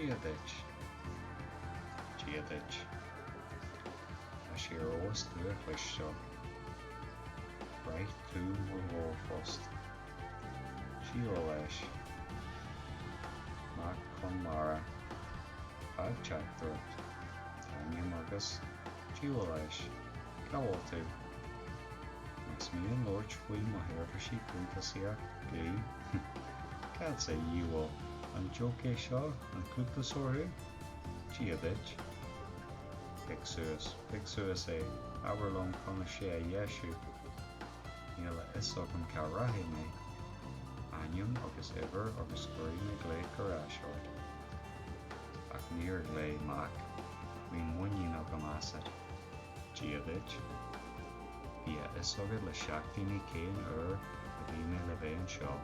Dia duit. Dia duit. Tá sé ar fheabhas tú a chloisteáil. Bhraith tú mo ghlórphost. Diabhal leis. Mac Conmara. Fág teachtaireacht. T'ainm agus. Diabhal leis. Cá bhfuil tú? Más mian labhairt faoi mo sheirbhísí cuntasaíocht, glaoigh. Cad sa dhiabhal? An joke é seo? An cuntasóir thú? Dia duit. Pioc suas, pioc suas é, abair liom conas é a dheisiú. Níl a fhios agam cá rachaidh mé. Ainm agus uimhir agus cuirfidh mé glaoch ar ais ort. Ach níor ghlaoigh Mac. Bhí muinín agam asat. Dia duit. Bhí a fhios agat le seachtainí cén uair a bhí mé le bheith anseo,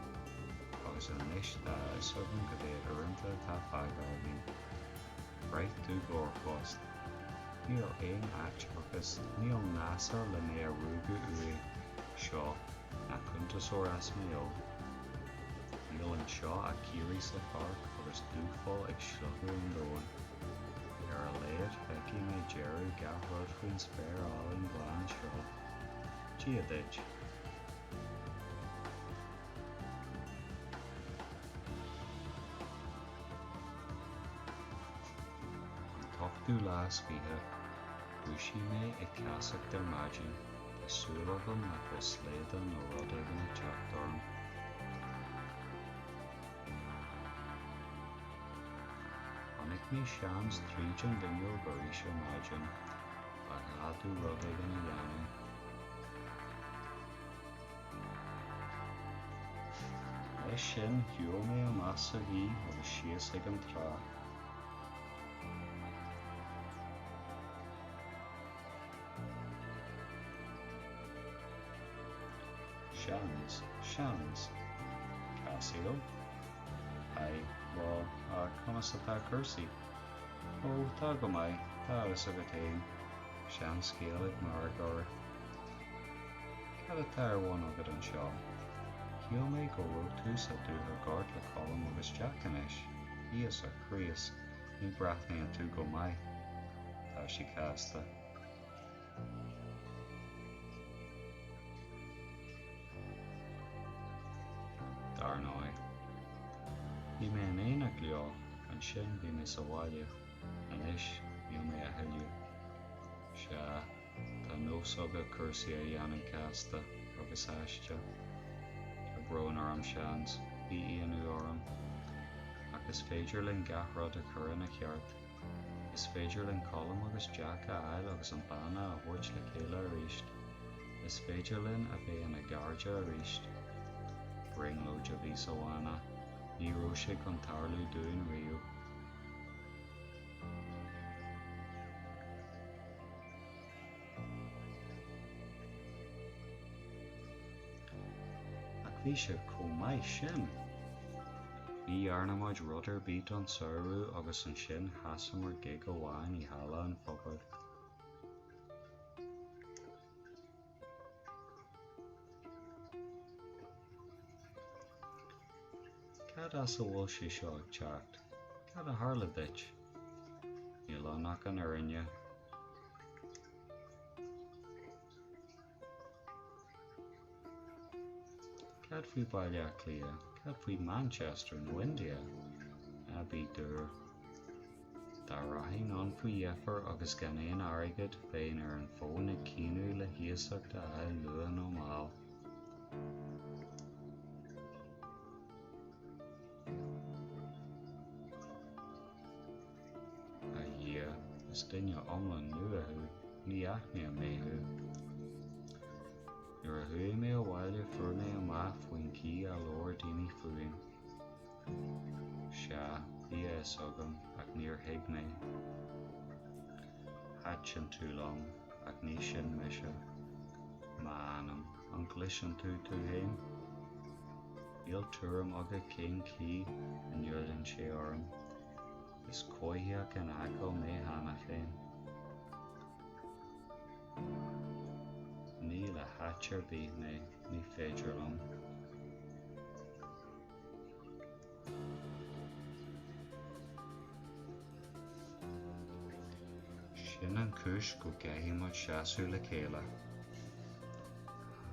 agus anois tá a fhios agam cá mhéad uaireanta atá fágtha againn. Bhraith tú glórphost. Níl aon áit agus níl NASA le mé a ruaigeadh uaidh seo ná cuntasóir as Maigh Eo. Níl anseo ach caoirigh sa pháirc agus dúpholl ag slogadh an domhain. Ar a laghad feicfidh mé deireadh gach rud faoin spéir álainn ghlan seo. Dia duit. An t-ochtú lá is fiche, dhúisigh mé ag ceasacht ar maidin, tá súil agam nach bhfuil slaghdán nó rud éigin ag teacht orm. Chonaic mé seans tríd an bhfuinneog arís ar maidin, ba ghá domh rud éigin a dhéanamh. Leis sin, shiúil mé amach sa ghaoth agus síos ag an trá. Seans, seans. Cassio? Haigh, bhuel, ah, conas atá cúrsaí? Ó, tá go maith, tá a fhios agat fhéin, seanscéal ag margadh. Cad atá ar bun agat anseo? Shíl mé go raibh tú sa dúiche Gort le Colm agus Jack anois. Íosa Críost, ní breathnaíonn tú go maith. Tá sé casta. Dar ndóigh. Bhí mé in éineacht leo, ansin bhí mé sa bhaile. Anois, níl mé a thuilleadh. Sea. Tá nós agat cúrsaí a dhéanamh casta agus aisteach. Tá brón orm seans, bhí ionadh orm. Ach is féidir linn gach rud a chur ina cheart. Is féidir linn Colm agus Jack a fháil agus an banna a thabhairt le chéile arís. Is féidir linn a bheith ina gcairde arís. Brionglóid a bhí sa bhanna. Ní raibh sé chun tarlú dúinn riamh. Ach bhí sibh chomh maith sin! Ní dhearna muid rud ar bith don samhradh agus ansin sheasamar gig amháin i halla an phobail. Cad as a bhfuil sé seo ag teacht? Cad a tharla duit? Níl ann ach an fhírinne. Cad faoi Baile Átha Cliath? Cad faoi Manchester nó India? Ná bí dúr. Dá rachainn ann faoi dheifir agus gan aon airgead, bheinn ar an bhfón ag caoineadh le hiasacht a fháil luath nó mall. A Dhia, is duine iomlán nua thú, ní aithním mé thú. Nuair a chuaigh mé abhaile fuair mé amach faoin chaoi a labhair daoine fúinn. Sea, bhí a fhios agam, ach níor thuig mé. Thaitin tú liom, ach ní sin mise. M'anam, an gcloiseann tú tú féin? Níl tuairim agat cén chaoi a ngoilleann sé orm. Is coimhthíoch in Acaill mé cheana féin. Ní le háit ar bith mé, ní féidir liom. Sin an chúis go gcaithfidh muid seasamh le chéile.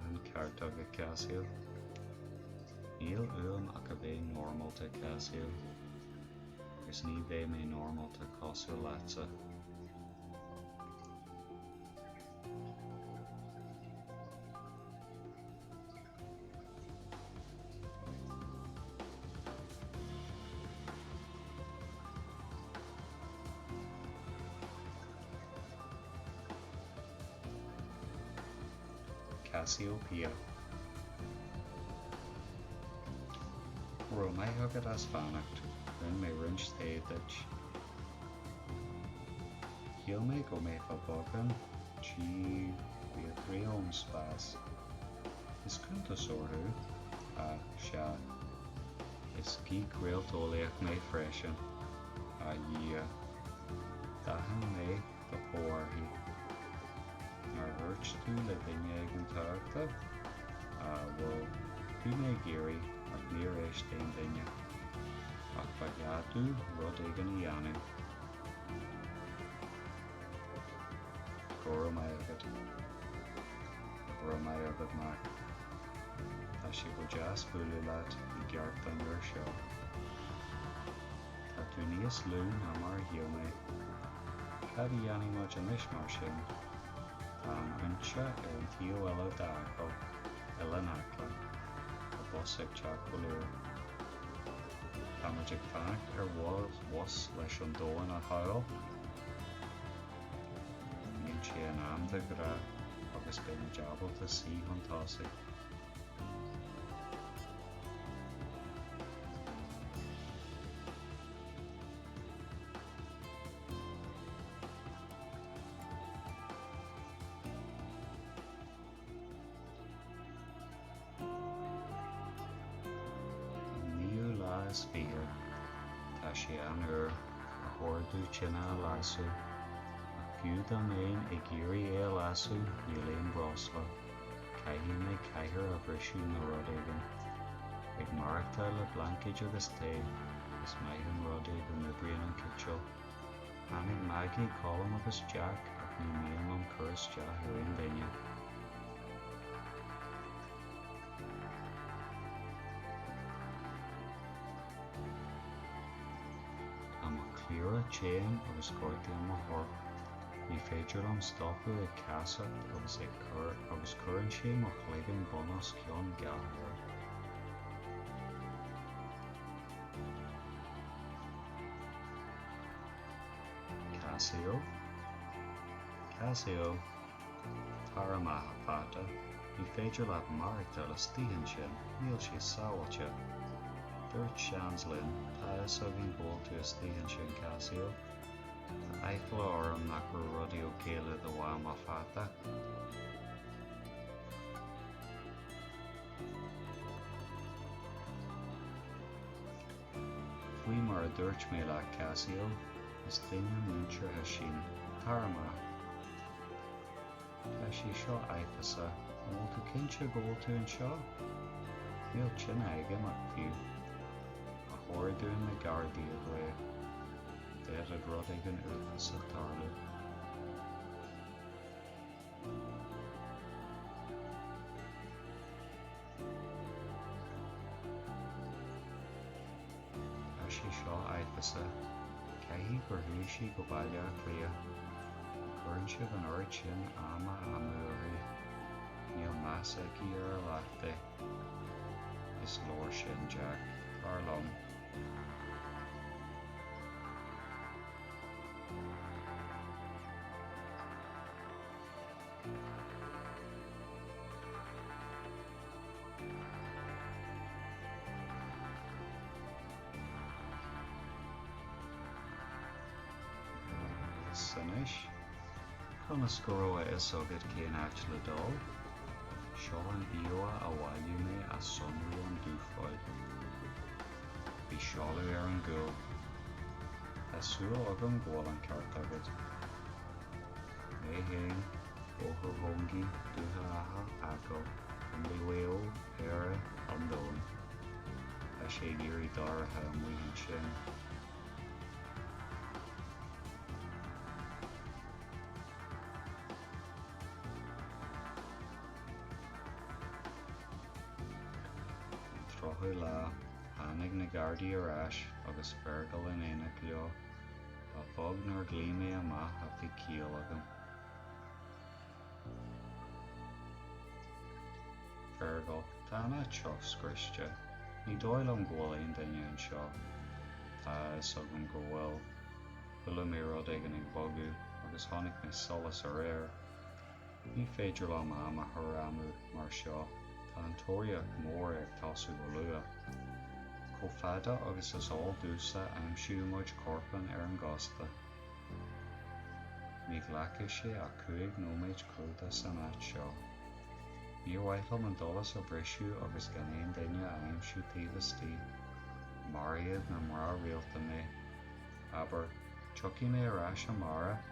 An ceart agat, Cassiel. Níl uaim ach a bheith normálta, Cassiel. Agus ní bheidh mé normálta cosúil leatsa. Cassiopeia. Go raibh maith agat as fanacht, rinne mé roinnt tae duit. Shíl mé go mbeifeá beagán Gee, bhí ón spás. Is cuntasóir thú? Ah, sea. Is geek réalteolaíoch mé freisin. A Dhia. D'aithin mé do chomharthaí. Nár dhúirt tú le duine éigin tábhachtach? Ah, bhuel, bhí mé ag iarraidh, ach níor éist aon duine. Ach ba ghá domh rud éigin a dhéanamh. Go raibh maith agat. Go raibh maith agat, Mac. Tá sé go deas bualadh leat i gceart an uair seo. Tá tú níos lú ná mar a shíl mé. Cad a dhéanfaidh muid anois mar sin? Tá an fhoinse ar an taobh eile d'Acaill, Oileán Acla. Tá bus ag teacht go luath. Tá muid ag fanacht ar bhus leis an domhan a ghabháil. Bíonn sé in am de ghnáth agus beidh muid ábalta suí chun tosaigh. An naoú lá is fiche, tá sé an-fhuar, ba chóir domh tine a lasadh, ach fiú dá mbeinn ag iarraidh é a lasadh, níl aon breosla, caithfidh mé cathaoir a bhriseadh nó rud éigin. Ag maireachtáil le blaincéid agus tae, is maith an rud é go n-oibríonn an citeal. Tháinig Maggie, Colm agus Jack ach ní mian liom cur isteach ar aon duine. Tá mo chliabhra tinn agus gortaíonn mo chorp. Ní féidir liom stopadh ag casacht agus ag cur agus cuireann sé mo chloigeann bun os cionn gach uair. Cassio? Cassio? Tar amach, a pheata. Ní féidir leat maireachtáil istigh ansin, níl sé sábháilte. Dúirt Seans linn, tá a fhios againn go bhfuil tú istigh ansin, Cassio. Tá aiféala orm nach raibh rudaí ok le do mham, a pheata. Faoi mar a dúirt mé leat, Cassio, is duine muinteartha sinn. Tar amach. Tá sé seo áiféiseach. An bhfuil tú cinnte go bhfuil tú anseo? Níl tine ag imeacht fiú. Ba chóir dúinn na Gardaí a ghlaoch. D'fhéadfadh rud éigin uafásach tarlú. Tá sé seo áiféiseach. Caithfidh gur chuaigh sí go Baile Átha Cliath. Cuireann sibh an oiread sin ama amú uirthi. Níl meas aici ar a leath de. Is leor sin, Jack. Tar liom. Agus anois, conas go raibh a fhios agat cén áit le dul? Seo an íomhá a bhailigh mé as sonraí an dúphoill. Bhí seoladh ar an gcúl. Tá súil agam go bhfuil an ceart agat. Mé féin, Bóthar Hongi, Dúiche Átha, Acaill, Contae Mhaigh Eo, Éire, an Domhan. Tá sé ag éirí dorcha amuigh ansin. 30ú lá, tháinig na Gardaí ar ais agus Fergal in éineacht leo. Ba bheag nár ghlaoigh mé amach ach bhí ciall agam. Fergal, Tá an áit seo scriosta. Ní dóigh liom go bhfuil aon duine anseo. Tá a fhios agam go bhfuil. Chuala mé rud éigin ag bogadh agus chonaic mé solas aréir. Ní féidir liom am a chur amú mar seo, tá an tóraíocht mhór ag tosú go luath. Chomh fada agus is eol domhsa aimsíodh muid corpán ar an gcósta. Ní ghlacfaidh sé ach 5 nóiméad cuardach san áit seo. Níor mhaith liom an dolas a bhriseadh agus gan aon duine a aimsiú taobh istigh. Maróidh na mná rialta mé. Abair, tiocfaidh mé ar ais amárach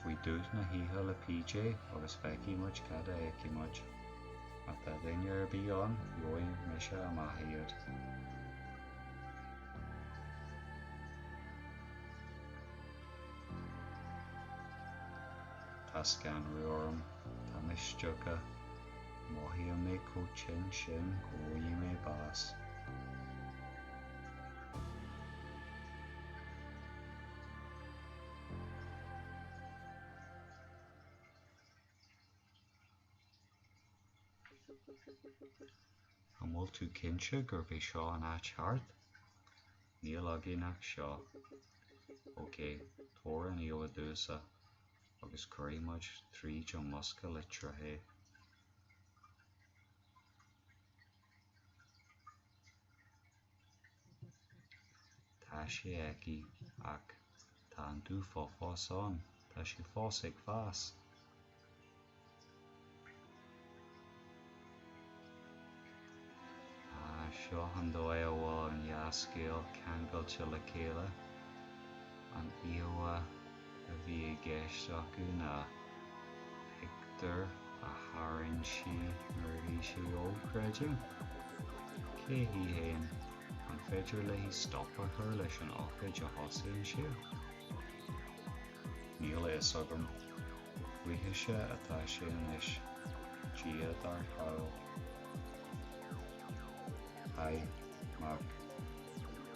faoi dhúch na hoíche le PJ agus feicfidh muid cad a fheicfidh muid. Má tá duine ar bith ann, gheobhaidh mise amach iad. Tá scanrú orm. Tá mé stiúgtha. Mothaím mé chomh tinn sin go bhfaighidh mé bás. An bhfuil tú cinnte gurb é seo an áit cheart? Níl againn ach seo. Ok, tabhair an íomhá domhsa, agus cuirfidh muid tríd an mbosca litreach é. Tá sé aici, ach tá an dúpholl fós ann, tá sé fós ag fás. Ah, seo an dóigh a bhfuil an dhá scéal ceangailte le chéile. An íomhá a bhí i gceist acu ná pictiúr a tharraing sí nuair a bhí sí óg, creidim. Cé hí féin? An féidir léi stop a chur leis an ócáid a thosaíonn sí? Níl a fhios agam. Fúithise atá sé anois, Dia dár shábháil. Haigh, Mac.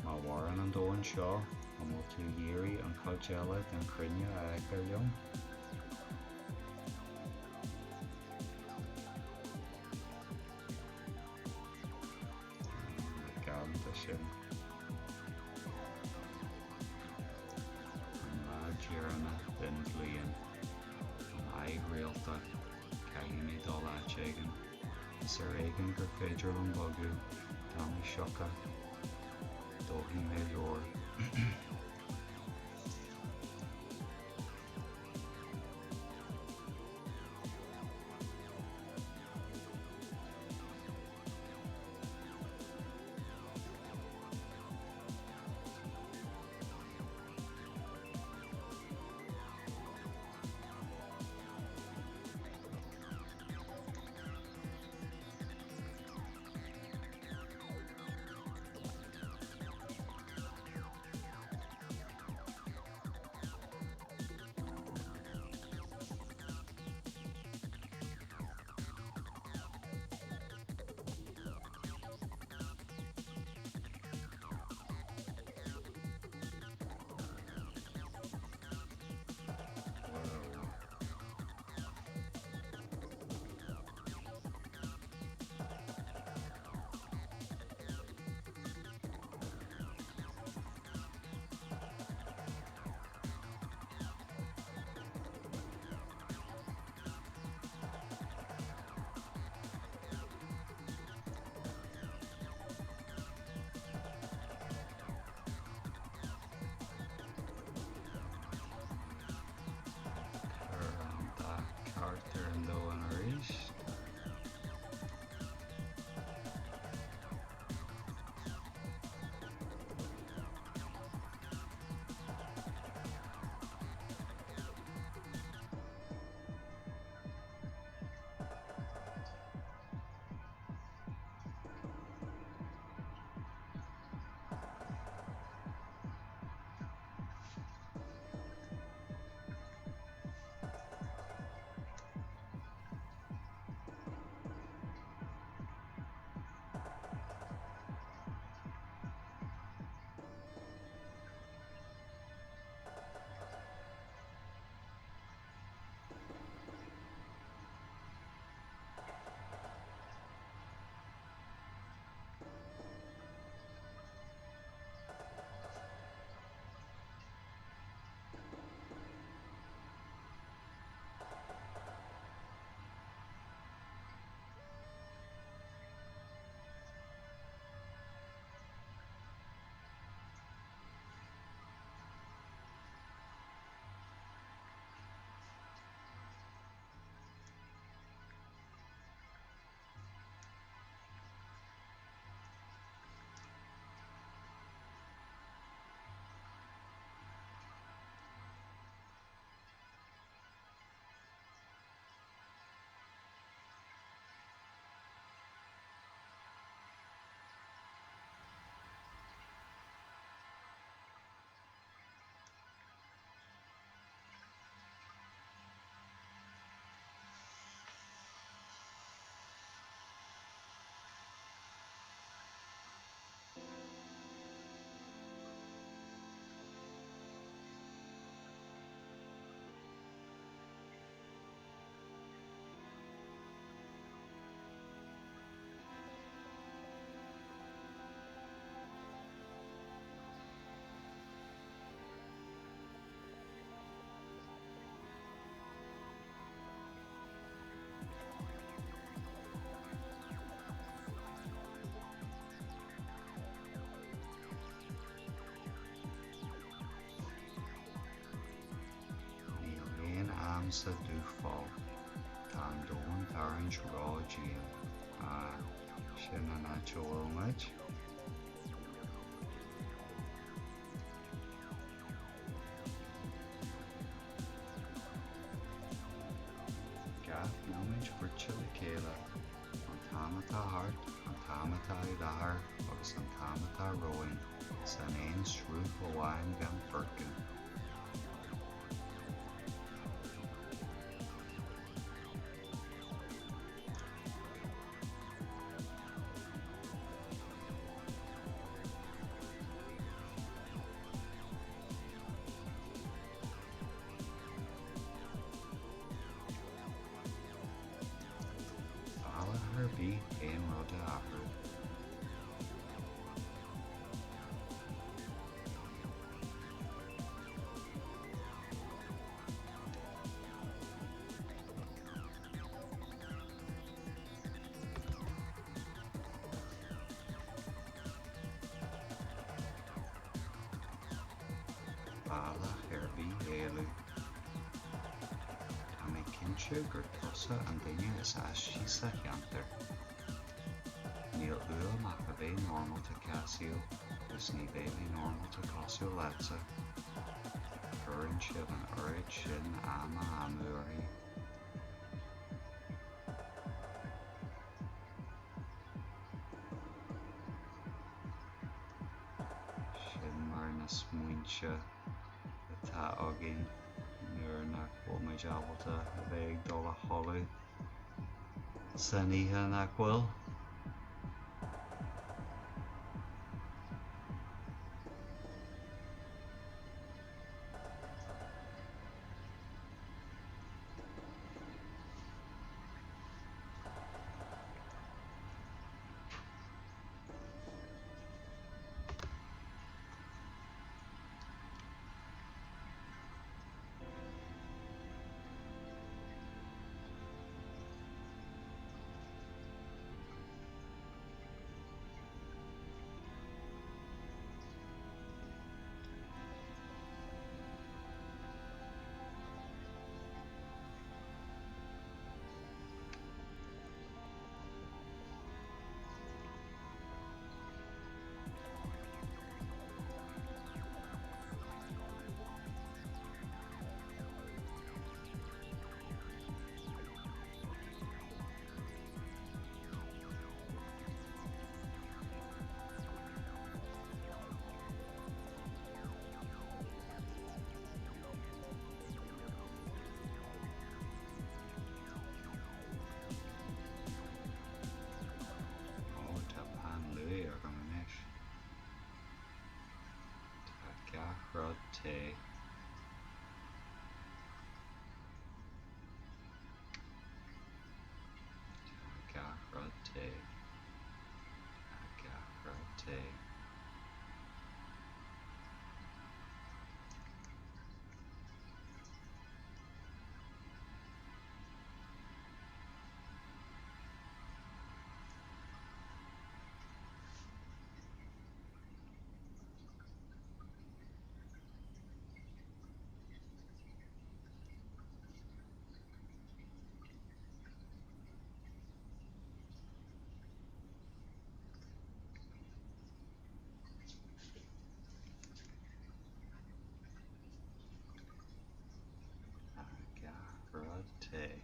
Má mhaireann an domhan seo, an bhfuil tú ag iarraidh an chuid eile den chruinne a fheiceáil liom? Galánta sin. An lá deireanach den bhliain. An aghaidh réalta. Caithfidh mé dul áit éigin. Is ar éigean gur féidir liom bogadh. Tá mé sioctha. Dófaidh mé leabhar. Táim sa dúpholl. Tá an domhantarraingt ró-dhian. Ah, sin an áit a bhfuil muid. Gach nóiméad bruite le chéile, an t-am atá thart, an t-am atá i láthair agus an t-am atá romhainn, san aon sruth amháin gan foirceann. Bealach ar bith aon rud a athrú. Bealach ar bith éalú. Tá mé cinnte gur tusa an duine is aistí sa cheantar. Níl uaim ach a bheith normálta Casio agus ní bheidh mé normálta cosúil leatsa. Cuireann sibh an oiread sin ama amú uirthi. Sin mar na smaointe atá againn nuair nach bhfuil muid ábalta a bheith ag dul a chodladh san oíche, nach bhfuil? Ó, tá peann luaidhe agam anois. Tá gach rud te. Tá gach rud te. Tá gach rud te. Tá gach rud te.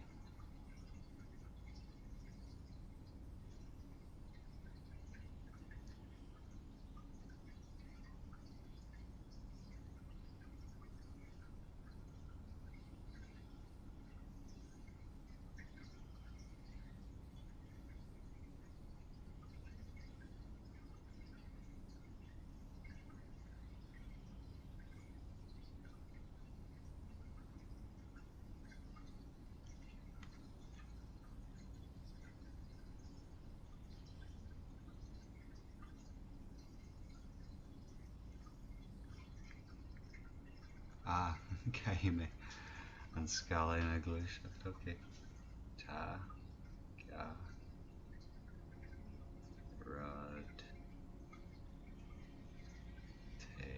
Ah, caithfidh mé an scáileán a ghluaiseacht, ok. Tá gach rud te.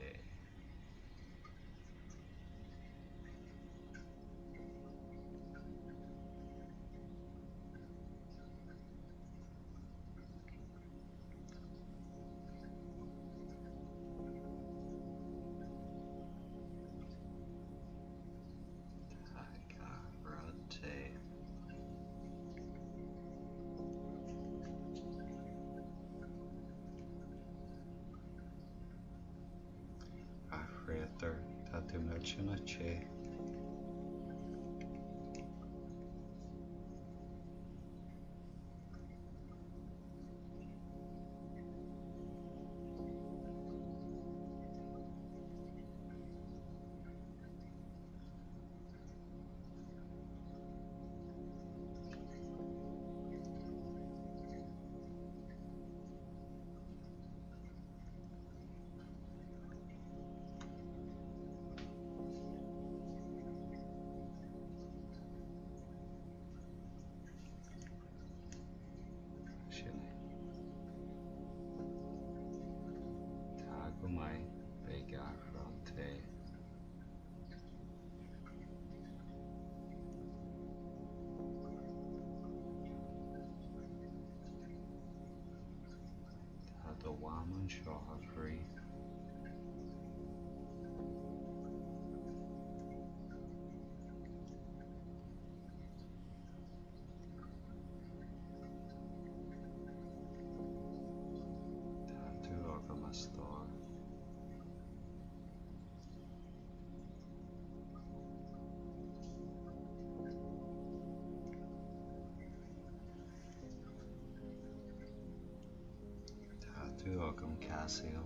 créatúir, tá tú millteanach te. Sin é. Tá go maith, beidh gach rud te. Tá do mham anseo, a chroí. Tá tú agam, a stór. Tá tú agam, Cassiel.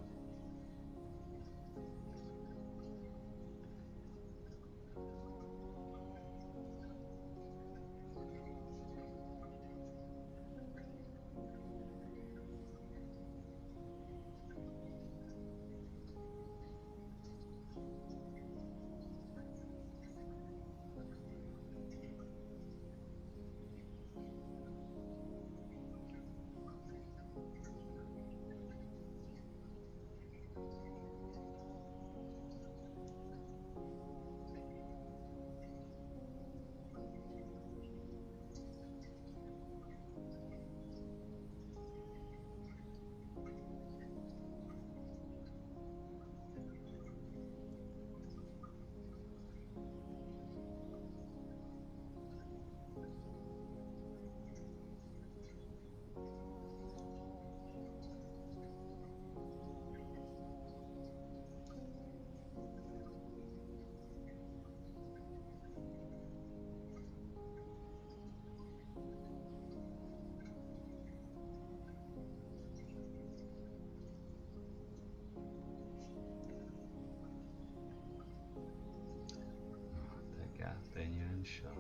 Tá gach duine anseo.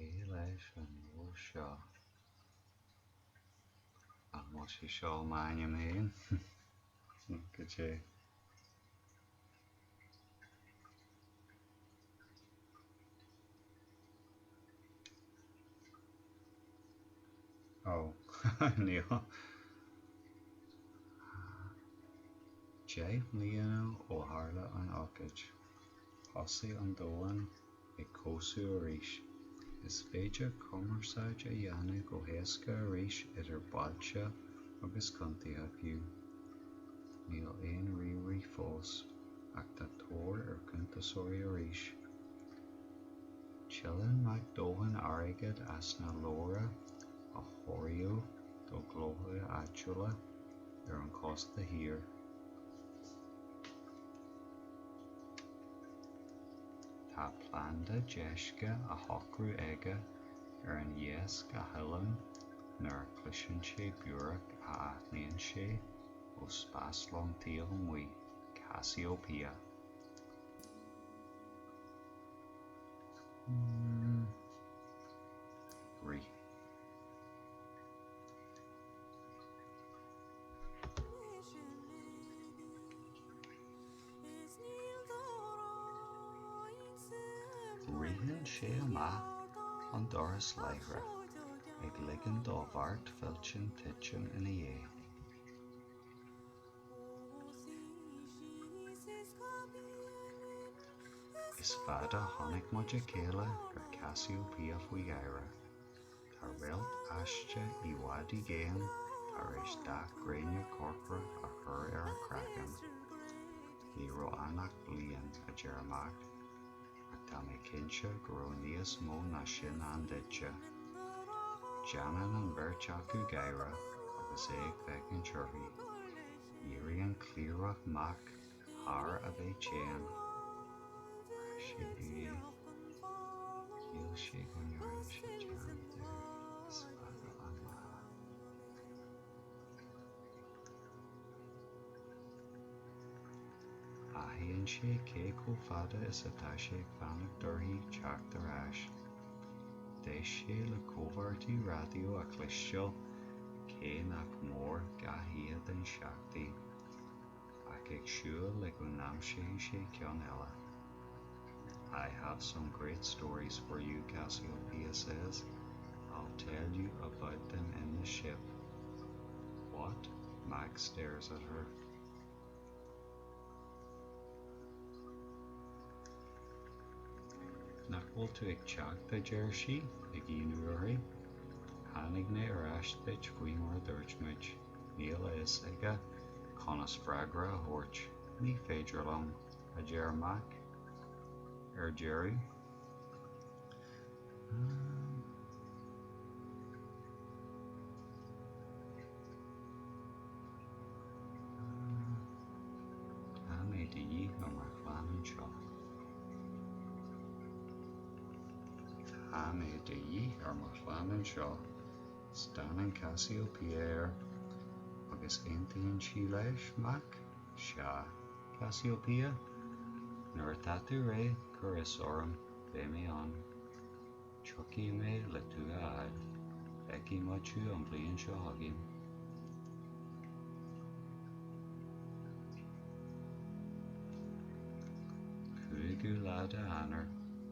Cé leis an leabhar seo? An bhfuil sé seo m'ainm féin? Cad é? Ó, níl. 10 mbliana ó tharla an ócáid, thosaigh an domhan ag cobhsú arís. Is féidir cumarsáid a dhéanamh go héasca arís idir bailte agus contaetha fiú. Níl aon ríomhairí fós, ach tá tóir ar chuntasóirí arís. Tuilleann Mac dóthain airgid as na leabhra a chóiríodh do ghlóthaí áitiúla ar an chósta thiar. Tá planda deisce á shocrú aige ar an dheasc a thuilleann nuair a chloiseann sé búireach a aithníonn sé ó spáslong taobh amuigh, Cassiopeia. Rith. Ritheann sé amach an doras láithreach, ag ligean dó beart fillteán titim ina dhiaidh. Is fada a chonaic muid a chéile ar Cassiopeia faoi dheireadh. Tá réalt aiste i bhfad i gcéin tar éis dath gréine corcra a chur ar a craiceann. Ní raibh ann ach bliain, a deir Mac, ach tá mé cinnte go raibh níos mó ná sin ann duitse. Déanann an bheirt acu gáire agus é ag féachaint uirthi. Éiríonn cliabhrach Mac thar a bheith teann. Bhraith sé uaidh. Shíl sé go ndearna sé dearmad air. Is fada an lá. Aithníonn sé cé chomh fada is atá sé ag fanacht uirthi teacht ar ais. D'éist sé le comharthaí raidió a chloisteáil cé nach mór gach oíche den tseachtain. Ach ag súil le go n-aimseoidh sé ceann eile. I have some great stories for you, Cassiopeia says. I'll tell you about them in the ship. What? Mac stares at her. Nach bhfuil tú ag teacht, a deir sí, ag ionadh uirthi. Tháinig mé ar ais duit faoi mar a dúirt muid. Níl a fhios aige conas freagra a thabhairt. Ní féidir liom, a deir Mac ar deireadh. Tá mé de dhíth ar mo chlann anseo. Tá mé de dhíth ar mo chlann anseo. Stánann Cassiopeia air agus aontaíonn sí leis, Mac? Sea. Cassiopeia? Nuair atá tú réidh, cuir fios orm. Beidh mé ann. Tiocfaidh mé le tú a fháil. Feicfidh muid thú an bhliain seo chugainn. Cúigiú lá de Eanáir,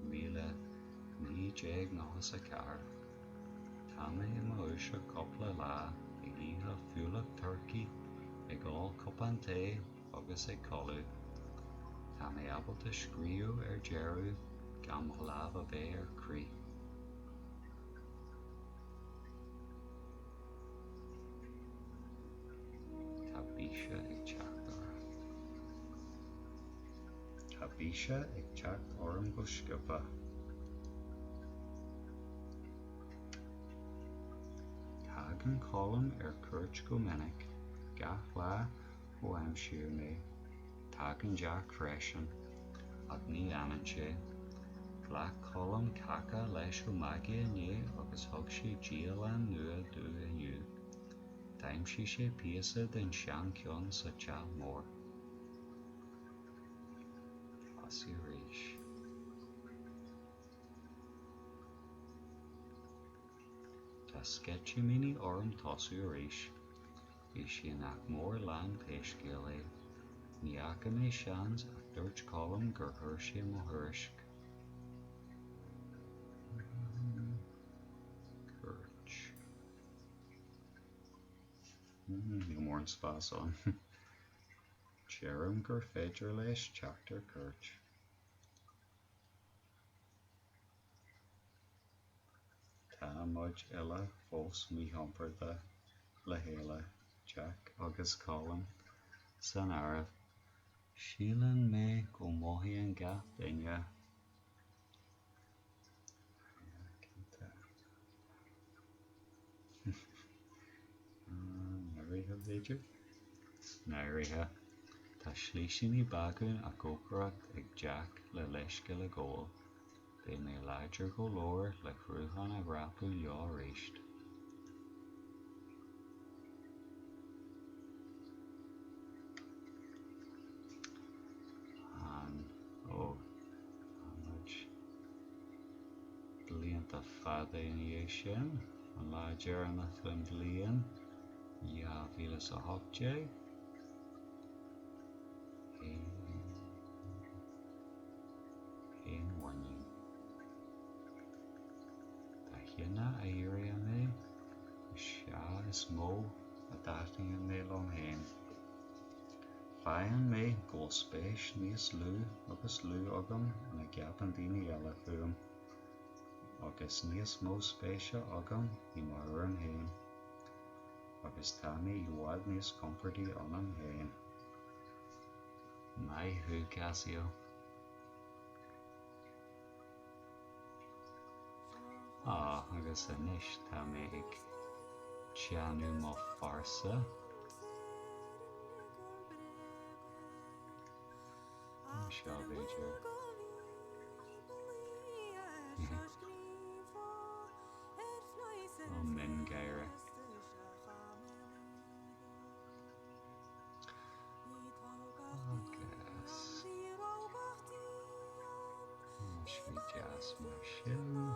1994. Tá mé i mo dhúiseacht cúpla lá, ag ithe fualach turcaí, ag ól cupán tae agus ag codladh. Tá mé ábalta scríobh ar deireadh gan mo lámh a bheith ar crith. Tá bise ag teacht orm. Tá bise ag teacht orm go sciobtha. Tagann Colm ar cuairt go minic, gach lá ó aimsíodh mé. Tagann Jack freisin, ach ní fhanann sé. Ghlac Colm cáca leis ó Maggie inné agus thug sé dialann nua domh inniu. D'aimsigh sé píosa den seancheann sa teach mór. Tosaigh arís. Tá sceitimíní orm tosú arís. Bhí sé nach mór lán pé scéal é. Ní fhaca mé seans ach dúirt Colm gur chuir sé mo thuairisc. Cuairt. Níl mórán spás ann. Deirim gur féidir leis teacht ar cuairt. Tá muid uile fós míchompordach le chéile, Jack agus Colm san áireamh. Síleann mé go mothaíonn gach duine. Náirithe, b'fhéidir? Náirithe. Tá slísíní bagúin á gcócaireacht ag Jack le leithscéal a ghabháil. Beidh mé láidir go leor le sruthán a dhreapadh leo arís. An, ó, tá muid blianta fada ina dhiaidh sin, an lá deireanach den bhliain 2018. Féinmhuinín. Dá shine a éiríonn mé, is ea is mó a dtaitníonn mé liom féin. Faigheann mé go bhfuil spéis níos lú agus lú agam ina gceapann daoine eile fúm, agus níos mó spéise agam i mo thuairim féin. Agus tá mé i bhfad níos compordaí ionam féin. Maith thú, Cassio. Á, agus anois tá mé ag déanamh mo phearsa. Seo, b'fhéidir. Ó, miongháire. Agus tá sé deas mar sin.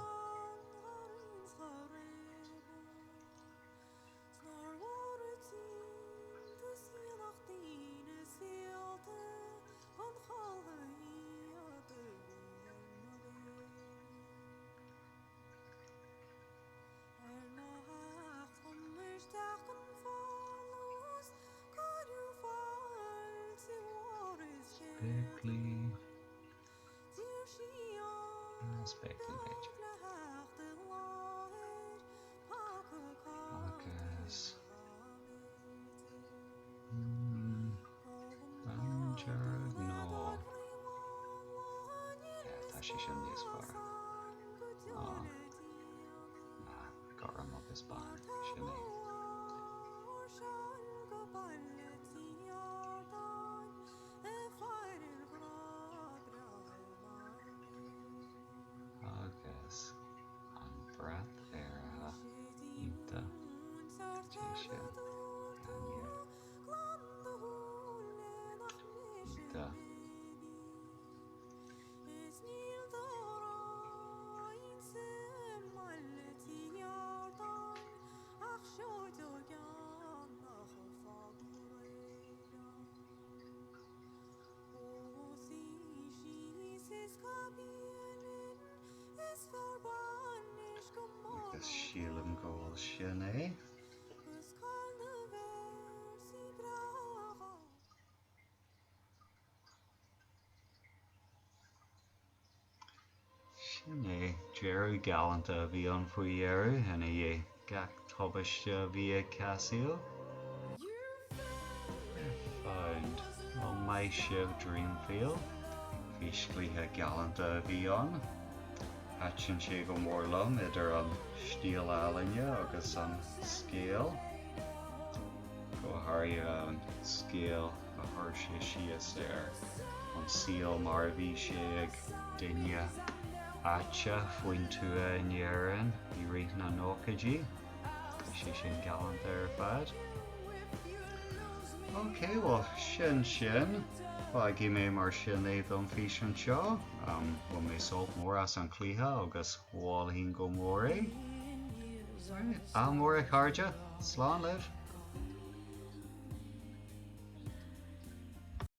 Ar mo theacht dhom isteach an folús cuireadh fáilte mhór is Spéaclaí. D'iarr sí orm Spéaclaí b'fhéidir. le theacht i láthair paca cártaí Agus bándearg nó yeah, tá sé sin níos fearr. Ná ná gorm agus bán, sin é. Agus an brat aeraithe iontach sé sin Iontach. Agus sílim go bhfuil sin é. Sin é. Deireadh galánta a bhí ann faoi dheireadh, ina dhiaidh gach tubaiste a bhí ag Cassio. Found. Well, maith sibh Dreamfeel. Físchluiche galánta a bhí ann. Thaitin sé go mór liom, idir an stíl ealaíne agus an scéal. Go háirithe an scéal a chuir sé síos ar an saol mar a bhí sé ag duine áite faoin tuath in Éirinn i rith na nóchaidí. Bhí sé sin galánta ar fad. Ok, bhuel sin sin. Fágfaidh mé mar sin é don físeán seo. Bhain mé sult mór as an chluiche agus mholfainn go mór é. Ádh mór a chairde, slán libh!